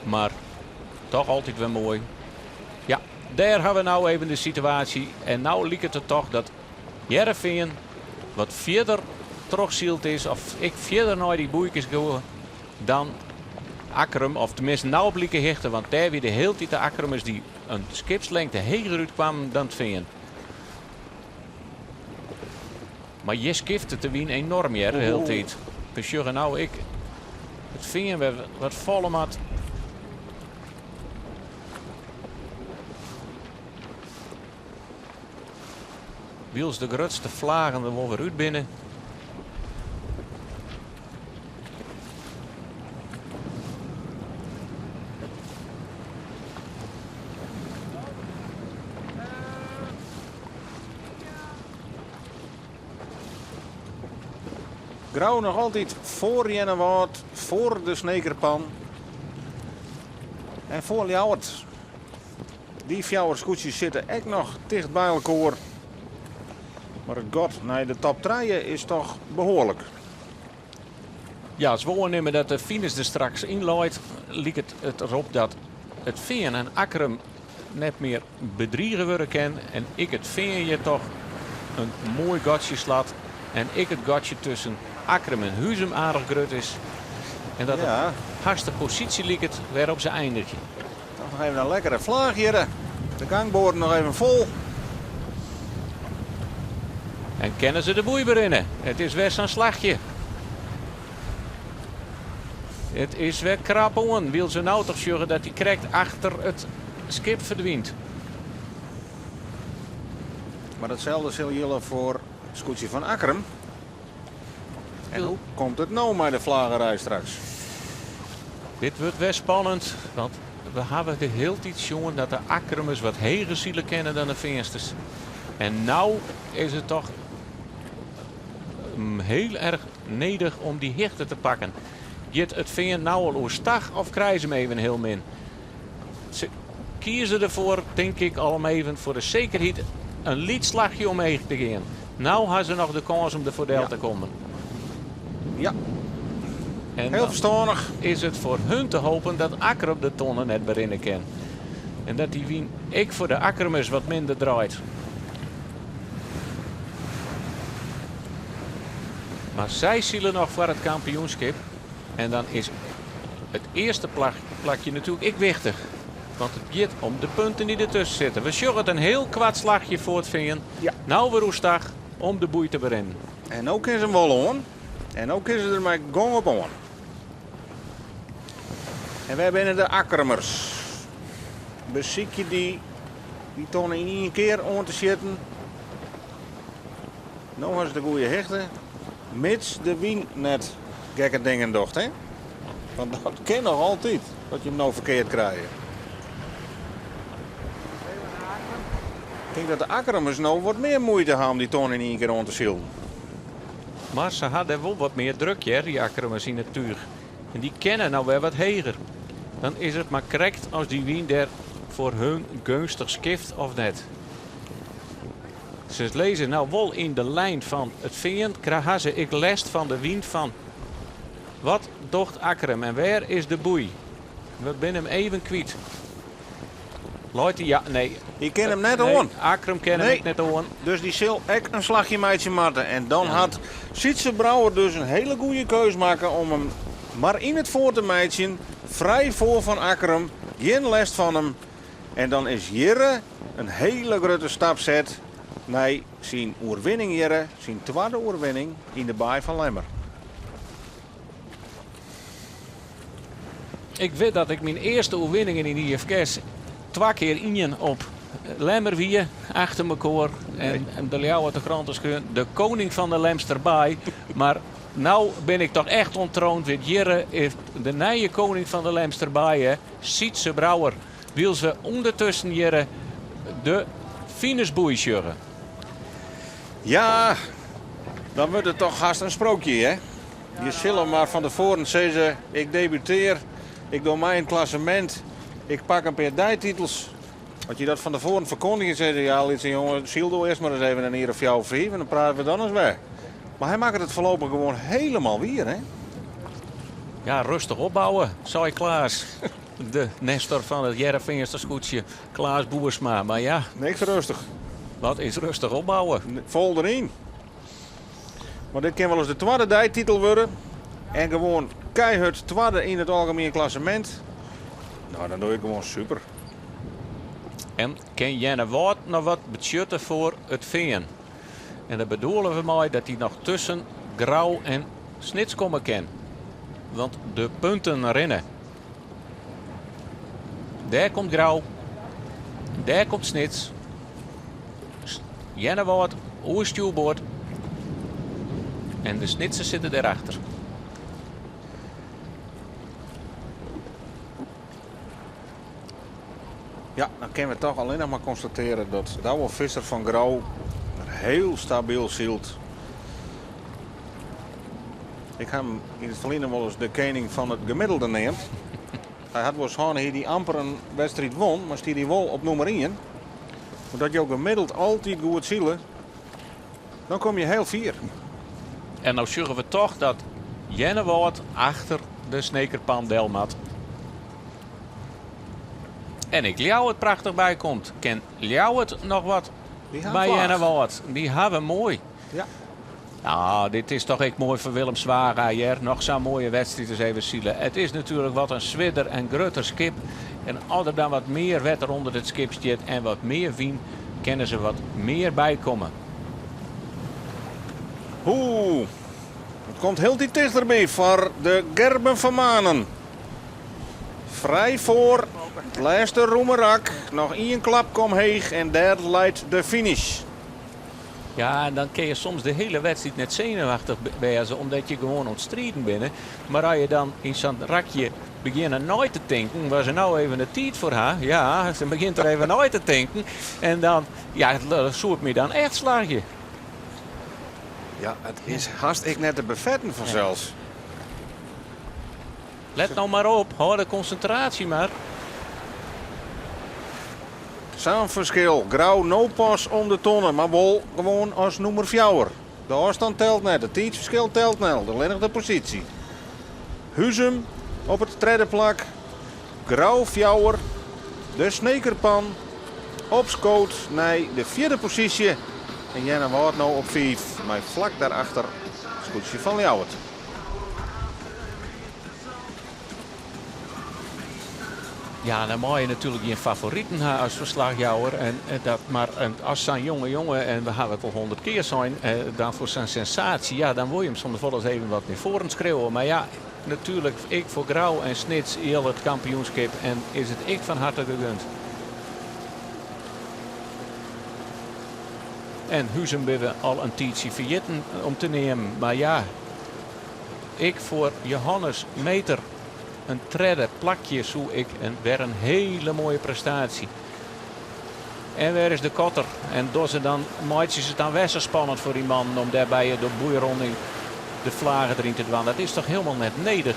Speaker 2: Mar toch altyd wer moai. Ja, dêr ha we no even de situaasje. En no liket it toch dat Hearrenfean wat fierder trochsyld is. Of ek fierder nei dy boeikes goe dan Akkrum. Of teminsten no op like hichte. Want dêr wie de hiele tiid de Akkrumers dy't in skipslengte heger útkwamen dan it Fean. Mar hjir skiftet de wyn enorm hear, de hiele tiid. We sjogge no ek it Fean wer wat falle moat. Wylst de grutste flagen der wol wer út binne.
Speaker 1: Grou noch altyd foar Earnewâld, foar de Snekerpan en foar Ljouwert. Dy fjouwer skûtsjes sitte ek noch ticht by elkoar. Mar it gat nei de top trije is toch behoarlik.
Speaker 2: Ja, as we oannimme dat de finish der straks yn leit, liket it derop dat it Fean en Akkrum net mear bedrige wurde kin. En ek it Fean hjir toch in moai gatsje slat. En ek it gatsje tusken Akkrum en Huzum aardich grut is. En dat
Speaker 1: Ja.
Speaker 2: it hast de posysje liket wêrop't se einigje.
Speaker 1: Toch noch even in lekkere flaach hjir. De gangboarden noch even fol.
Speaker 2: En kinne se de boei berinne? It is wer sa'n slachje. It is wer krap oan, wylst se no toch sjogge dat hy krekt achter it skip ferdwynt.
Speaker 1: Mar datselde sil jilde foar it skûtsje fan Akkrum. En hoe komt it no mei de flaggerij straks?
Speaker 2: Dit wurdt wer spannend, want we hawwe de hiele tiid sjoen dat de Akkrumers wat heger sile kinne dan de Feansters. En no is it toch hiel erch nedich om dy hichte te pakken. Giet it Fean no al oerstach of krije se him even hiel min? Se kieze derfoar, tink ik, al om even foar de sekerheid in lyts slachje omheech te gean. No ha se noch de kâns om derfoar del te kommen.
Speaker 1: Ja.
Speaker 2: En
Speaker 1: Hiel
Speaker 2: dan
Speaker 1: ferstannich.
Speaker 2: is it foar hun te hopen dat Akkrum de tonne net berinne kin. En dat dy wyn ek foar de Akkrumers wat minder draait. Mar sy sile noch foar it kampioenskip. En dan is it earste plakje natuerlik ek wichtich. Want it giet om de punten dy't dertusken sitte. We sjogge it in hiel koart slachje foar it Fean.
Speaker 1: Ja.
Speaker 2: No wer oerstach om de boei te berinnen.
Speaker 1: En no kin se him wol oan. En no kin se der mei gong op oan. En wêr binne de Akkrumers? Besykje dy dy tonne yn ien kear oan te sjitten. No ha se de goede hichte, mits de wyn net gekke dingen docht, hè? Want dat kin noch altyd, dat je him no ferkeard krije. Ik tink dat de Akkrumers no wat mear muoite ha om dy tonne yn ien kear oan te silen.
Speaker 2: Mar se ha dêr wol wat mear druk, hear, dy Akkrumers yn it túch. En dy kinne no wer wat heger. Dan is it mar krekt as dy wyn dêr foar hun geunstich skift of net. Se lizze no wol yn de lijn fan it Fean, ha se ek lêst fan de wyn fan wat docht Akkrum en wêr is de boei? We binne him even kwyt. Leit hy? Ja, nee.
Speaker 1: Hy kin him net
Speaker 2: Nee,
Speaker 1: oan.
Speaker 2: Akkrum kin him
Speaker 1: Nee.
Speaker 2: ek net oan.
Speaker 1: Dus dy sil ek in slachje meitsje moatte. En dan hat Sytze Brouwer dus in hele goede keus makke om him mar yn it foar te meitsjen. Frij foar fan Akkrum, gjin lêst fan him. En dan is hjirre in hele grutte stap set nei syn oerwinning hjirre, syn twadde oerwinning yn de Baai fan Lemmer.
Speaker 2: Ik wit dat ik myn earste oerwinningen yn IFKS twa kear ien op Lemmer wie, achter mekoar. En de Ljouwerter Krante skreaun, de koning fan de Lemsterbaai. Mar no bin ik toch echt ûnttroond, want hjirre is de nije koning fan de Lemsterbaai, hè, Sytze Brouwer. Wylst we ûndertusken hjirre de finishboei sjogge.
Speaker 1: Ja, dan wurdt it toch hast in sprookje, hè? Je sille mar fan tefoaren sizze, ik debutear, ik doch mei yn it klassemint, ik pak in pear deititels. As je dat fan tefoaren ferkondigje, sizze se, ja, lytse jonge, syl do earst mar ris even in jier of fjouwer, fiif en dan prate we dan ris wer. Mar hy makket it foarlopich gewoan helemaal wier, hè?
Speaker 2: Ja, rêstich opbouwe, sei Klaas. De nestor fan it Hearrenfeanster skûtsje, Klaas Boersma. Mar ja.
Speaker 1: Niks rêstich.
Speaker 2: Wat is rêstich opbouwe?
Speaker 1: Fol deryn. Mar dit kin wolris de twadde deititel wurde. En gewoan keihurd twadde yn it algemien klassemint. No, dan doch je it gewoan super.
Speaker 2: En kin Earnewâld noch wat betsjutte foar it Fean? En dêr bedoele we mei dat hy noch tusken Grou en Snits komme kin. Want de punten rinne. Dêr komt Grou. Dêr komt Snits. Earnewâld oer stjoerboard. En de Snitsers sitte dêrachter.
Speaker 1: Ja, dan kinne we toch allinnich mar konstatearje dat Douwe Visser fan Grou hiel stabyl sylt. Ik ha him yn it ferline wolris de kening fan it gemiddelde neamd. Hy hat wolris hân hie dy amper in wedstriid wûn, mar stie dy wol op nûmer ien. Omdat jo gemiddeld altyd goed sile, dan komme je hiel fier.
Speaker 2: En no sjogge we toch dat Earnewâld achter de Snekerpan del moat. En ek Ljouwert prachtich by komt. Kin Ljouwert noch wat
Speaker 1: Dy ha
Speaker 2: by
Speaker 1: flaach.
Speaker 2: Earnewâld? Dy hawwe moai.
Speaker 1: Ja.
Speaker 2: Nou, dit is toch ek moai foar Willem Zwaga, hear. Noch sa'n moaie wedstriid ris even sile. It is natuerlik wat in swierder en grutter skip. En as der dan wat mear wetter ûnder it skip stiet en wat mear wyn, kinne se wat mear bykomme.
Speaker 1: Oeh. It komt hieltyd tichterby foar de Gerben van Manen. Frij foar it lêste rûme rak. Noch ien klapke omheech en dêr leit de finish.
Speaker 2: Ja, en dan kin je soms de hiele wedstriid net senuwachtich wêze omdat je gewoan oan it striden binne. Mar as je dan yn sa'n rakje begjinne nei te tinken, waar se no even de tiid foar ha, ja, se begjint der even nei te tinken en dan, ja, soe it my dan echt slagje.
Speaker 1: Ja, it is hast ek net te befetten fansels.
Speaker 2: Let no mar op, hâld de konsintraasje mar.
Speaker 1: Sa'n ferskil. Grou no pas om de tonne, mar wol gewoan as nûmer fjouwer. De ôfstân telt net, it tiidsferskil telt net, allinnich de posysje. Huzum op it tredde plak, Grou fjouwer, de Snekerpan opskood nei de fjirde posysje en Earnewâld no op fiif, mei flak dêrachter it skûtsje fan Ljouwert.
Speaker 2: Ja, dan mei je natuerlik gjin favoriten ha as ferslachjouwer. En dat, mar as sa'n jonge jonge, en we hawwe it al 100 kear sein, dan foar sa'n sensaasje, ja, dan wol je him soms wolris even wat nei foaren skriuwe. Mar ja, natuerlik, ek foar Grou en Snits jildt it kampioenskip en is it ek fan harte gegund. En Huzum binne we al in tiidsje ferjitten om te neamen. Mar ja, ek foar Johannes Meeter in tredde plakje soe ek in, wer in hiele moaie prestaasje. En wêr is de kotter? En dogge se dan, meitsje se it dan wer sa spannend foar dy mannen om dêrby de boeironding de flage deryn te dwaan. Dat is toch hielendal net nedich.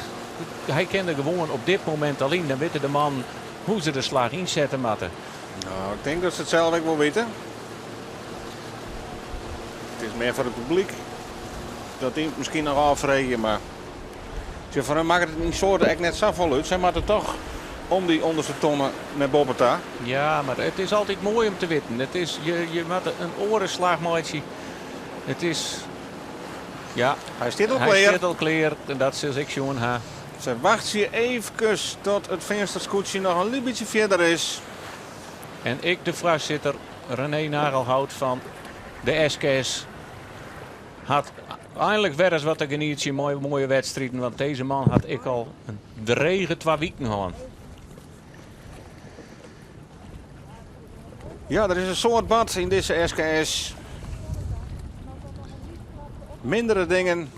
Speaker 2: Hy kin der gewoan op dit momint al yn. Dan witte de mannen hoe se de slach ynsette moatte.
Speaker 1: Nou, ik tink dat se it sels ek wol witte. It is mear foar it publyk dat dy miskien noch ôffreegje, mar sjoch, foar hun makket it yn soarte ek net safolle út. Sy moatte toch om dy ûnderste tonne nei boppe ta.
Speaker 2: Ja, mar it is altyd moai om te witten. It is, je, je moatte in oare slach meitsje. It is, ja.
Speaker 1: Hy stiet al
Speaker 2: Hy
Speaker 1: klear.
Speaker 2: stiet al klear en dat sil ik sjoen ha.
Speaker 1: Se wachtsje eefkes tot it Feanster skûtsje noch in lyts bytsje fierder is.
Speaker 2: En ek de foarsitter René Nagelhout fan de SKS hat einlik wer ris wat te genietsjen mei moaie wedstriden. Want dizze man hat ek al in drege twa wiken hân.
Speaker 1: Ja, der is in soad bard yn dizze SKS. Mindere dingen,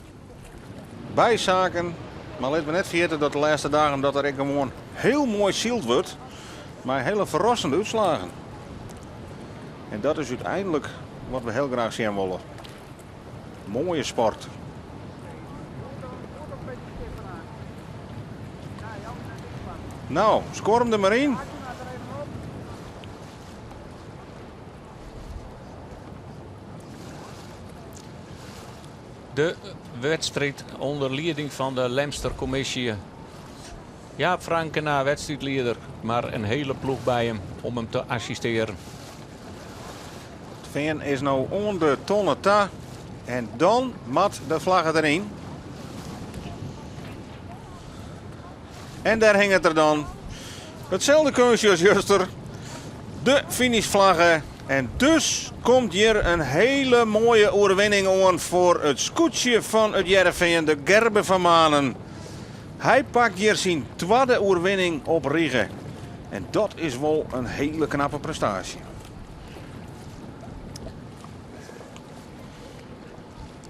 Speaker 1: bysaken. Mar lit we net ferjitte dat de lêste dagen dat der ek gewoan hiel moai syld wurdt. Mei hiele ferrassende útslagen. En dat is úteinlik wat we hiel graach sjen wolle. Moaie sport. Nou, skoar him der mar yn.
Speaker 2: De wedstriid ûnder lieding fan de Lemsterkommisje. Jaap Frankena, wedstriidlieder, mar in hiele ploech by him om him te assistearjen.
Speaker 1: It Fean is no oan de tonne ta en dan moat de flagge deryn. En dêr hinget er dan. Itselde keunstje as juster. De finishflagge. En dus komt hjir in hiele moaie oerwinning oan foar it skûtsje fan it Hearrenfean, de Gerben van Manen. Hy pakt hjir syn twadde oerwinning op rige. En dat is wol in hiele knappe prestaasje.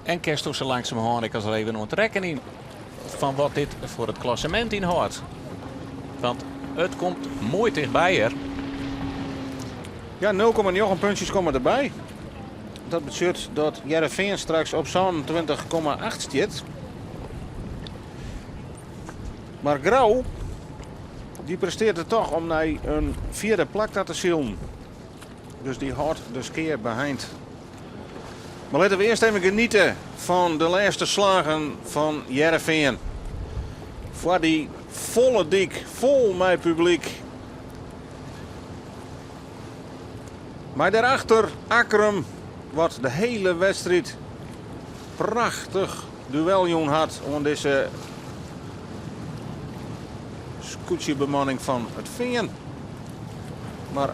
Speaker 2: En kinsto sa langsumerhân ek as even oan it rekkenjen fan wat dit foar it klassemint ynhâldt. Want it komt moai tichtby hjir.
Speaker 1: Ja, 0,9 puntsjes komme derby. Dat betsjut dat Hearrenfean straks op 27,8 stiet. Mar Grou, dy presteart it toch om nei in fjirde plak ta te silen. Dus dy hâldt de skea beheind. Mar litte we earst even geniete fan de lêste slagen fan Hearrenfean. Foar dy folle dyk, fol mei publyk. Mei dêrachter Akkrum, wat de hiele wedstriid prachtich duel jûn hat oan dizze skûtsjebemanning fan it Fean. Mar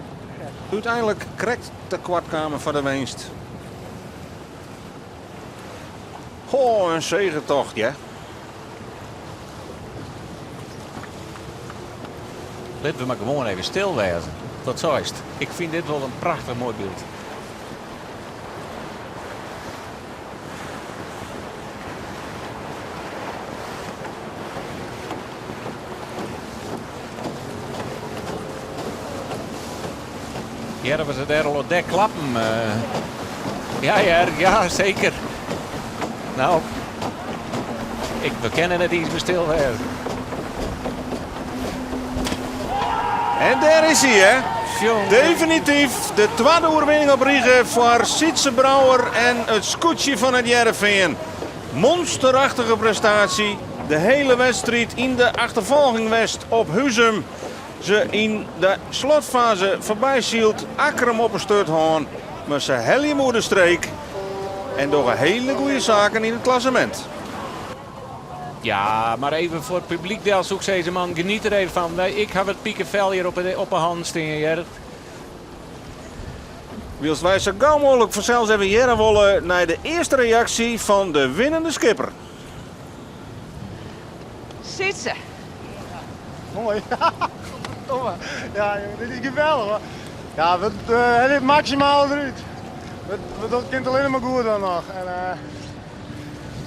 Speaker 1: úteinlik krekt te koart kamen foar de winst. Ho, in zegetocht, ja.
Speaker 2: Litte we mar gewoan even stil wêze. Wat seist? Ik fyn dit wol in prachtich moai byld. Hearre we se dêr al op dek klappen? Ja hear, ja seker. No, ik, we kinne net iens mear stil wêze.
Speaker 1: En dêr is hy, hè? Definityf de twadde oerwinning op rige foar Sytze Brouwer en it skûtsje fan It Hearrenfean. Monsterachtige prestaasje. De hiele wedstriid yn de achterfolging west op Huzum. Se yn de slotfaze foarby syld, Akkrum op 'e sturt hân, mar se helje him oer de streek en dogge hiele goede saken yn it klassemint.
Speaker 2: Ja, mar even foar it publyk del soe ik sizze, man, geniet der even fan. Ik haw it pikefel hjir op 'e hannen stean, hear.
Speaker 1: Wylst wy sa gau mooglik fansels even hearre wolle nei de earste reaksje fan de winnende skipper.
Speaker 5: Sytze.
Speaker 4: Moai. Godverdomme. Ja, jongen, dit is geweldig hoor. Ja, we uh, dit maximaal eruit. We, dat kind alleen maar goed dan nog. En, uh,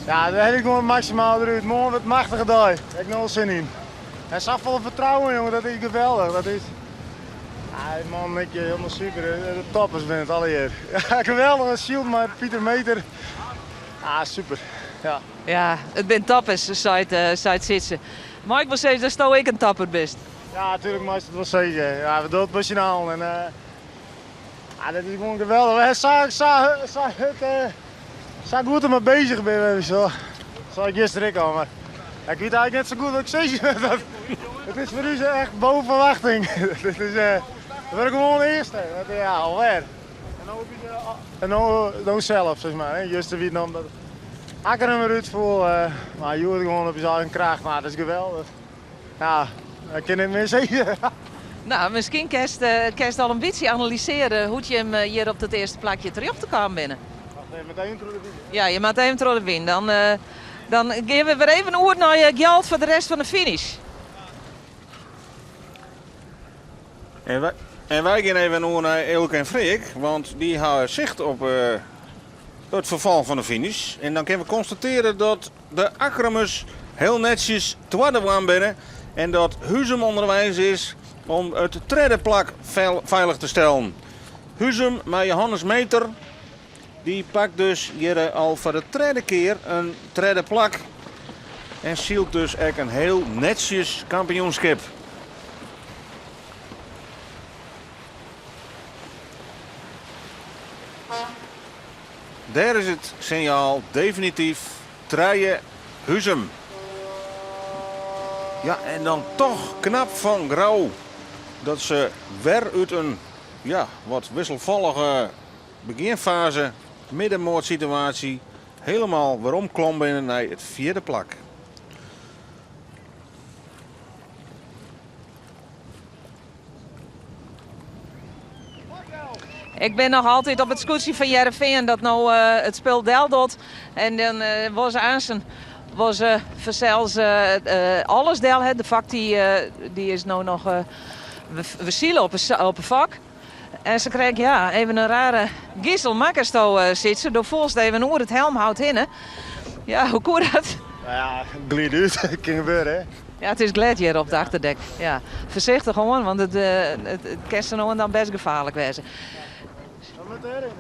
Speaker 4: ja, we hebben gewoon maximaal eruit. Morgen wordt machtige dag. Daar heb ik nog wel zin in. En zo vol vertrouwen, jongen, dat is geweldig. Dat is... Ja, man, ik helemaal super. De toppers ben het alle hier. Ja, geweldig. Shield maar Pieter Meter. Ah, super. Ja.
Speaker 5: Ja, it binne toppers, seit, seit Sytze. Mar ik wol sizze datsto ek in topper bist.
Speaker 4: Ja, natuerlik meist it wol sizze. Ja, we dogge it mei syn allen. En, uh, ja, dat is gewoan geweldich. We sa, sa, sa, het, uh, sa goed dermei beuzich binne. Sa, sei ik juster ek al. Mar ja, ik wit eigentlik net sa goed wat ik sizze. It is foar ús echt boven ferwachting. Dit is, uh, we wurde gewoan earste. Ja, alwer. En no, no sels, sis mar. Juster wie it noch dat Akkrum derút foel, mar hjoed gewoan op ús eigen kracht. Mar dat is geweldich. Ja, ik kin net mear sizze.
Speaker 5: No, miskien kinst, kinst al in bytsje analysearje hoe't jim hjir op dat earste plakje terjochte kaam binne.
Speaker 4: Wacht even, moat even troch de wyn.
Speaker 5: Ja, je moatte even troch de wyn. Dan, dan gean we wer even oer nei Gjalt foar de rest fan de finish.
Speaker 1: En wy, en wy gean even oer nei Eelke en Freek, want dy hawwe sicht op it ferfal fan de finish. En dan kinne we konstatearje dat de Akkrumers hiel netsjes twadde wurden binne en dat Huzum ûnderweis is om it tredde plak feilich te stellen. Huzum mei Johannes Meter, dy pakt dus hjir al foar de tredde kear in tredde plak en sylt dus ek in hiel netsjes kampioenskip. Dêr is it sinjaal definityf trije Huzum. Ja, en dan toch knap fan Grou dat se wer út in ja, wat wisselfallige begjinfaze, middenmoatsituaasje, hielendal weromklommen binne nei it fjirde plak.
Speaker 5: Ik bin noch altyd op it skûtsje fan Hearrenfean dat no it spul deldocht. En dan was aansen was fansels alles del. Hè. De fok dy, dy is no noch we sile op 'e fok. En se krekt ja, even in rare gizel makkesto, Sytze. Do foelst even oer it helmhout hinne. Ja, hoe koe dat?
Speaker 4: Nou ja, glied út. Kin gebeure, hè?
Speaker 5: Ja, it is glêd hjir op it achterdek. Ja, foarsichtich oan, want it, it, it kin sa no en dan bêst gefaarlik wêze.
Speaker 4: We moatte dêrhinne,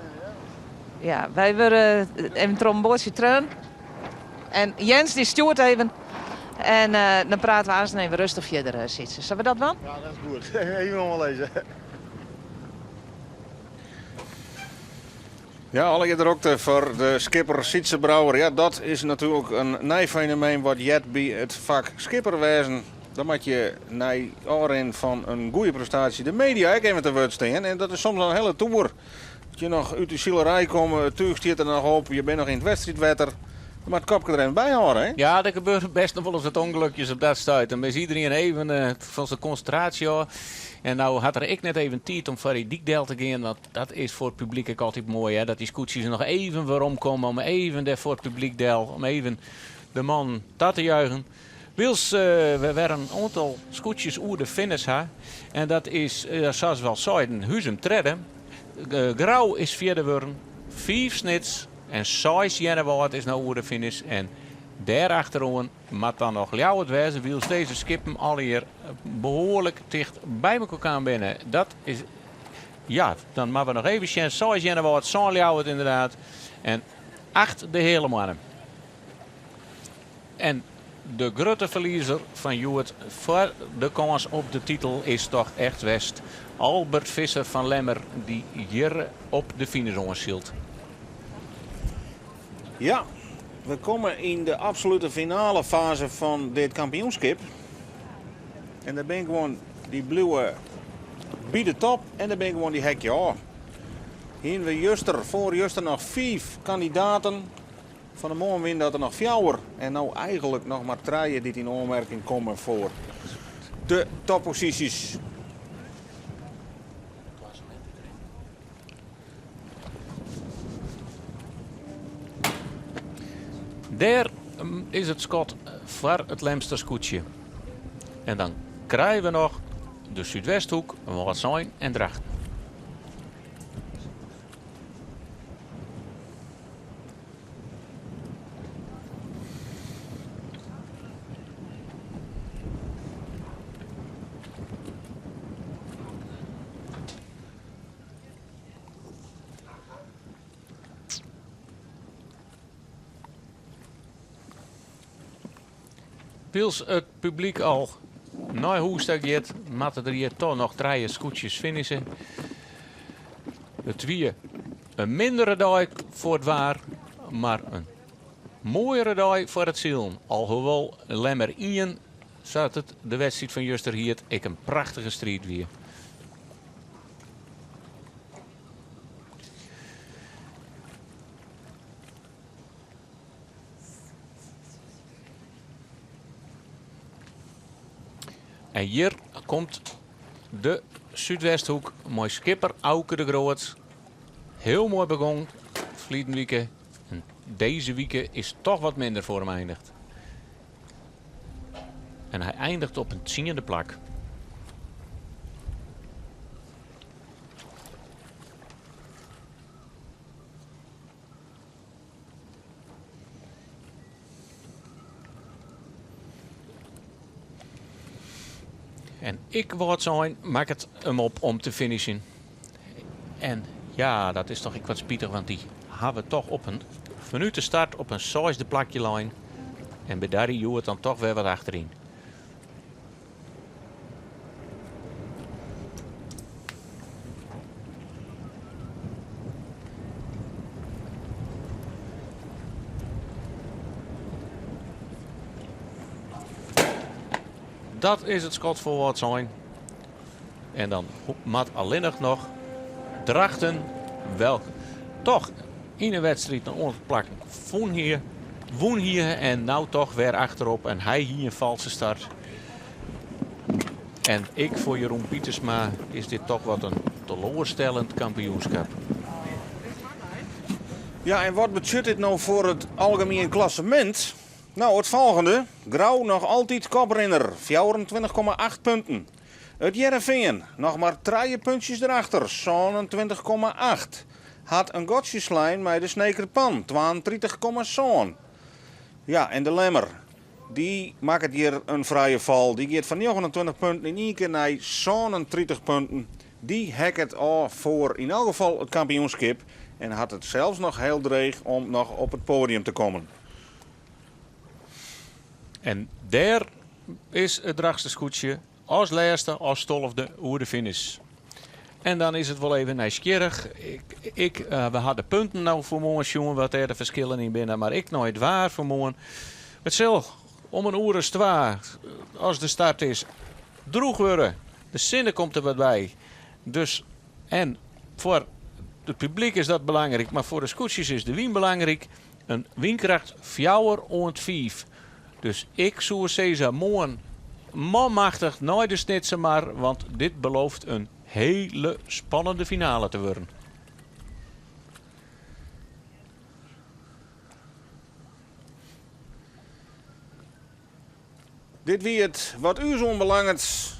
Speaker 4: ja.
Speaker 5: Ja, wy wurde even troch in boatsje treaun. En Jens dy stjoert even. En dan prate we aanst even rêstich fierder, Sytze. Sille we dat dwaan?
Speaker 4: Ja, dat is goed. Even oanlizze.
Speaker 1: Ja, allegear drokte foar de skipper Sytze Brouwer. Ja, dat is natuerlik in nij fenomeen wat heart by it fak skipper wêzen. Dan moat je nei ôfrin fan in goede prestaasje de media ek even te wurd stean. En dat is soms in hiele toer. Dat je noch út de silerij komme, it túch stiet der noch op, je binne noch yn it wedstriidwetter. Dan moat it kopke der even by hâlde, hè?
Speaker 2: Ja, der gebeure best noch wolris wat ûngelokjes op dat stuit. Dan is iedereen even fan syn konsintraasje ôf. En no hat er ek net even tiid om foar dy dyk del te gean, want dat is foar it publyk ek altyd moai, hè? Dat dy skûtsjes noch even weromkomme om even dêr foar it publyk del, om even de mannen ta te juichen. Wylst we wer in oantal skûtsjes oer de finish ha. En dat is, sa as we al seiden, Huzum tredde. Grou is fjirde wurden, fiif Snits en seis Earnewâld is no oer de finish. En dêr achteroan moat dan noch Ljouwert wêze, wylst dizze skippen allegear behoarlik ticht by mekoar kaam binne. Dat is, ja, dan moatte we noch even sjen. Seis Earnewâld, sân Ljouwert inderdaad en acht de Heale Moanne. En de grutte ferliezer fan hjoed foar de kâns op de titel is toch echt west Albert Visser fan Lemmer dy't hjir op de finish oansylt.
Speaker 1: Ja, we komme yn de absolute finale fase fan dit kampioenskip. En der binne guon dy bliuwe by de top en der binne guon dy hekje ôf. Hiene we juster, foarjuster noch fiif kandidaten. Fan 'e moarn wiene dat der noch fjouwer en no eigenlik noch mar trije dy't yn oanmerking komme foar de topposysjes.
Speaker 2: Dêr is it skot foar it Lemster skûtsje. En dan krije we noch de Súdwesthoek, Wâldsein en Drachten. Wylst it publyk al nei hûs ta giet, moatte der hjir toch noch trije skûtsjes finishe. It wie in mindere dei foar it waar, mar in moaiere dei foar it silen. Alhoewol Lemmer ien, sa't it de wedstriid fan juster hiet, ek in prachtige striid wie. En hjir komt de Súdwesthoek mei skipper Auke de Groot. Hiel moai begûn ferliden wike. En dizze wike is toch wat minder foar him eindigd. En hy eindigt op in tsiende plak. En ek Wâldsein makket him op om te finishen. En ja, dat is toch ek wat spitich, want dy hawwe toch op in fanút de start op in seisde plakje lein. En bedarje hjoed dan toch wer wat achteryn. Dat is it skot foar Wâldsein. En dan moat allinnich noch Drachten, welk toch yn 'e wedstriid in oantal plakken fûn hie, wûn hie en no toch wer achterop. En hy hie in falske start. En ek foar Jeroen Pietersma is dit toch wat in teloarstellend kampioenskip.
Speaker 1: Ja, en wat betsjut dit no foar it algemien klassemint? No, it folgjende, Grou noch altyd koprinner, 24,8 punten. It Hearrenfean, noch mar trije puntsjes derachter, 27,8. Hat in gatsje slein mei de Sneker Pan, 32,7. Ja, en de Lemmer, dy makket hjir in frije fal. Dy giet fan 29 punten yn ien kear nei 37 punten. Dy hekket ôf foar yn elk gefal it kampioenskip en hat it sels noch hiel dreech om noch op it poadium te kommen.
Speaker 2: En dêr is it Drachtster skûtsje as lêste, as tolfde oer de finish. En dan is it wol even nijsgjirrich. Ik, we ha de punten no foar moarn sjoen wat dêr de ferskillen yn binne, mar ek nei it waar foar moarn. It sil om in oere as twa, as de start is, drûch wurde. De sinne komt der wat by. Dus, en foar it publyk is dat belangryk, mar foar de skûtsjes is de wyn belangryk. In wynkracht fjouwer oant fiif. Dus ik soe sizze moarn manmachtich nei de Snitsermar, want dit belooft in hele spannende finale te wurden.
Speaker 1: Dit wie it wat ús oanbelanget.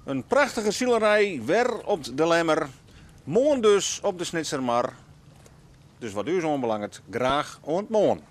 Speaker 1: In prachtige silerij wer op De Lemmer. Moarn dus op de Snitsermar. Dus wat ús oanbelanget graach oant moarn.